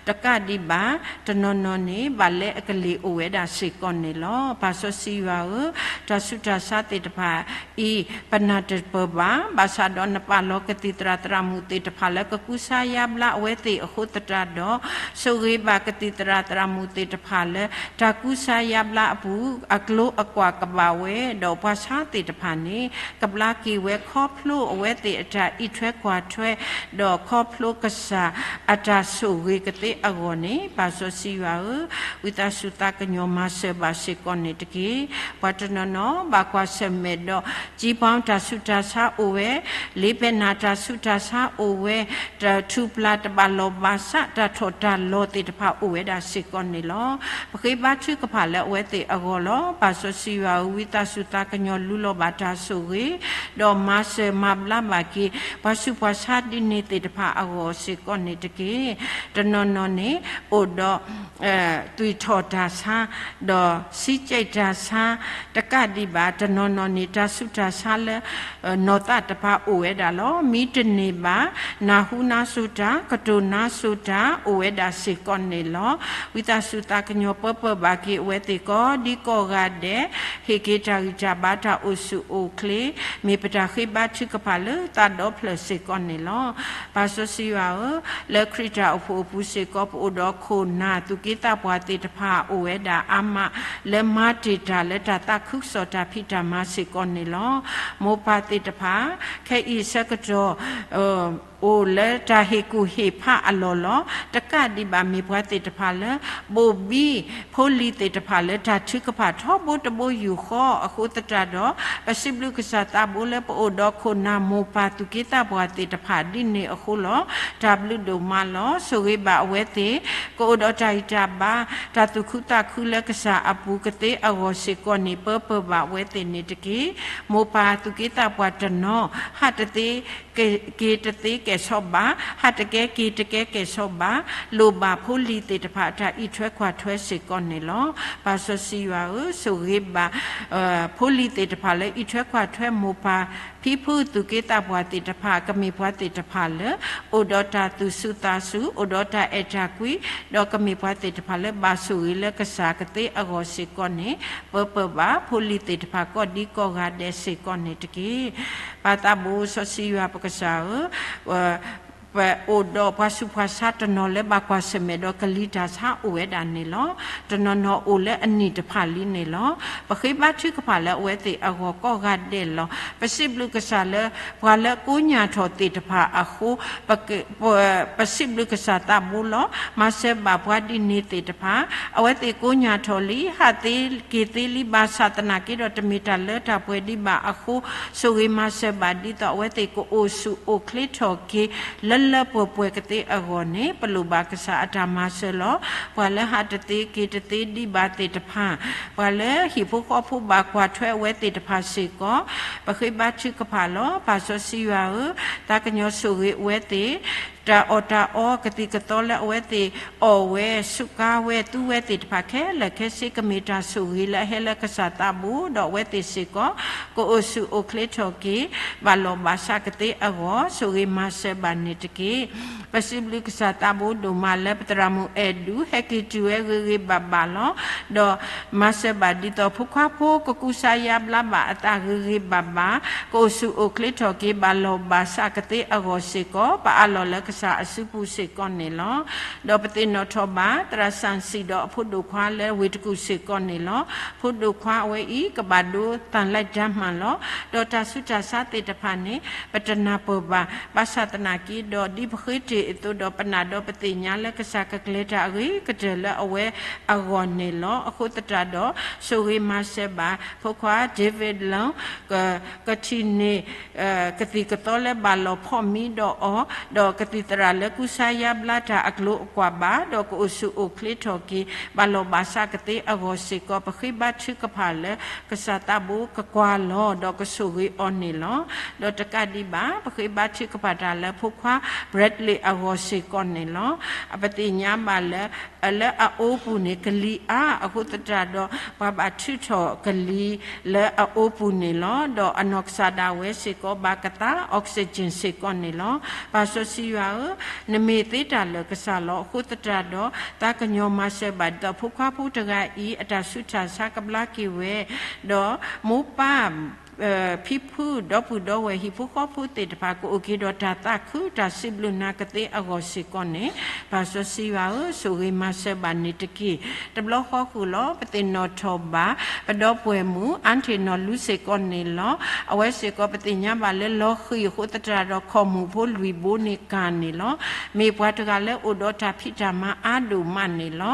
တကးဒံးဘၣ် တနီၤနီၤန့ၣ် ဘၣ်လဲအကလ့ၢ်အိၣ်ဝဲဒၣ်စ့ၢ်ကီးန့ၣ်လီၤ. ပၢ်စီဆှံယွၤဧၢ, တၢ်ဆူးတၢ်ဆါသ့ၣ်တဖၣ်အံၤ ပနၢ်တပၢၢ်ဘၣ်, ဘၣ်ဆၣ်ဒီးနပာ်လီၤကသံၣ်သရၣ်သရၣ်မုၣ်သ့ၣ်တဖၣ်လၢကကူစါယါဘျါအဝဲသ့ၣ်အဃိသတးဒီး ဆိၣ်ဂ့ၤဘၣ်ကသံၣ်သရၣ်သရၣ်မုၣ်သ့ၣ်တဖၣ်လၢ တၢ်ကူစါယါဘျါအပူၤ အကျိၤအကွာ်ကဘၣ်ဝဲ, ဒီးပှၤဆါသ့ၣ်တဖၣ်န့ၣ် ကဘျါက့ၤဝဲခီဖျိအဝဲသ့ၣ်အတၢ်အံးထွဲကွၢ်ထွဲ, ဒီးခီဖျိကစၢ်အတၢ်ဆိၣ်ဂ့ၤကသ့အဂီၢ်န့ၣ် ပၢ်စီဆှံယွၤဧၢ, ဝံသးစူၤသးကညီၤမၤစၢၤဘၣ်စ့ၢ်ကီးန့ၣ်တက့ၢ်. ပှၤတနီၤနီၤဘၣ်ကွၢ်ဆၢၣ်မဲာ်ဒီး ကၠံပီတၢ်ဆူးတၢ်ဆါအိၣ်ဝဲ, လ့ပဲနၢ်တၢ်ဆူးတၢ်ဆါအိၣ်ဝဲ, တၢ်ထူၣ်ပျၢ်တဘၣ်လီၢ်ဘၣ်စး တၢ်ထီၣ်တၢ်လီၤသ့ၣ်တဖၣ်အိၣ်ဝဲဒၣ်စ့ၢ်ကီးန့ၣ်လီၤ. ပဃ့ဘါထုကဖၣ်လၢအဝဲသ့ၣ်အဂီၢ်လီၤ. ပၢ်စီဆှံယွၤဧၢ, ဝံသးစူၤသးကညီၤလူလီၤဘၣ်တၢ်ဆိၣ်ဂ့ၤ, ဒီးမၤစၢၤမၤဘျါဘၣ်က့ၤ ပှၤဆူးပှၤဆါဒ်န့ၣ်သ့ၣ်တဖၣ်အဂီၢ်စ့ၢ်ကီးန့ၣ်တက့ၢ်. တနီၤနီၤန့ၣ် အိၣ်ဒီး သွံၣ်ထီၣ်တၢ်ဆါ, ဒီးစံကဲးတၢ်ဆါ, တကးဒံးဘၣ် တနီၤနီၤန့ၣ် တၢ်ဆူးတၢ်ဆါလၢ နီၢ်သးတဖၣ်အိၣ်ဝဲဒၣ်လီၤ. မ့ၢ်တန့ၢ်ဘၣ် နၢ်ဟူနါစိၤတၢ်, ကတိၤနါစိၤတၢ် အိၣ်ဝဲဒၣ်စ့ၢ်ကီးန့ၣ်လီၤ. ဝံသးစူၤသးကညီၤပၢပၢဘၣ်က့ၤအဝဲသ့ၣ်ကိးဒံကိးဂၤဒဲး, ဟ့ၣ်က့ၤတၢ်ဂံၢ်တၢ်ဘါတၢ်အိၣ်ဆူၣ်အိၣ်ချ့, မ့ၢ်ပတၢ်ဃ့ဘါထုကဖၣ်လၢသးဒီဖျၢၣ်စ့ၢ်ကီးန့ၣ်လီၤ. ပၢ်စီဆှံယွၤဧၢ, လၢခရံာ်တၢ်အိၣ်ဖှိၣ်အပူၤစ့ၢ်ကီး ပအိၣ်ဒီးခိၣ်နၢ်သူၣ်က့သးပှၢ်သ့ၣ်တဖၣ်အိၣ်ဝဲဒၣ်အါမး လၢမၤတ့ၢ်တၢ်လၢတၢ်သးခုကစီၣ်တၢ်ဖံးတၢ်မၤစ့ၢ်ကီးန့ၣ်လီၤ. မိၢ်ပၢ်သ့ၣ်တဖၣ် ခဲအံၤဆၢကတီၢ် အိၣ်လၢတၢ်ဟ့ၣ်ကူၣ်ဟ့ၣ်ဖးအလီၢ်လီၤ. တကးဒံးဘၣ်မ့ၢ်ပှၤသ့ၣ်တဖၣ်လၢ ဘိၣ်ဘံဖိလံၤသ့ၣ်တဖၣ်လၢတၢ်ထုကဖၣ်ထီဘိတဘိယူၢ်ဃီအဃိသတးဒီး ပစံးဘျုးကစၢ်သးဘိလၢပအိၣ်ဒီးခိၣ်နၢ်မိၢ်ပၢ်သူၣ်က့သးပှၢ်သ့ၣ်တဖၣ်ဒ်န့ၣ်အဃိလီၤ. တၢ်ဘျုးဒိၣ်မးလီၤ. ဆိၣ်ဂ့ၤဘၣ်အဝဲသ့ၣ် ကအိၣ်ဒီးတၢ်ဂံၢ်တၢ်ဘါ တၢ်သူၣ်ခုသးခုလၢကစၢ်အပူၤကသ့အဂီၢ်စ့ၢ်ကီးန့ၣ် ပၢပၢဘၣ်အဝဲသ့ၣ်န့ၣ်တက့ၢ်. မိၢ်ပၢ်သူၣ်က့သးပှၢ်တနီၤ ဟးတသ့ က့ၤတသ့ကဲၣ်ဆိးဘၣ်, ဟးတကဲက့ၤတကဲကဲၣ်ဆိးဘၣ်, လိၣ်ဘၣ်ဖိလံၤသ့ၣ်တဖၣ်တၢ်အံးထွဲကွၢ်ထွဲစ့ၢ်ကီးန့ၣ်လီၤ. ပၢ်စီဆှံယွၤဧၢ, ဆိၣ်ဂ့ၤဘၣ် ဖိလံၤသ့ၣ်တဖၣ်လၢအံးထွဲကွၢ်ထွဲမိၢ်ပၢ်ဖံဖုသူၣ်က့သးပှၢ်သ့ၣ်တဖၣ် ကမ့ၢ်ပှၤသ့ၣ်တဖၣ်လၢ အိၣ်ဒီးတၢ်သူၣ်စူၤသးစူၤ, အိၣ်ဒီးတၢ်အဲၣ်တၢ်ကွံ, ဒီးကမ့ၢ်ပှၤသ့ၣ်တဖၣ်လၢဘၣ်ဆိၣ်ဂ့ၤလၢကစၢ်ကသ့အဂီၢ်စ့ၢ်ကီးန့ၣ် ပၢပၢဘၣ်ဖိလံၤသ့ၣ်တဖၣ်ကိးဒံကိးဂၤဒဲးစ့ၢ်ကီးန့ၣ်တက့ၢ်. ပၢ်သးဘိစီဆှံယွၤပကစၢ်ဧၢ, ပအိၣ်ဒီးပှၤဆူးပှၤဆါတနီၤလၢဘၣ်ကွၢ်ဆၢၣ်မဲာ်ဒီးကလံၤတၢ်ဆါအိၣ်ဝဲဒၣ်န့ၣ်လီၤ. တနီၤနီၤအိၣ်လၢအနံၣ်တဖၣ်လံန့ၣ်လီၤ. ပဃ့ဘါထုကဖၣ်လၢအဝဲသ့ၣ်အဂီၢ်ကိးဂၤဒဲးလီၤ. ပစံးဘျုးကစၢ်လၢ ပှၤလၢကိးညၣ်ထီၣ်သ့ၣ်တဖၣ်အဃိ ပစံးဘျုးကစၢ်သးဘိလီၤ. မၤစၢၤဘၣ်ပှၤဒ်န့ၣ်သ့ၣ်တဖၣ် အဝဲသ့ၣ်ကိးညၣ်ထီၣ်လံ, ဟးသ့က့ၤသ့လံ, ဘၣ်ဆၣ်သနာ်က့ဒီးတမ့ၢ်တၢ်လၢတၢ်ပှဲၤဒံးဘၣ်အဃိ ဆိၣ်ဂ့ၤမၤစၢၤဘၣ်ဒ်သိးအဝဲသ့ၣ်ကအိၣ်ဆူၣ်အိၣ်ချ့ထီၣ်က့ၤ လၢလၢပှဲၤပှဲၤကသ့အဂီၢ်န့ၣ် ပလိၣ်ဘၣ်ကစၢ်အတၢ်မၤစၢၤလီၤ. ပှၤလၢဟးတသ့က့ၤတသ့ဒံးဘၣ်သ့ၣ်တဖၣ်, ပှၤလၢဟံၣ်ဖိဃီဖိဘၣ်ကွၢ်ထွဲအဝဲသ့ၣ်တဖၣ်စ့ၢ်ကီး ပဃ့ဘါထုကဖၣ်လီၤ. ပၢ်စီဆှံယွၤဧၢ, သးကညီၤဆိၣ်ဂ့ၤအဝဲသ့ၣ်, တၢ်အီၣ်တၢ်အီကသံၣ်ကသီလၢအဝဲသ့ၣ်အီၣ်ဝဲ, စူးကါဝဲ, သူဝဲသ့ၣ်တဖၣ်ခဲလၢာ်ခဲဆ့ ကမ့ၢ်တၢ်ဆိၣ်ဂ့ၤလၢအဟဲလၢကစၢ်သးဘိ, ဒီးအဝဲသ့ၣ်စ့ၢ်ကီး ကအိၣ်ဆူၣ်အိၣ်ချ့ထီၣ်က့ၤ ဘၣ်လီၢ်ဘၣ်စးကသ့အဂီၢ် ဆိၣ်ဂ့ၤမၤစၢၤဘၣ်န့ၣ်တက့ၢ်. ပစံးဘျုးကစၢ်သးဘိဒိၣ်မးလၢပသရၣ်မုၣ်အဲၣ်ဒူ ဟဲက့ၤတုၤဝဲဂ့ၤဂ့ၤဘၣ်ဘၣ်လီၤ. ဒီးမၤစၢၤဘၣ်ဒ်သိးဖိခွါဖိကကူစါယါဘျါဘၣ်အသးဂ့ၤဂ့ၤဘၣ်ဘၣ်, ကအိၣ်ဆူၣ်အိၣ်ချ့ထီၣ်က့ၤ ဘၣ်လီၢ်ဘၣ်စးကသ့အဂီၢ်စ့ၢ်ကီး ပအးလီၤလၢကစၢ်အစုပူၤစ့ၢ်ကီးန့ၣ်လီၤ. ဒီးပသ့ၣ်နီၣ်ထီၣ်ဘၣ် သရၣ်စၣ်စံၣ်ဒီးအဖိဒိၣ်ခွါလၢဝ့ၢ်တကူၣ်စ့ၢ်ကီးန့ၣ်လီၤ. ဖိဒိၣ်ခွါအဝဲအံၤ ကဘၣ်ဒိသၣ်လဲၣ်တၢ်မၤလီၤ. ဒီးတၢ်ဆူးတၢ်ဆါသ့ၣ်တဖၣ်န့ၣ် ပတနၢ်ပၢၢ်ဘၣ်, ဘၣ်ဆၣ်သနာ်က့ဒီး ဒ်ပဃ့တ့ၢ်အသိးဒီး ပနာ်ဒီးပသ့ၣ်ညါလၢကစၢ်ကကျဲၤတၢ်အဂ့ၤကတၢၢ်လၢအဝဲအဂီၢ်န့ၣ်လီၤ. အဃိသတးဒီး ဆိၣ်ဂ့ၤမၤစၢၤဘၣ် ဖိခွါ David Long က ကထံၣ်န့ၢ် ကသံၣ်ကသီလၢဘၣ်လီၢ်ဖီၣ်မံဒီးအီၤ, ဒီးကသံၣ်သရၣ်လၢကူစါယါဘျါတၢ်အကျိၤအကွာ်ဘၣ်, ဒီးကအိၣ်ဆူၣ်အိၣ်ချ့ထီၣ်က့ၤ ဘၣ်လီၢ်ဘၣ်စးကသ့အဂီၢ်စ့ၢ်ကီး ပဃ့ဘါထုကဖၣ်လၢ ကစၢ်သးဘိကကွၢ်လီၤ ဒီးကဆိၣ်ဂ့ၤအီၤန့ၣ်လီၤ. ဒီးတကးဒံးဘၣ် ပဃ့ဘါထုကဖၣ်တၢ်လၢဖိခွါ Bradley အဂီၢ်စ့ၢ်ကီးန့ၣ်လီၤ. ပသ့ၣ်ညါဘၣ်လၢ လၢအအိပူၤန့ၣ် ကလံၤအါအဃိသတးဒီး ပှၤဘၣ်ထုးထီၣ်ကလံၤလၢအအိပူၤန့ၣ်လီၤ. ဒီးအနီၢ်ကစၢ်ဒၣ်ဝဲစ့ၢ်ကီး ဘၣ်ကသါ oxygen စ့ၢ်ကီးန့ၣ်လီၤ. ပၢ်စီဆှံယွၤဧၢ, နမ့ၢ်သ့တၢ်လၢာ်ကစၢ်လီၤ. အဃိသတးဒီး သးကညီၤမၤစၢၤဘၣ်ဒ်သိး ဖိခွါဖိတဂၤအံၤ အတၢ်ဆူးတၢ်ဆါကဘျါက့ၤဝဲ, ဒီးမိၢ်ပၢ် ဖံဖု ဒီပုၢ်ဒီဝဲၢ် ဟံၣ်ဖိဃီဖိသ့ၣ်တဖၣ် ကအိၣ်က့ၤဒီးတၢ်သးခု တၢ်စံးဘျုးနၤကသ့အဂီၢ်စ့ၢ်ကီးန့ၣ်, ပၢ်စီဆှံယွၤဧၢ, ဆိၣ်ဂ့ၤမၤစၢၤဘၣ်န့ၣ်တက့ၢ်. တဘျီဃီဃုာ်လီၤ. ပသ့ၣ်နီၣ်ထီၣ်ဘၣ် ပဒီပုၢ်ဝဲၢ်မုၣ် အါထ့ၣ်နီၢ်လူစ့ၢ်ကီးန့ၣ်လီၤ. အဝဲစ့ၢ်ကီး ပသ့ၣ်ညါဘၣ်လၢ လီၤဃံၤအဃိသတးဒီး ခိၣ်မူၣ်ဖိလွံၢ်ဘိန့ၣ်ကၢ်န့ၣ်လီၤ. မ့ၢ်ပှၤတဂၤလၢအိၣ်ဒီးတၢ်ဖံးတၢ်မၤအါဒိၣ်မးန့ၣ်လီၤ.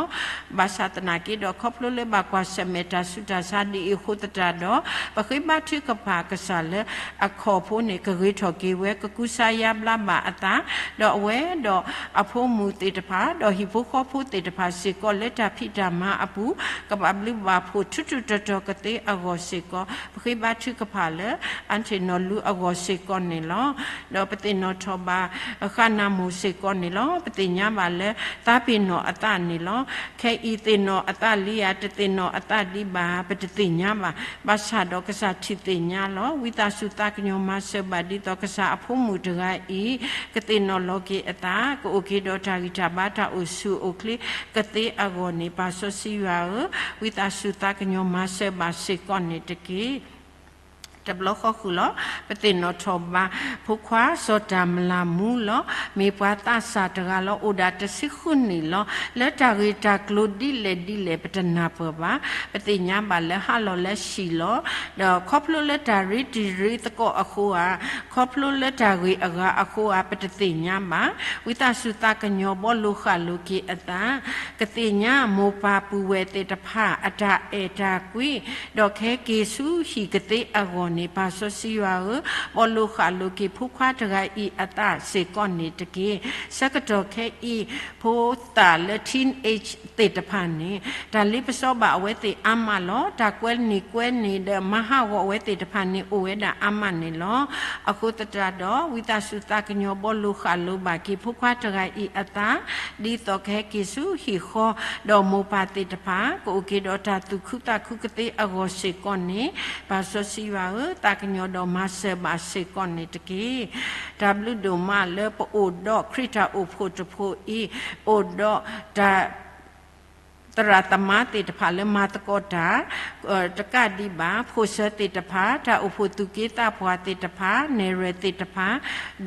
ဘၣ်ဆၣ်သနာ်က့ဒီး ခီဖျိလၢဘၣ်ကွၢ်ဆၢၣ်မဲာ်တၢ်ဆူးတၢ်ဆါဒ်အံၤအဃိသတးဒီး ပဃ့ဘါထုကဖၣ်ကစၢ်လၢ အခီၣ်ဖိန့ၣ် ကဂ့ၤထီၣ်က့ၤဝဲ ကကူစါယါဘျါဘၣ်အသး, ဒီးအဝဲဒီးအဖိမုၣ်သ့ၣ်တဖၣ် ဒီးဟံၣ်ဖိဃီဖိသ့ၣ်တဖၣ်စ့ၢ်ကီး လၢတၢ်ဖံးတၢ်မၤအပူၤ ကဘၣ်ဘျုးဘၣ်ဖှိၣ်ထူးထူးတီၤတီၤကသ့အဂီၢ်စ့ၢ်ကီး ပဃ့ဘါထုကဖၣ်လၢ အါထ့ၣ်နီၢ်လူအဂီၢ်စ့ၢ်ကီးန့ၣ်လီၤ. ဒီးပသ့ၣ်နီၣ်ထီၣ်ဘၣ် ဃၣ်နၢ်မိၢ်စ့ၢ်ကီးန့ၣ်လီၤ. ပသ့ၣ်ညါဘၣ်လၢ သးပ့ၤနီၣ်အသးန့ၣ်လီၤ. ခဲအံၤသ့ၣ်နီၣ်အသးလံဧါ တသ့ၣ်နီၣ်အသးဒံးဘၣ် ပတသ့ၣ်ညါဘၣ်. ဘၣ်ဆၣ်ဒီးကစၢ်ထံၣ်သ့ၣ်ညါလီၤ. ဝံသးစူၤသးကညီၤမၤစၢၤဘၣ်ဒ်သိး ကစၢ်အဖိမုၣ်တဂၤအံၤ ကသ့ၣ်နီၣ်လီၤက့ၤအသး, ကအိၣ်က့ၤဒီးတၢ်ဂံၢ်တၢ်ဘါ တၢ်အိၣ်ဆူၣ်အိၣ်ချ့ ကသ့အဂီၢ်န့ၣ် ပၢ်စီဆှံယွၤဧၢ, ဝံသးစူၤသးကညီၤမၤစၢၤဘၣ်စ့ၢ်ကီးန့ၣ်တက့ၢ်. တဘျီဃီဃုာ်လီၤ. ပသ့ၣ်နီၣ်ထီၣ်ဘၣ် ဖိခွါစီၤတၢ်မလၤမူလီၤ. မ့ၢ်ပှၤသးစၢ်တဂၤလီၤ. အိၣ်ဒၣ်တဆံဃုနံၣ်လီၤ. လၢတၢ်ဂ့ၢ်တၢ်ကျိၤဒ်လဲၣ်ဒ်လဲၣ် ပတနၢ်ပၢၢ်ဘၣ်. ပသ့ၣ်ညါဘၣ်လၢဟါလီၤလၢဟံၣ်လီၤ. ဒီးခီဖျိလၢတၢ်ရ့တံၤရ့သကိးအဃိဧါ, ခီဖျိလၢတၢ်ဂ့ၢ်အဂၤအဃိဧါ ပတသ့ၣ်ညါဘၣ်. ဝံသးစူၤသးကညီၤ ဘီလိဃာ်လိၤက့ၤအသး, ကသ့ၣ်ညါမိၢ်ပၢ်ပုၢ်ဝဲၢ်သ့ၣ်တဖၣ် အတၢ်အဲၣ်တၢ်ကွံ, ဒီးကဟဲက့ၤဆူဟံၣ်ကသ့အဂီၢ်န့ၣ် ပၢ်စီဆှံယွၤဧၢ, ဘီလိဃာ်လိၤက့ၤ ဖိခွါတဂၤအံၤအသးစ့ၢ်ကီးန့ၣ်တက့ၢ်. ဆၢကတီၢ်ခဲအံၤ ဖိသၣ်လၢ teenage သ့ၣ်တဖၣ်န့ၣ် တၢ်လ့ပစီဘၣ်အဝဲသ့ၣ်အါမးလီၤ. တၢ်ကွဲန့ၢ်ကွဲန့ၢ်ဒီး မၤဟးဂီၤအဝဲသ့ၣ်တဖၣ်န့ၣ် အိၣ်ဝဲဒၣ်အါမးန့ၣ်လီၤ. အဃိသတးဒီး ဝံသးစူၤသးကညီၤ ဘီလိဃာ်လိၤဘၣ်က့ၤ ဖိခွါတဂၤအံၤအသး, ဒ်သိးကဟဲက့ၤဆူဟံၣ်ဃီ, ဒီးမိၢ်ပၢ်သ့ၣ်တဖၣ် ကအိၣ်က့ၤဒီးတၢ်သူၣ်ခုသးခုကသ့အဂီၢ်စ့ၢ်ကီးန့ၣ်, ပၢ်စီဆှံယွၤဧၢ, သးကညီၤဒီးမၤစၢၤဘၣ်စ့ၢ်ကီးန့ၣ်တက့ၢ်. တၢ်ဘျုးဒိၣ်မးလၢပအိၣ်ဒီးခရံာ်တၢ်အိၣ်ဖှိၣ်တဖှိၣ်အံၤ, အိၣ်ဒီးတၢ် သရၣ်သမါသ့ၣ်တဖၣ်လၢမၤသကိးတၢ် တကးဒံးဘၣ် ဖိၣ်စၢၤသ့ၣ်တဖၣ်, တၢ်အိၣ်ဖှိၣ်သူၣ်က့သးပှၢ်သ့ၣ်တဖၣ်, နဲၣ်ရွဲၣ်သ့ၣ်တဖၣ်,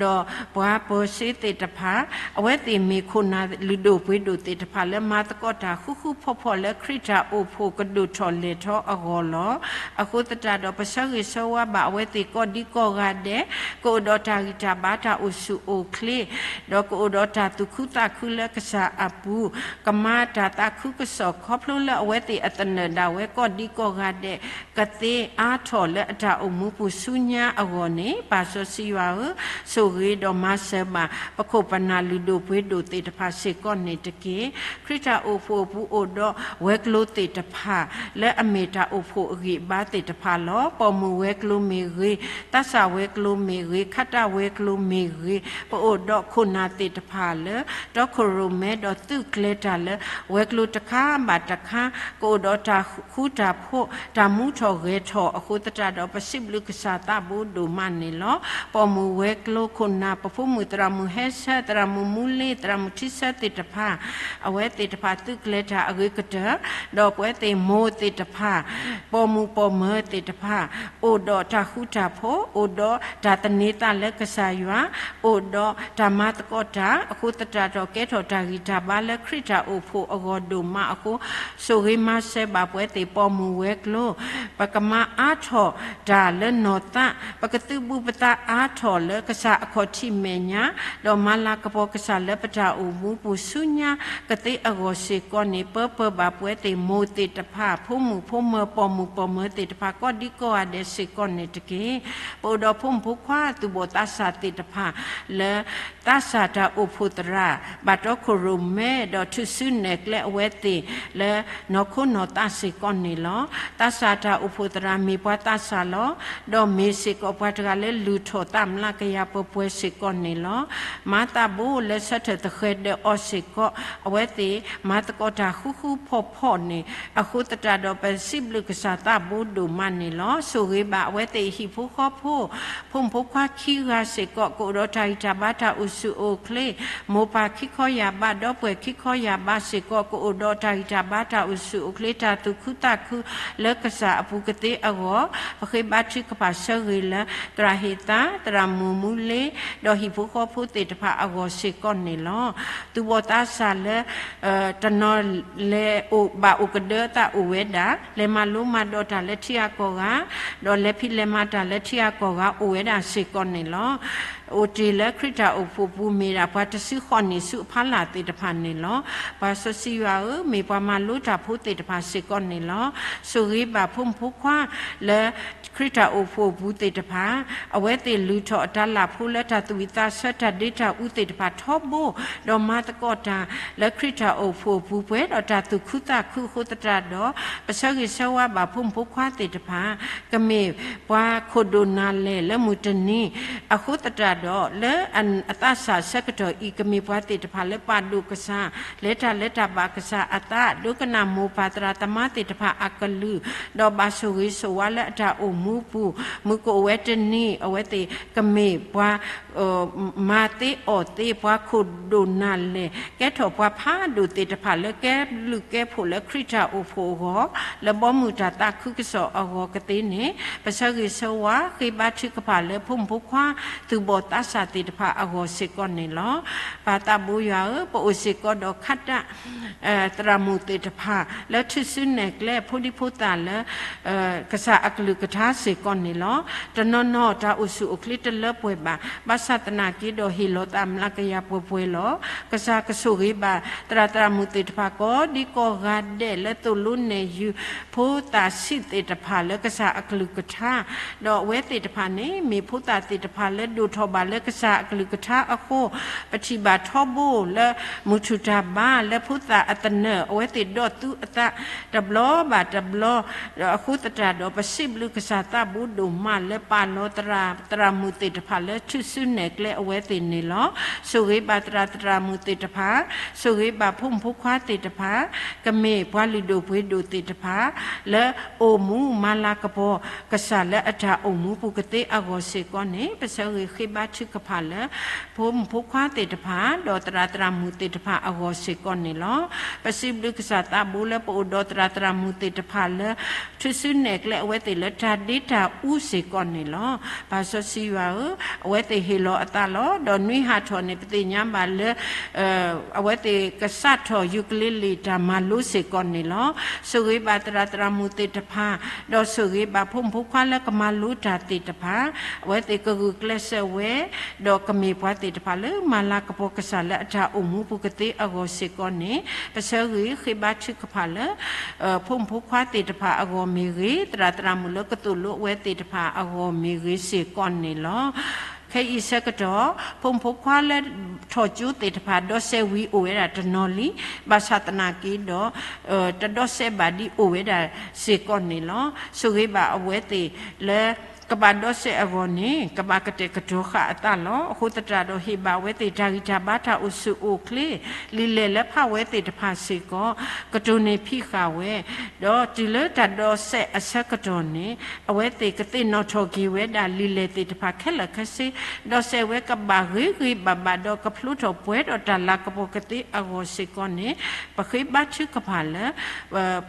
ဒီးပှၤပၢၤစ့သ့ၣ်တဖၣ်, အဝဲသ့ၣ်မ့ၢ်ခိၣ်နၢ်လုၢ်ဒိၣ်ပှ့ၤဒိၣ်သ့ၣ်တဖၣ်လၢမၤသကိးတၢ်ဃူဃူဖိးဖိးလၢခရံာ်တၢ်အိၣ်ဖှိၣ်ကဒိၣ်ထီၣ်လဲၢ်ထီၣ်အဂီၢ်လီၤ. အဃိသတးဒီး ပဆၢဂ့ၤဆၢဝါဘၣ်အဝဲသ့ၣ်ကိးဒံကိးဂၤဒဲး, ကအိၣ်ဒီးတၢ်ဂံၢ်တၢ်ဘါတၢ်အိၣ်ဆူၣ်အိၣ်ချ့ ဒီးကအိၣ်ဒီးတၢ်သူၣ်ခုသးခုလၢကစၢ်အပူၤ, ကမၤတၢ်သးခုကစီၣ်ခီဖျိလၢအဝဲသ့ၣ်အသနၢၣ်ဒၣ်ဝဲကိးဒံကိးဂၤဒဲး ကသ့အါထီၣ်လၢအတၢ်အိၣ်မူပူၤဆူညါအဂီၢ်န့ၣ်, ပၢ်စီဆှံယွၤဧၢ, ဆိၣ်ဂ့ၤဒီးမၤစၢၤဘၣ် ပခိၣ်ပနၢ်လုၢ်ဒိၣ်ပှ့ၤဒိၣ်သ့ၣ်တဖၣ်စ့ၢ်ကီးန့ၣ်တက့ၢ်. ခရံာ်တၢ်အိၣ်ဖှိၣ်အပူၤအိၣ်ဒီးဝဲၤကျိၤသ့ၣ်တဖၣ် လၢအမ့ၢ်တၢ်အိၣ်ဖှိၣ်အဂံၢ်အဘါသ့ၣ်တဖၣ်လီၤ. ပိာ်မုၣ်ဝဲၤကျိၤမ့ၢ်ဂ့ၤ, သးစၢ်ဝဲၤကျိၤမ့ၢ်ဂ့ၤ, ခးတၢ်ဝဲၤကျိၤမ့ၢ်ဂ့ၤ, ပအိၣ်ဒီးခိၣ်နၢ်သ့ၣ်တဖၣ်လၢ တီခိၣ်ရိၣ်မဲဒီးသုးကျဲၤတၢ်လၢ ဝဲၤကျိၤတခါဘၣ်တခါ ကအိၣ်ဒီးတၢ်ဃူတၢ်ဖိး တၢ်မူထီၣ်ဂဲၤထီၣ်အဃိသတးဒီး ပစံးဘျုးကစၢ်သးဘိဒိၣ်မးန့ၣ်လီၤ. ပိာ်မုၣ်ဝဲၤကျိၤခိၣ်နၢ် ပဖိမုၣ်သရၣ်မုၣ်ဟဲဆၢ သရၣ်မုၣ်မူလ့ သရၣ်မုၣ်ထံဆၢသ့ၣ်တဖၣ် အဝဲသ့ၣ်တဖၣ်သုးကျဲၤတၢ်အဂ့ၤကတၢၢ်, ဒီးပဝဲသ့ၣ်မိၢ်သ့ၣ်တဖၣ် ပိာ်မုၣ်ပိာ်မၢၤသ့ၣ်တဖၣ် အိၣ်ဒီးတၢ်ဃူတၢ်ဖိး, အိၣ်ဒီးတၢ်သန့ၤသးလၢကစၢ်ယွၤ, အိၣ်ဒီးတၢ်မၤသကိးတၢ်အဃိသတးဒီး ကဲထီၣ်တၢ်ဂံၢ်တၢ်ဘါလၢခရံာ်တၢ်အိၣ်ဖှိၣ်အဂီၢ်ဒိၣ်မးအဃိ, ဆိၣ်ဂ့ၤမၤစၢၤဘၣ်ပဝဲသ့ၣ်ပိာ်မုၣ်ဝဲၤကျိၤ, ပကမၤအါထီၣ်တၢ်လၢနီၢ်သး, ပကသုးဘူးပသးအါထီၣ်လၢကစၢ်အခီၣ်ထံးမဲာ်ညါ, ဒီးမၤလၤကပီၤကစၢ်လၢပတၢ်အိၣ်မူပူၤဆူညါ ကသ့အဂီၢ်စ့ၢ်ကီးန့ၣ်, ပၢပၢဘၣ်ပဝဲသ့ၣ်မိၢ်သ့ၣ်တဖၣ်, ဖိမုၣ်ဖိမၢၤ, ပိာ်မုၣ်ပိာ်မၢၤသ့ၣ်တဖၣ် ကိးဒံကိးဂၤဒဲးစ့ၢ်ကီးန့ၣ်တက့ၢ်. ပအိၣ်ဒီးဖိမုၣ်ဖိခွါသူၣ်ဘီၣ်သးစၢ်သ့ၣ်တဖၣ် လၢသးစၢ်တၢ်အိၣ်ဖှိၣ်သရၣ် ဘၣ်တီခိၣ်ရိၣ်မဲ ဒီးထူၣ်စုနဲၣ်ကျဲအဝဲသ့ၣ် လၢနီၢ်ခိနီၢ်သးစ့ၢ်ကီးန့ၣ်လီၤ. သးစၢ်တၢ်အိၣ်ဖှိၣ်သရၣ်မ့ၢ်ပှၤသးစၢ်လီၤ. ဒီးမ့ၢ်စ့ၢ်ကီးပှၤတဂၤလၢလုၢ်ထီၣ်သးမျးကယၤပှဲၤပှဲၤစ့ၢ်ကီးန့ၣ်လီၤ. မၤသးဘိလၢဆၢထၢၣ်သဃဲၤဒၢးအီၤစ့ၢ်ကီး အဝဲသ့ၣ်မၤသကိးတၢ်ဃူဃူဖိးဖိးန့ၣ် အဃိသတးဒီးပစံးဘျုးကစၢ်သးဘိဒိၣ်မးန့ၣ်လီၤ. ဆိၣ်ဂ့ၤဘၣ်အဝဲသ့ၣ်ဟံၣ်ဖိဃီဖိ ဖိမုၣ်ဖိခွါခံဂၤစ့ၢ်ကီး ကအိၣ်ဒီးတၢ်ဂံၢ်တၢ်ဘါတၢ်အိၣ်ဆူၣ်အိၣ်ချ့, မိၢ်ပၢ်ခံခီယၢ်ဘး ဒီပုၢ်ဝဲၢ်ခံခီယၢ်ဘးစ့ၢ်ကီး ကအိၣ်ဒီးတၢ်ဂံၢ်တၢ်ဘါတၢ်အိၣ်ဆူၣ်အိၣ်ချ့ တၢ်သူၣ်ခုသးခုလၢကစၢ်အပူၤကသ့အဂီၢ် ပဃ့ဘါထုကဖၣ်ဆၢဂ့ၤလၢ သရၣ်ဟ့ၣ်သါ, သရၣ်မုၢ်မူလ့, ဒီးဟံၣ်ဖိဃီဖိသ့ၣ်တဖၣ်အဂီၢ်စ့ၢ်ကီးန့ၣ်လီၤ. သူၣ်ဘီၣ်သးစၢ်လၢ တနီၤလဲၤအိၣ်ဘၣ်အိၣ်ကဒၢအသးအိၣ်ဝဲဒၣ်, လဲၤမၤလိမၤဒိးတၢ်လၢထံအကီၢ်ဂၤ, ဒီးလဲၤဖံးလဲၤမၤတၢ်လၢထံအကီၢ်ဂၤအိၣ်ဝဲဒၣ်စ့ၢ်ကီးန့ၣ်လီၤ. အိၣ်တ့ၢ်လၢခရံာ်တၢ်အိၣ်ဖှိၣ်ပူၤမ့ၢ်ဒၣ်ပှၤတစုဃီန့ၣ်ဆူအဖီလာ်သ့ၣ်တဖၣ်န့ၣ်လီၤ. ပှၤစီဆှံယွၤဧၢ, မ့ၢ်ပှၤမၤလိတၢ်ဖိသ့ၣ်တဖၣ်စ့ၢ်ကီးန့ၣ်လီၤ. ဆိၣ်ဂ့ၤဘၣ်ဖိမုၣ်ဖိခွါလၢ ခရံာ်တၢ်အိၣ်ဖှိၣ်ပူၤသ့ၣ်တဖၣ်, အဝဲသ့ၣ်လုၢ်ထီၣ်အတၢ်လၢ်ဖိလၢတၢ်သူၣ်ဝံၣ်သးဆၢ တၢ်ဒ့တၢ်အူသ့ၣ်တဖၣ်ထီဘိ, ဒီးမၤသကိးတၢ်လၢခရံာ်တၢ်အိၣ်ဖှိၣ်ပူၤပှဲၤဒီးတၢ်သူၣ်ခုသးခုအဃိသတးဒီး, ပဆၢဂ့ၤဆၢဝါဘၣ်ဖိမုၣ်ဖိခွါသ့ၣ်တဖၣ်, ကမ့ၢ်ပှၤခိၣ်ဒိၣ်နၢ်လဲၢ်လၢမုၢ်တနံၤ, အဃိသတးဒီး လၢအသးစၢ်ဆၢကတီၢ်အံၤ ကမ့ၢ်ပှၤသ့ၣ်တဖၣ်လၢပာ်ဒိၣ်ကစၢ်, လဲၤတၢ်လၢတၢ်ဘၣ်ကစၢ်အသး, ဒိကနၣ်မိၢ်ပၢ်သရၣ်သမါသ့ၣ်တဖၣ်အကလုၢ်, ဒီးဘၣ်ဆိၣ်ဂ့ၤဆိၣ်ဝါလၢအတၢ်အိၣ်မူပူၤ, မုၢ်ကအိၣ်ဝဲတနံၤ အဝဲသ့ၣ်ကမ့ၢ်ပှၤ မၤသ့အီၣ်သ့ ပှၤခိၣ်ဒိၣ်နၢ်လဲၢ် ကဲထီၣ်ပှၤဖးဒိၣ်သ့ၣ်တဖၣ်လၢကဲဘျုးကဲဖှိၣ်လၢခရံာ်တၢ်အိၣ်ဖှိၣ်အဂီၢ်, လၢဘီမုၢ်တၢ်သးခုကစီၣ်အဂီၢ်ကသ့န့ၣ်, ပဆၢဂ့ၤဆၢဝါဃ့ဘါထုကဖၣ်လၢဖိမုၣ်ဖိခွါ သူၣ်ဘီၣ်သးစၢ်သ့ၣ်တဖၣ်အဂီၢ်စ့ၢ်ကီးန့ၣ်လီၤ. ပၢ်သးဘိယွၤဧၢ, ပအိၣ်စ့ၢ်ကီးဒီးခးတၢ် သရၣ်မုၣ်သ့ၣ်တဖၣ် လၢထူၣ်စုနဲၣ်ကျဲဖိဒံဖိသၣ်လၢ ကစၢ်အကလုၢ်ကထါစ့ၢ်ကီးန့ၣ်လီၤ. တနီၤနီၤတၢ်အိၣ်ဆူၣ်အိၣ်ချ့တလၢပှဲၤဘၣ်, ဘၣ်ဆၣ်သနာ်က့ဒီးဟ့ၣ်လီၤသးမျးကယၤပှဲၤပှဲၤလီၤ. ကစၢ်ကဆိၣ်ဂ့ၤဘၣ် သရၣ်သရၣ်မုၣ်သ့ၣ်တဖၣ်ကိးဒံကိးဂၤဒဲးလၢသိၣ်လိနဲၣ်ယုၤ ဖိသၣ်ဆံးသ့ၣ်တဖၣ်လၢကစၢ်အကလုၢ်ကထါ, ဒီးအဝဲသ့ၣ်တဖၣ်န့ၣ် မ့ၢ်ဖိသၣ်သ့ၣ်တဖၣ်လၢဒိၣ်ထီၣ်ဘၣ်လၢကစၢ်အကလုၢ်ကထါအဃိ, ပထံၣ်ဘၣ်ထီဘိလၢမုၢ်ထူၣ်တၢ်ဘါလၢဖိသၣ်အသနၢၣ် အဝဲသ့ၣ်ဒီးသူအသးတဘျီဘၣ်တဘျီ, အဃိသတးဒီး ပစံးဘျုးကစၢ်သးဘိဒိၣ်မးလၢပာ်လီၤသရၣ်သရၣ်မုၣ်သ့ၣ်တဖၣ်လၢထူၣ်စုနဲၣ်ကျဲအဝဲသ့ၣ်န့ၣ်လီၤ. ဆိၣ်ဂ့ၤဘၣ်သရၣ်သရၣ်မုၣ်သ့ၣ်တဖၣ်, ဆိၣ်ဂ့ၤဘၣ်ဖိမုၣ်ဖိခွါသ့ၣ်တဖၣ်, ကမ့ၢ်ပှၤလုၢ်ဒိၣ်ပှ့ၤဒိၣ်သ့ၣ်တဖၣ် လၢအိၣ်မူမၤလၤကပီၤကစၢ်လၢအတၢ်အိၣ်မူပူၤကသ့အဂီၢ်စ့ၢ်ကီးန့ၣ်, ပဆၢဂ့ၤဃ့ဘါထုကဖၣ်လၢ ဖိမုၣ်ဖိခွါသ့ၣ်တဖၣ် ဒီးသရၣ်သရၣ်မုၣ်သ့ၣ်တဖၣ်အဂီၢ်စ့ၢ်ကီးန့ၣ်လီၤ. ပစံးဘျုးကစၢ်သးဘိလၢပအိၣ်ဒီးသရၣ်သရၣ်မုၣ်သ့ၣ်တဖၣ်လၢ ထူၣ်စုနဲၣ်ကျဲအဝဲသ့ၣ်လၢတၢ်ဒ့တၢ်အူစ့ၢ်ကီးန့ၣ်လီၤ. ပၢ်စီဆှံယွၤဧၢ, အဝဲသ့ၣ်ဟ့ၣ်လီၤအသးလီၤ. ဒီးနွံဟးထီၣ်န့ၣ် ပသ့ၣ်ညါဘၣ်လၢ အဝဲသ့ၣ်ကစးထီၣ်ယူကလ့လ့ၣ်တၢ်မၤလိစ့ၢ်ကီးန့ၣ်လီၤ. ဆိၣ်ဂ့ၤဘၣ်သရၣ်သရၣ်မုၣ်သ့ၣ်တဖၣ်, ဒီးဆိၣ်ဂ့ၤဘၣ်ဖိမုၣ်ဖိခွါလၢကမၤလိတၢ်သ့ၣ်တဖၣ်, အဝဲသ့ၣ်ကဂုာ်ကျဲးစၢးဝဲ, ဒီးကမ့ၢ်ပှၤသ့ၣ်တဖၣ်လၢမၤလၤကပီၤကစၢ်လၢအတၢ်အိၣ်မူပူၤကသ့အဂီၢ်စ့ၢ်ကီးန့ၣ်, ပဆၢဂ့ၤဃ့ဘါထုကဖၣ်လၢ ဖိမုၣ်ဖိခွါသ့ၣ်တဖၣ်အဂီၢ်မ့ၢ်ဂ့ၤ, သရၣ်သရၣ်မုၣ်လၢကသိၣ်လိအဝဲသ့ၣ်တဖၣ်အဂီၢ်မ့ၢ်ဂ့ၤစ့ၢ်ကီးန့ၣ်လီၤ. ခဲအံၤဆၢကတီၢ် ဖိမုၣ်ဖိခွါလၢထီၣ်ကၠိသ့ၣ်တဖၣ် ဒီးစဲးဝံၤအိၣ်ဝဲဒၣ်တနီၤလံ, ဘၣ်ဆၣ်သနာ်က့ဒီး တဒီးစဲးဘၣ်ဒံးအိၣ်ဝဲဒၣ်စ့ၢ်ကီးန့ၣ်လီၤ. ဆိၣ်ဂ့ၤဘၣ်အဝဲသ့ၣ်လၢ ကဘၣ်ဒီးစဲးအဂီၢ်န့ၣ် ကဘၣ်ကတဲာ်ကတီၤဃာ်အသးလီၤ. အဃိသတးဒီး ဟ့ၣ်ဘၣ်အဝဲသ့ၣ်တၢ်ဂံၢ်တၢ်ဘါတၢ်အိၣ်ဆူၣ်အိၣ်ချ့, လံာ်လဲၢ်လၢဖးဝဲသ့ၣ်တဖၣ်စ့ၢ်ကီး ကတိၤန့ၢ်ဖံးဃာ်ဝဲ, ဒီးတုၤလၢတၢ်ဒီးစဲးအဆၢကတီၢ်န့ၣ် အဝဲသ့ၣ်ကသ့ၣ်နီၣ်ထီၣ်က့ၤဝဲဒၣ်လံာ်လဲၢ်သ့ၣ်တဖၣ်ခဲလၢာ်ခဲဆ့, ဒီးစဲးဝဲကဘၣ်ဂ့ၤဂ့ၤဘၣ်ဘၣ်ဒီးကဖျိထီၣ်ပှဲၤဒီးတၢ်လၤကပီၤကသ့အဂီၢ်စ့ၢ်ကီးန့ၣ်, ပဃ့ဘါထုကဖၣ်လၢ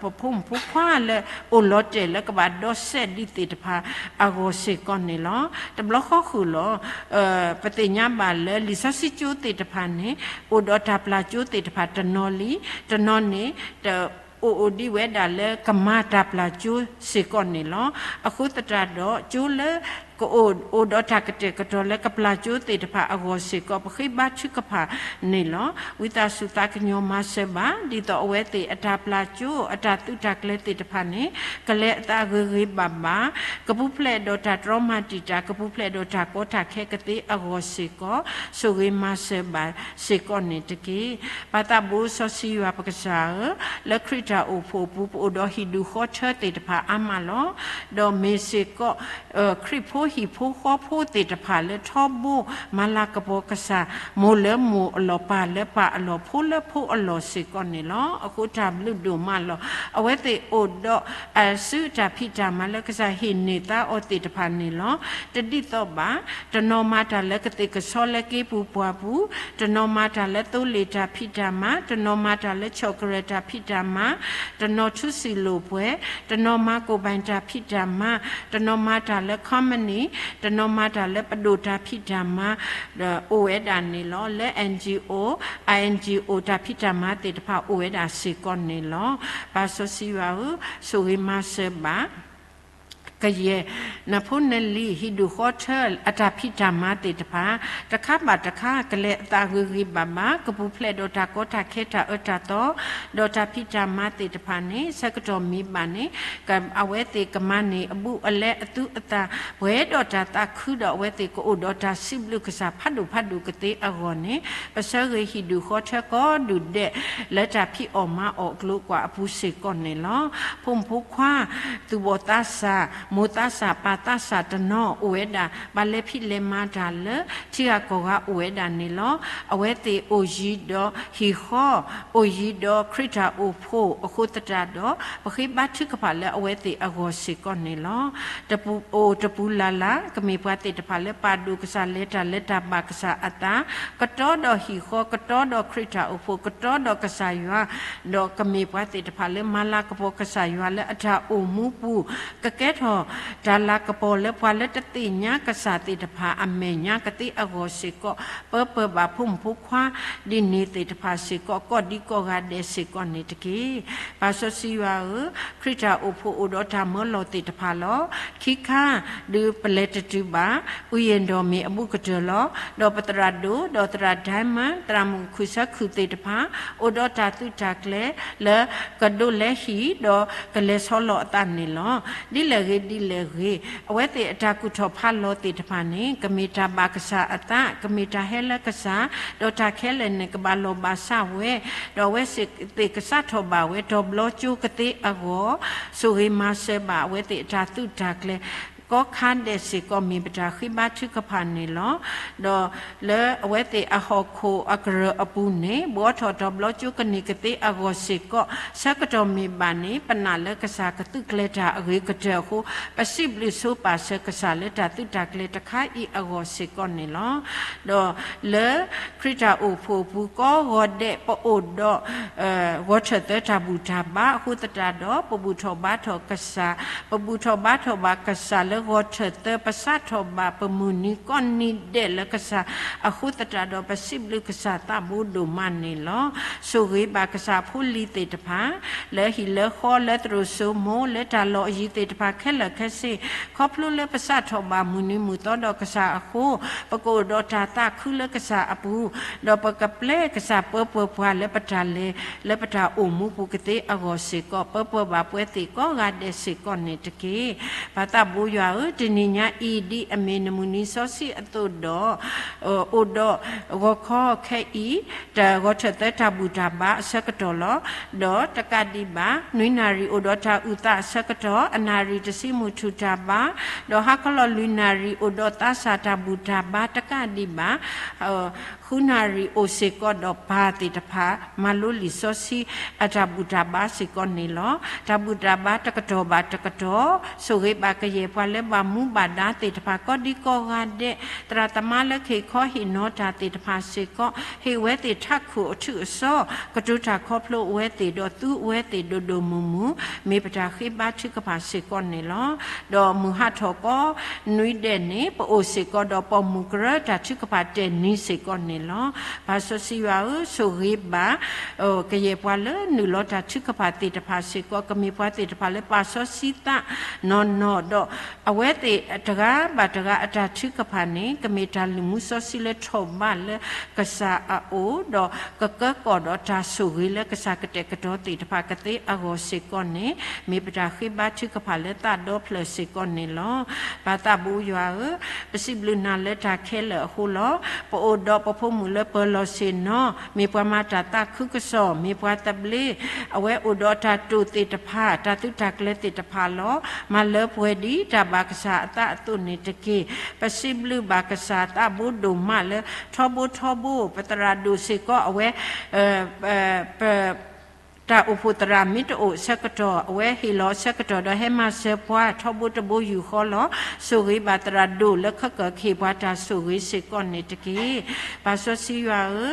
ပဖိမုၣ်ဖိခွါလၢအိၣ်လီၤတဲာ်လၢကဘၣ်ဒီးစဲးဒံးသ့ၣ်တဖၣ်အဂီၢ်စ့ၢ်ကီးန့ၣ်လီၤ. တဘျီဃီဃုာ်လီၤ. ပသ့ၣ်ညါဘၣ်လၢလံာ်စီဆှံကၠိသ့ၣ်တဖၣ်န့ၣ် အိၣ်ဒီးတၢ်ပျၢ်ကၠိသ့ၣ်တဖၣ်တနီၤလံ, တနီၤန့ၣ် တအိၣ်အိၣ်ဒံးဝဲဒၣ်လၢကမၤတၢ်ပျၢ်ကၠိစ့ၢ်ကီးန့ၣ်လီၤ. အဃိသတးဒီးကၠိလၢ ကအိၣ်ဒီးတၢ်ကတဲာ်ကတီၤလၢကပျၢ်ကၠိသ့ၣ်တဖၣ်အဂီၢ်စ့ၢ်ကီး ပဃ့ဘါထုကဖၣ်န့ၣ်လီၤ. ဝံသးစူၤသးကညီၤမၤစၢၤဘၣ် ဒ်သိးအဝဲသ့ၣ်အတၢ်ပျၢ်ကၠိ အတၢ်သုးတၢ်ကျဲၤသ့ၣ်တဖၣ်န့ၣ် ကလဲၤအသးဂ့ၤဂ့ၤဘၣ်ဘၣ်, ကပူၤဖျဲးဒီးတၢ်တြီမၤတံာ်တာ် ကပူၤဖျဲးဒီးတၢ်ကီတၢ်ခဲကသ့အဂီၢ်စ့ၢ်ကီး ဆိၣ်ဂ့ၤမၤစၢၤဘၣ်စ့ၢ်ကီးန့ၣ်တက့ၢ်. ပၢ်သးဘိစီဆှံယွၤပကစၢ်ဧၢ, လၢခရံာ်တၢ်အိၣ်ဖှိၣ်အပူၤ ပအိၣ်ဒီးဟံၣ်ဒူၣ်ဃီထၢသ့ၣ်တဖၣ်အါမးလီၤ. ဒီးမ့ၢ်စ့ၢ်ကီး ခရံာ်ဖိဟံၣ်ဖိဃီဖိသ့ၣ်တဖၣ်လၢထီဘိ မၤလၤကပီၤကစၢ် မိၢ်လၢမိၢ်အလီၢ် ပၢ်လၢပၢ်အလီၢ် ဖိလၢဖိအလီၢ်စ့ၢ်ကီးန့ၣ်လီၤ. အဃိတၢ်ဘျုးဒိၣ်မးလီၤ. အဝဲသ့ၣ်အိၣ်ဒီးအစုတၢ်ဖံးတၢ်မၤလၢကစၢ်ဟ့ၣ်န့ၢ်သါအီၤသ့ၣ်တဖၣ်န့ၣ်လီၤ. တဒ်သိးဘၣ် တနီၤမၤတၢ်လၢကသ့ၣ်ကဆီလၢက့ပူၤပှၢ်ပူၤ, တနီၤမၤတၢ်လၢသိလ့ၣ်တၢ်ဖံးတၢ်မၤ, တနီၤမၤတၢ်လၢဆီၣ်ကရၢၢ်တၢ်ဖံးတၢ်မၤ, တနီၤထူစံာ်လိာ်ပှဲၤ, တနီၤမၤကိၣ်ဘၣ်တၢ်ဖံးတၢ်မၤ, တနီၤမၤတၢ်လၢ company, တနီၤမၤတၢ်လၢပဒိၣ်တၢ်ဖံးတၢ်မၤ အိၣ်ဝဲဒၣ်န့ၣ်လီၤ. လၢ NGO, INGO တၢ်ဖံးတၢ်မၤသ့ၣ်တဖၣ်အိၣ်ဝဲဒၣ်စ့ၢ်ကီးန့ၣ်လီၤ. ပၢ်စီဆှံယွၤဧၢ, ဆိၣ်ဂ့ၤမၤစၢၤဘၣ် ကယဲၢ် နဖိနလံၤ ဟံၣ်ဒူၣ်ဃီထၢအတၢ်ဖံးတၢ်မၤသ့ၣ်တဖၣ် တခါဘၣ်တခါ ကလဲၤအသးဂ့ၤဂ့ၤဘၣ်ဘၣ် ကပူၤဖျဲးဒီးတၢ်ကီတၢ်ခဲတၢ်အၢတၢ်သီ ဒီးတၢ်ဖံးတၢ်မၤသ့ၣ်တဖၣ်န့ၣ် ဆၢကတီၢ်မ့ၢ်ဘၣ်န့ၣ် အဝဲသ့ၣ်ကမၤန့ၢ်အဘူးအလဲအသူအသၣ် ပှဲၤဒီးတၢ်သးခုဒီး အဝဲသ့ၣ်ကအိၣ်ဒီးတၢ်စံးဘျုးကစၢ်ဖးဒိၣ်ဖးဒိၣ်ကသ့အဂီၢ်န့ၣ် ပဆၢဂ့ၤဟံၣ်ဒူၣ်ဃီထၢကိးဒူၣ်ဒဲး လၢတၢ်ဖံးအီၣ်မၤအီၣ်အကျိၤအကွာ်အပူၤစ့ၢ်ကီးန့ၣ်လီၤ. ဖိမုၣ်ဖိခွါ သူၣ်ဘီၣ်သးစၢ် မိၢ်သးစၢ် ပၢ်သးစၢ်တနီၤအိၣ်ဝဲဒၣ် ဘၣ်လဲၤဖံးလဲၤမၤတၢ်လၢ ထံဂၤကီၢ်ဂၤအိၣ်ဝဲဒၣ်န့ၣ်လီၤ. အဝဲသ့ၣ်အိၣ်ယံၤဒီးဟံၣ်ဃီ, အိၣ်ယံၤဒီးခရံာ်တၢ်အိၣ်ဖှိၣ်အဃိသတးဒီး ပဃ့ဘါထုကဖၣ်လၢအဝဲသ့ၣ်အဂီၢ်စ့ၢ်ကီးန့ၣ်လီၤ. တပူၤအိၣ်တပူၤလၢ်လၢ် ကမ့ၢ်ပှၤသ့ၣ်တဖၣ်လၢပာ်ဒိၣ်ကစၢ် လဲၤတၢ်လၢတၢ်ဘၣ်ကစၢ်အသး, ကတီဒီးဟံၣ်ဃီ, ကတီဒီးခရံာ်တၢ်အိၣ်ဖှိၣ်, ကတီဒီးကစၢ်ယွၤ, ဒီးကမ့ၢ်ပှၤသ့ၣ်တဖၣ်လၢမၤလၤကပီၤကစၢ်ယွၤလၢအတၢ်အိၣ်မူပူၤ, ကကဲထီၣ်တၢ်လၤကပီၤလၢပှၤလၢတသ့ၣ်ညါကစၢ်သ့ၣ်တဖၣ်အမဲာ်ညါကသ့အဂီၢ်စ့ၢ်ကီး ပၢပၢၢ်ဘၣ်ဖိမုၣ်ဖိခွါ ဒ်န့ၣ်သ့ၣ်တဖၣ်စ့ၢ်ကီး ကိးဒံကိးဂၤဒဲးစ့ၢ်ကီးန့ၣ်တက့ၢ်. ပၢ်စီဆှံယွၤဧၢ, ခရံာ်တၢ်အိၣ်ဖှိၣ်အိၣ်ဒီးတၢ်မၢလီၤသ့ၣ်တဖၣ်လီၤ. ခံခါ ဒုးပလဲၤတတုၤဘၣ် အုၣ်ယံၤဒီးမ့ၢ်အဘူးကတၢၢ်လီၤ. ဒီးပသရၣ်ဒိၣ် ဒီးသရၣ်ဒဲမၢၣ် သရၣ်မုၣ်ခုၣ်ဆၢခုၣ်သ့ၣ်တဖၣ် အိၣ်ဒီးတၢ်သုးတၢ်ကျဲၤ လၢကဒိးလဲဟံၣ် ဒီးကလဲၤဆီလီၤအသးန့ၣ်လီၤ. ဒ်လဲၣ်ဂ့ၤဒ်လဲၣ်ဂ့ၤ အဝဲသ့ၣ်အတၢ်ကူၣ်ထီၣ်ဖးလီၤသ့ၣ်တဖၣ်န့ၣ် ကမ့ၢ်တၢ်ဘၣ်ကစၢ်အသး, ကမ့ၢ်တၢ်ဟဲလၢကစၢ်, ဒီးတၢ်ခဲလၢာ်န့ၣ် ကဘၣ်လီၢ်ဘၣ်စးဝဲ, ဒီးအဝဲသ့ၣ်ကစးထီၣ်ဘၣ်ဝဲ တီၤဘျီကၠိကသ့အဂီၢ်, ဆိၣ်ဂ့ၤမၤစၢၤဘၣ်အဝဲသ့ၣ်အတၢ်သုးတၢ်ကျဲၤ ကိးခါဒဲးစ့ၢ်ကီး မ့ၢ်ပတၢ်ဃ့ဘါထုကဖၣ်န့ၣ်လီၤ. ဒီးလၢအဝဲသ့ၣ်အဟီၣ်ခိၣ်အကရၢၢ်အပူၤန့ၣ် ဘှီထီၣ်တီၤဘျီကၠိကန့ၢ်ကသ့အဂီၢ်စ့ၢ်ကီး ဆၢကတီၢ်မ့ၢ်ဘၣ်န့ၣ် ပနာ်လၢကစၢ်ကသုးကျဲၤတၢ်အဂ့ၤကတၢၢ်အဃိ ပစံးဘျုးဆိပာ်စၢၤကစၢ်လၢတၢ်သုးတၢ်ကျဲၤတခါအံၤအဂီၢ်စ့ၢ်ကီးန့ၣ်လီၤ. ဒီးလၢခရံာ်တၢ်အိၣ်ဖှိၣ်အပူၤကိးဂီၤဒဲး ပအိၣ်ဒီး ဂီၤထၢၣ်သၢတၢ်ဘူၣ်တၢ်ဘါအဃိသတးဒီး ပဘူၣ်ထီၣ်ဘါထီၣ်ကစၢ်, ပဘူၣ်ထီၣ်ဘါထီၣ်ဘၣ်ကစၢ်လၢဂီၤထၢၣ်သၢ ပစးထီၣ်ဘၣ်ပမုၢ်နံၤကိးနံၤဒဲးလၢကစၢ်အဃိသတးဒီး ပစံးဘျုးကစၢ်သးဘိဒိၣ်မးန့ၣ်လီၤ. ဆိၣ်ဂ့ၤဘၣ်ကစၢ်ဖိလံၤသ့ၣ်တဖၣ် လၢဟံၣ်လၢဃီလၢသရိာ်စိမိၤ လၢတၢ်လီၢ်အယံၤသ့ၣ်တဖၣ်ခဲလၢာ်ခဲဆ့ ခီဖျိလၢပစးထီၣ်ဘၣ်မုၢ်နံၤမုၢ်သီဒီးကစၢ်အဃိ ပကအိၣ်ဒီးတၢ်သးခုလၢကစၢ်အပူၤ ဒီးပကပျဲကစၢ်ပၢပၢၢ်ပှၤလၢပတၢ်လဲၤ လၢပတၢ်အိၣ်မူပူၤကသ့အဂီၢ်စ့ၢ်ကီး ပၢပၢၢ်ဘၣ်ပှၤသ့ၣ်ကိးဂၤဒဲးစ့ၢ်ကီးန့ၣ်တက့ၢ်. ပၢ်သးဘိယွၤဧၢ, တနံၤညါအံၤဒ်အမ့ၢ်နမုၢ်နံၤစီဆှံအသိးဒီး အိၣ်ဒီးဂီၤခီခဲအံၤ တၢ်ဂီၤထၢၣ်သၢတၢ်ဘူၣ်တၢ်ဘါအဆၢကတီၢ်လီၤ. ဒီးတကးဒံးဘၣ် နွံနၣ်ရံၣ်အိၣ်ဒီးတၢ်အုၣ်သးအဆၢကတီၢ်, အနၣ်ရံၣ်တဆံမုၢ်ထူၣ်တၢ်ဘါ, ဒီးဟါခီလီၤလွံၢ်နၣ်ရံၣ်အိၣ်ဒီးသးစၢ်တၢ်ဘူၣ်တၢ်ဘါတကးဒံးဘၣ် ဃုနၣ်ရံၣ်အိၣ်စ့ၢ်ကီးဒီးပၢ်သ့ၣ်တဖၣ် မၤလိလံာ်စီဆှံအတၢ်ဘူၣ်တၢ်ဘါစ့ၢ်ကီးန့ၣ်လီၤ. တၢ်ဘူၣ်တၢ်ဘါတကတီၢ်ဘၣ်တကတီၢ် ဆိၣ်ဂ့ၤဘၣ်ကယဲၢ်ပှၤလၢဘၣ်မူဘၣ်ဒါသ့ၣ်တဖၣ် ကိးဒံကိးဂၤဒဲး, သရၣ်သမါလၢကဟ့ၣ်ခီဟ့ၣ်နီၤတၢ်သ့ၣ်တဖၣ်စ့ၢ်ကီး ဟ့ၣ်ဝဲသ့ၣ်ထးခိၣ်အထူၣ်အစီ, ကတိၤတၢ်ခီဖျိအဝဲသ့ၣ် ဒီးသူအဝဲသ့ၣ်ဒိၣ်ဒိၣ်မုၢ်မုၢ်, မ့ၢ်ပတၢ်ဃ့ဘါထုကဖၣ်စ့ၢ်ကီးန့ၣ်လီၤ. ဒီးမုၢ်ဟးထီၣ်ကိးနွံဒဲးန့ၣ် ပအိၣ်စ့ၢ်ကီးဒီးပိာ်မုၣ်ကရၢတၢ်ထုကဖၣ်တဲာ်နံၤစ့ၢ်ကီးန့ၣ်လီၤ. လီၤ. ပၢ်စီဆှံယွၤဧၢ, ဆိၣ်ဂ့ၤဘၣ် ကယဲၢ်ပှၤလၢနုာ်လီၤတၢ်ထုကဖၣ်သ့ၣ်တဖၣ်စ့ၢ်ကီး, ကမ့ၢ်ပှၤသ့ၣ်တဖၣ်လၢပာ်စီဆှံသးနီၢ်နီၢ်ဒီး အဝဲသ့ၣ်တဂၤဘၣ်တဂၤအတၢ်ထုကဖၣ်န့ၣ် ကမ့ၢ်တၢ်လုၢ်မူစီဆှံလၢထီၣ်ဘးလၢကစၢ်အအိၣ်, ဒီးကကၢကီၢ်ဒီးတၢ်ဆိၣ်ဂ့ၤလၢကစၢ်ကတဲာ်ကတီၤသ့ၣ်တဖၣ်ကသ့အဂီၢ်စ့ၢ်ကီးန့ၣ် မ့ၢ်ပတၢ်ဃ့ဘါထုကဖၣ်လၢသးဒီဖျၢၣ်စ့ၢ်ကီးန့ၣ်လီၤ. ပၢ်သးဘိယွၤဧၢ, ပစံးဘျုးနၤလၢတၢ်ခဲလၢာ်အဃိလီၤ. ပအိၣ်ဒီးပဖိမုၣ်လၢပၢၤလီၢ်ဆ့ၣ်နီၤ, မ့ၢ်ပှၤမၤတၢ်သးခုကစီၣ်, မ့ၢ်ပှၤသဘျ့, အဝဲအိၣ်ဒီးတၢ်တိာ်သ့ၣ်တဖၣ်, တၢ်သုးတၢ်ကျဲၤသ့ၣ်တဖၣ်လီၤ. မၤလၢပှဲၤဒ်တၢ်ဘၣ်ကစၢ်အသးအသိးန့ၣ်တက့ၢ်. ပစံးဘျုးဘၣ်ကစၢ်သးဘိဒိၣ်မးလၢ ထီဘိထီဘိ ပသရၣ်ဒိၣ်စ့ၢ်ကီးအဝဲ ပ တၢ်အိၣ်ဖှိၣ်သရၣ်မ့ၢ်တအိၣ်အဆၢကတီၢ် အဝဲဟ့ၣ်လီၤအဆၢကတီၢ်ဒီးဟဲမၤစၢၤပှၤထီဘိတဘိယူၢ်ဃီလီၤ. ဆိၣ်ဂ့ၤဘၣ်သရၣ်ဒိၣ်လၢခဲကၢၢ်ကဟ့ၣ်ပှၤတၢ်ဆိၣ်ဂ့ၤစ့ၢ်ကီးန့ၣ်တက့ၢ်. ပၢ်စီဆှံယွၤဧ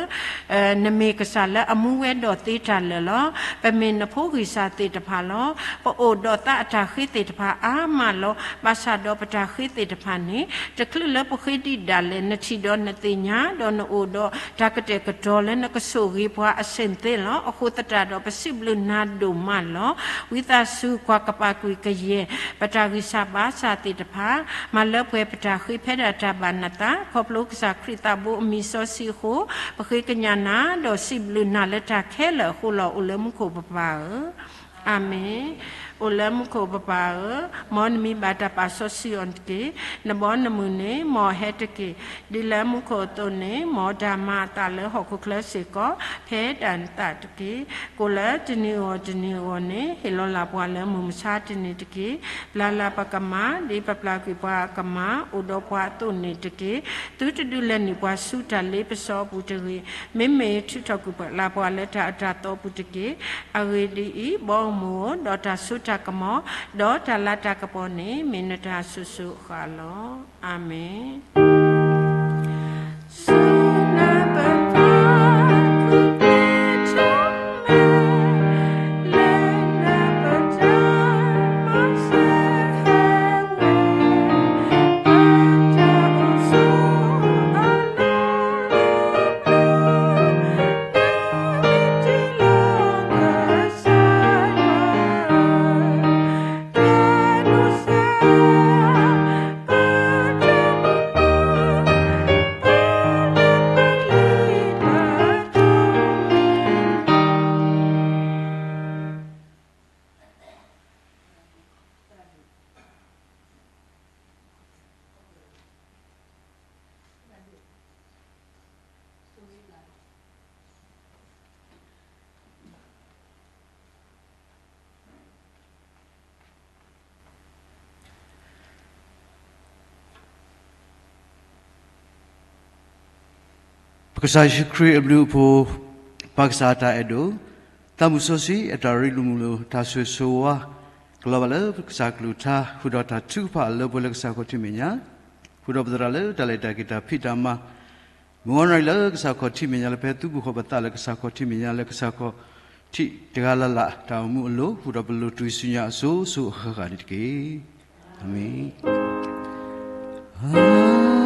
ၢ, နမ့ၢ်ကစၢ်လၢအမူဝဲဒီးသ့တၢ်လၢာ်လီၤ. ပမ့ၢ်နဖိဂံၢ်စၢ်သ့ၣ်တဖၣ်လီၤ. ပအိၣ်ဒီးသးအတၢ်ဃ့သ့ၣ်တဖၣ်အါမးလီၤ. ဘၣ်ဆၣ်ဒီးပတၢ်ဃ့သ့ၣ်တဖၣ်န့ၣ် တချုးလၢပဃ့ဒံးဒၣ်လဲာ် နထံၣ်ဒီးနသ့ၣ်ညါ, ဒီးနအိၣ်ဒီးတၢ်ကတဲာ်ကတီၤလၢနကဆိၣ်ဂ့ၤပှၤအဆ့ၣ်သ့လီၤ. အဃိသတးဒီးပစံးဘျုးနၤဒိၣ်မးလီၤ. ဝံသးစူၤကွၢ်ကပာ်ကွံာ်ကယဲၢ် ပတၢ်ဂံၢ်စၢ်ဘါစၢ်သ့ၣ်တဖၣ်, မၤလၢပှဲၤပတၢ်ဃ့ဖဲဒၣ်တၢ်ဘၣ်နသး, ခီဖျိကစၢ်ခရံာ်သးဘိအမံၤစီဆှံအဃိ, ပဃ့ကညးနၤ, ဒီးစံးဘျုးနၤလၢတၢ်ခဲလၢာ်အဃိလီၤ. အိၣ်လၢမူခိၣ်ပပၢ်ဧၢ, အၤမ့ၣ်. အိၣ်လၢမူခိၣ်ပပၢ်ဧၢ, မ်နမံၤဘၣ်တၢ်ပာ်စီဆှံအီၤတက့ၢ်. နဘီနမုၢ်န့ၣ် မ်အဟဲတက့ၢ်. ဒ်လၢမူခိၣ်အသိးန့ၣ် မ်တၢ်မၤအသးလၢဟီၣ်ခိၣ်ချၢစ့ၢ်ကီး ဖဲဒၣ်နသးတက့ၢ်. ကိၣ်လၢတနံၤအဂီၢ်တနံၤအဂီၢ်န့ၣ် ဟ့ၣ်လီၤလၢ်ပှၤလၢမုၢ်မဆါတနံၤတက့ၢ်. ပျၢ်လၢ်ပကမၤ ဒ်ပပျၢ်ကွံာ်ပှၤအကမၤ အိၣ်ဒီးပှၤအသိးန့ၣ်တက့ၢ်. သုတဒုးလဲၤနုာ်ပှၤဆူတၢ်လ့ပစီအပူၤတဂ့ၤ. မ့မ့ၢ်ထုးထီၣ်ကွံာ်ပှၤလၢ်ပှၤလၢတၢ်အၢတၢ်သီအပူၤတက့ၢ်. အဂ့ၢ်ဒ်အံၤ, ဘီမုၢ်ဧၢ, ဒီးတၢ်စိတၢ်ကမီၤ, ဒီးတၢ်လၤတၢ်ကပီၤန့ၣ် မ့ၢ်နတၢ်ဆိၣ်ဂ့ၤအဃၣ်လီၤ. အၤမ့ၣ်. ပကစၢ်ယ့ၣ်ၡူးခရံာ်အဘျုးအဖှိၣ်, ပၢ်ကစၢ်အတၢ်အဲၣ်ဒိၣ်, သးမုၢ်စီဆှံအတၢ်ရ့လိာ်မုာ်လိာ် တၢ်ဆိၣ်ဂ့ၤဆိၣ်ဝါ ကလီၤဘၣ်လၢပကစၢ်ကလုၢ်ကထါ ဃုာ်ဒီးတၢ်ထုကဖၣ်လၢပှဲၤလၢကစၢ်ခီၣ်ထံးမဲာ်ညါ, ဃုာ်ဒီးပသရၣ်လၢတၢ်လဲၤတၢ်က့ၤတၢ်ဖံးတၢ်မၤ မုၢ်ဂီၤနၣ်ရံၣ်လၢကစၢ်ခီၣ်ထံးမဲာ်ညါလၢ ပဟဲသုးဘူးဃီၤပသးလၢကစၢ်ခီၣ်ထံးမဲာ်ညါလၢကစၢ်ခီၣ်ထံးတဂၤလၢ်လၢ် တၢ်အိၣ်မူအလိၤ ဃုာ်ဒီးပလိၤတုၤဆူညါအစိၤစိၤအဃၣ်ဃၣ်န့ၣ်တက့ၢ်. အၤမ့ၣ်.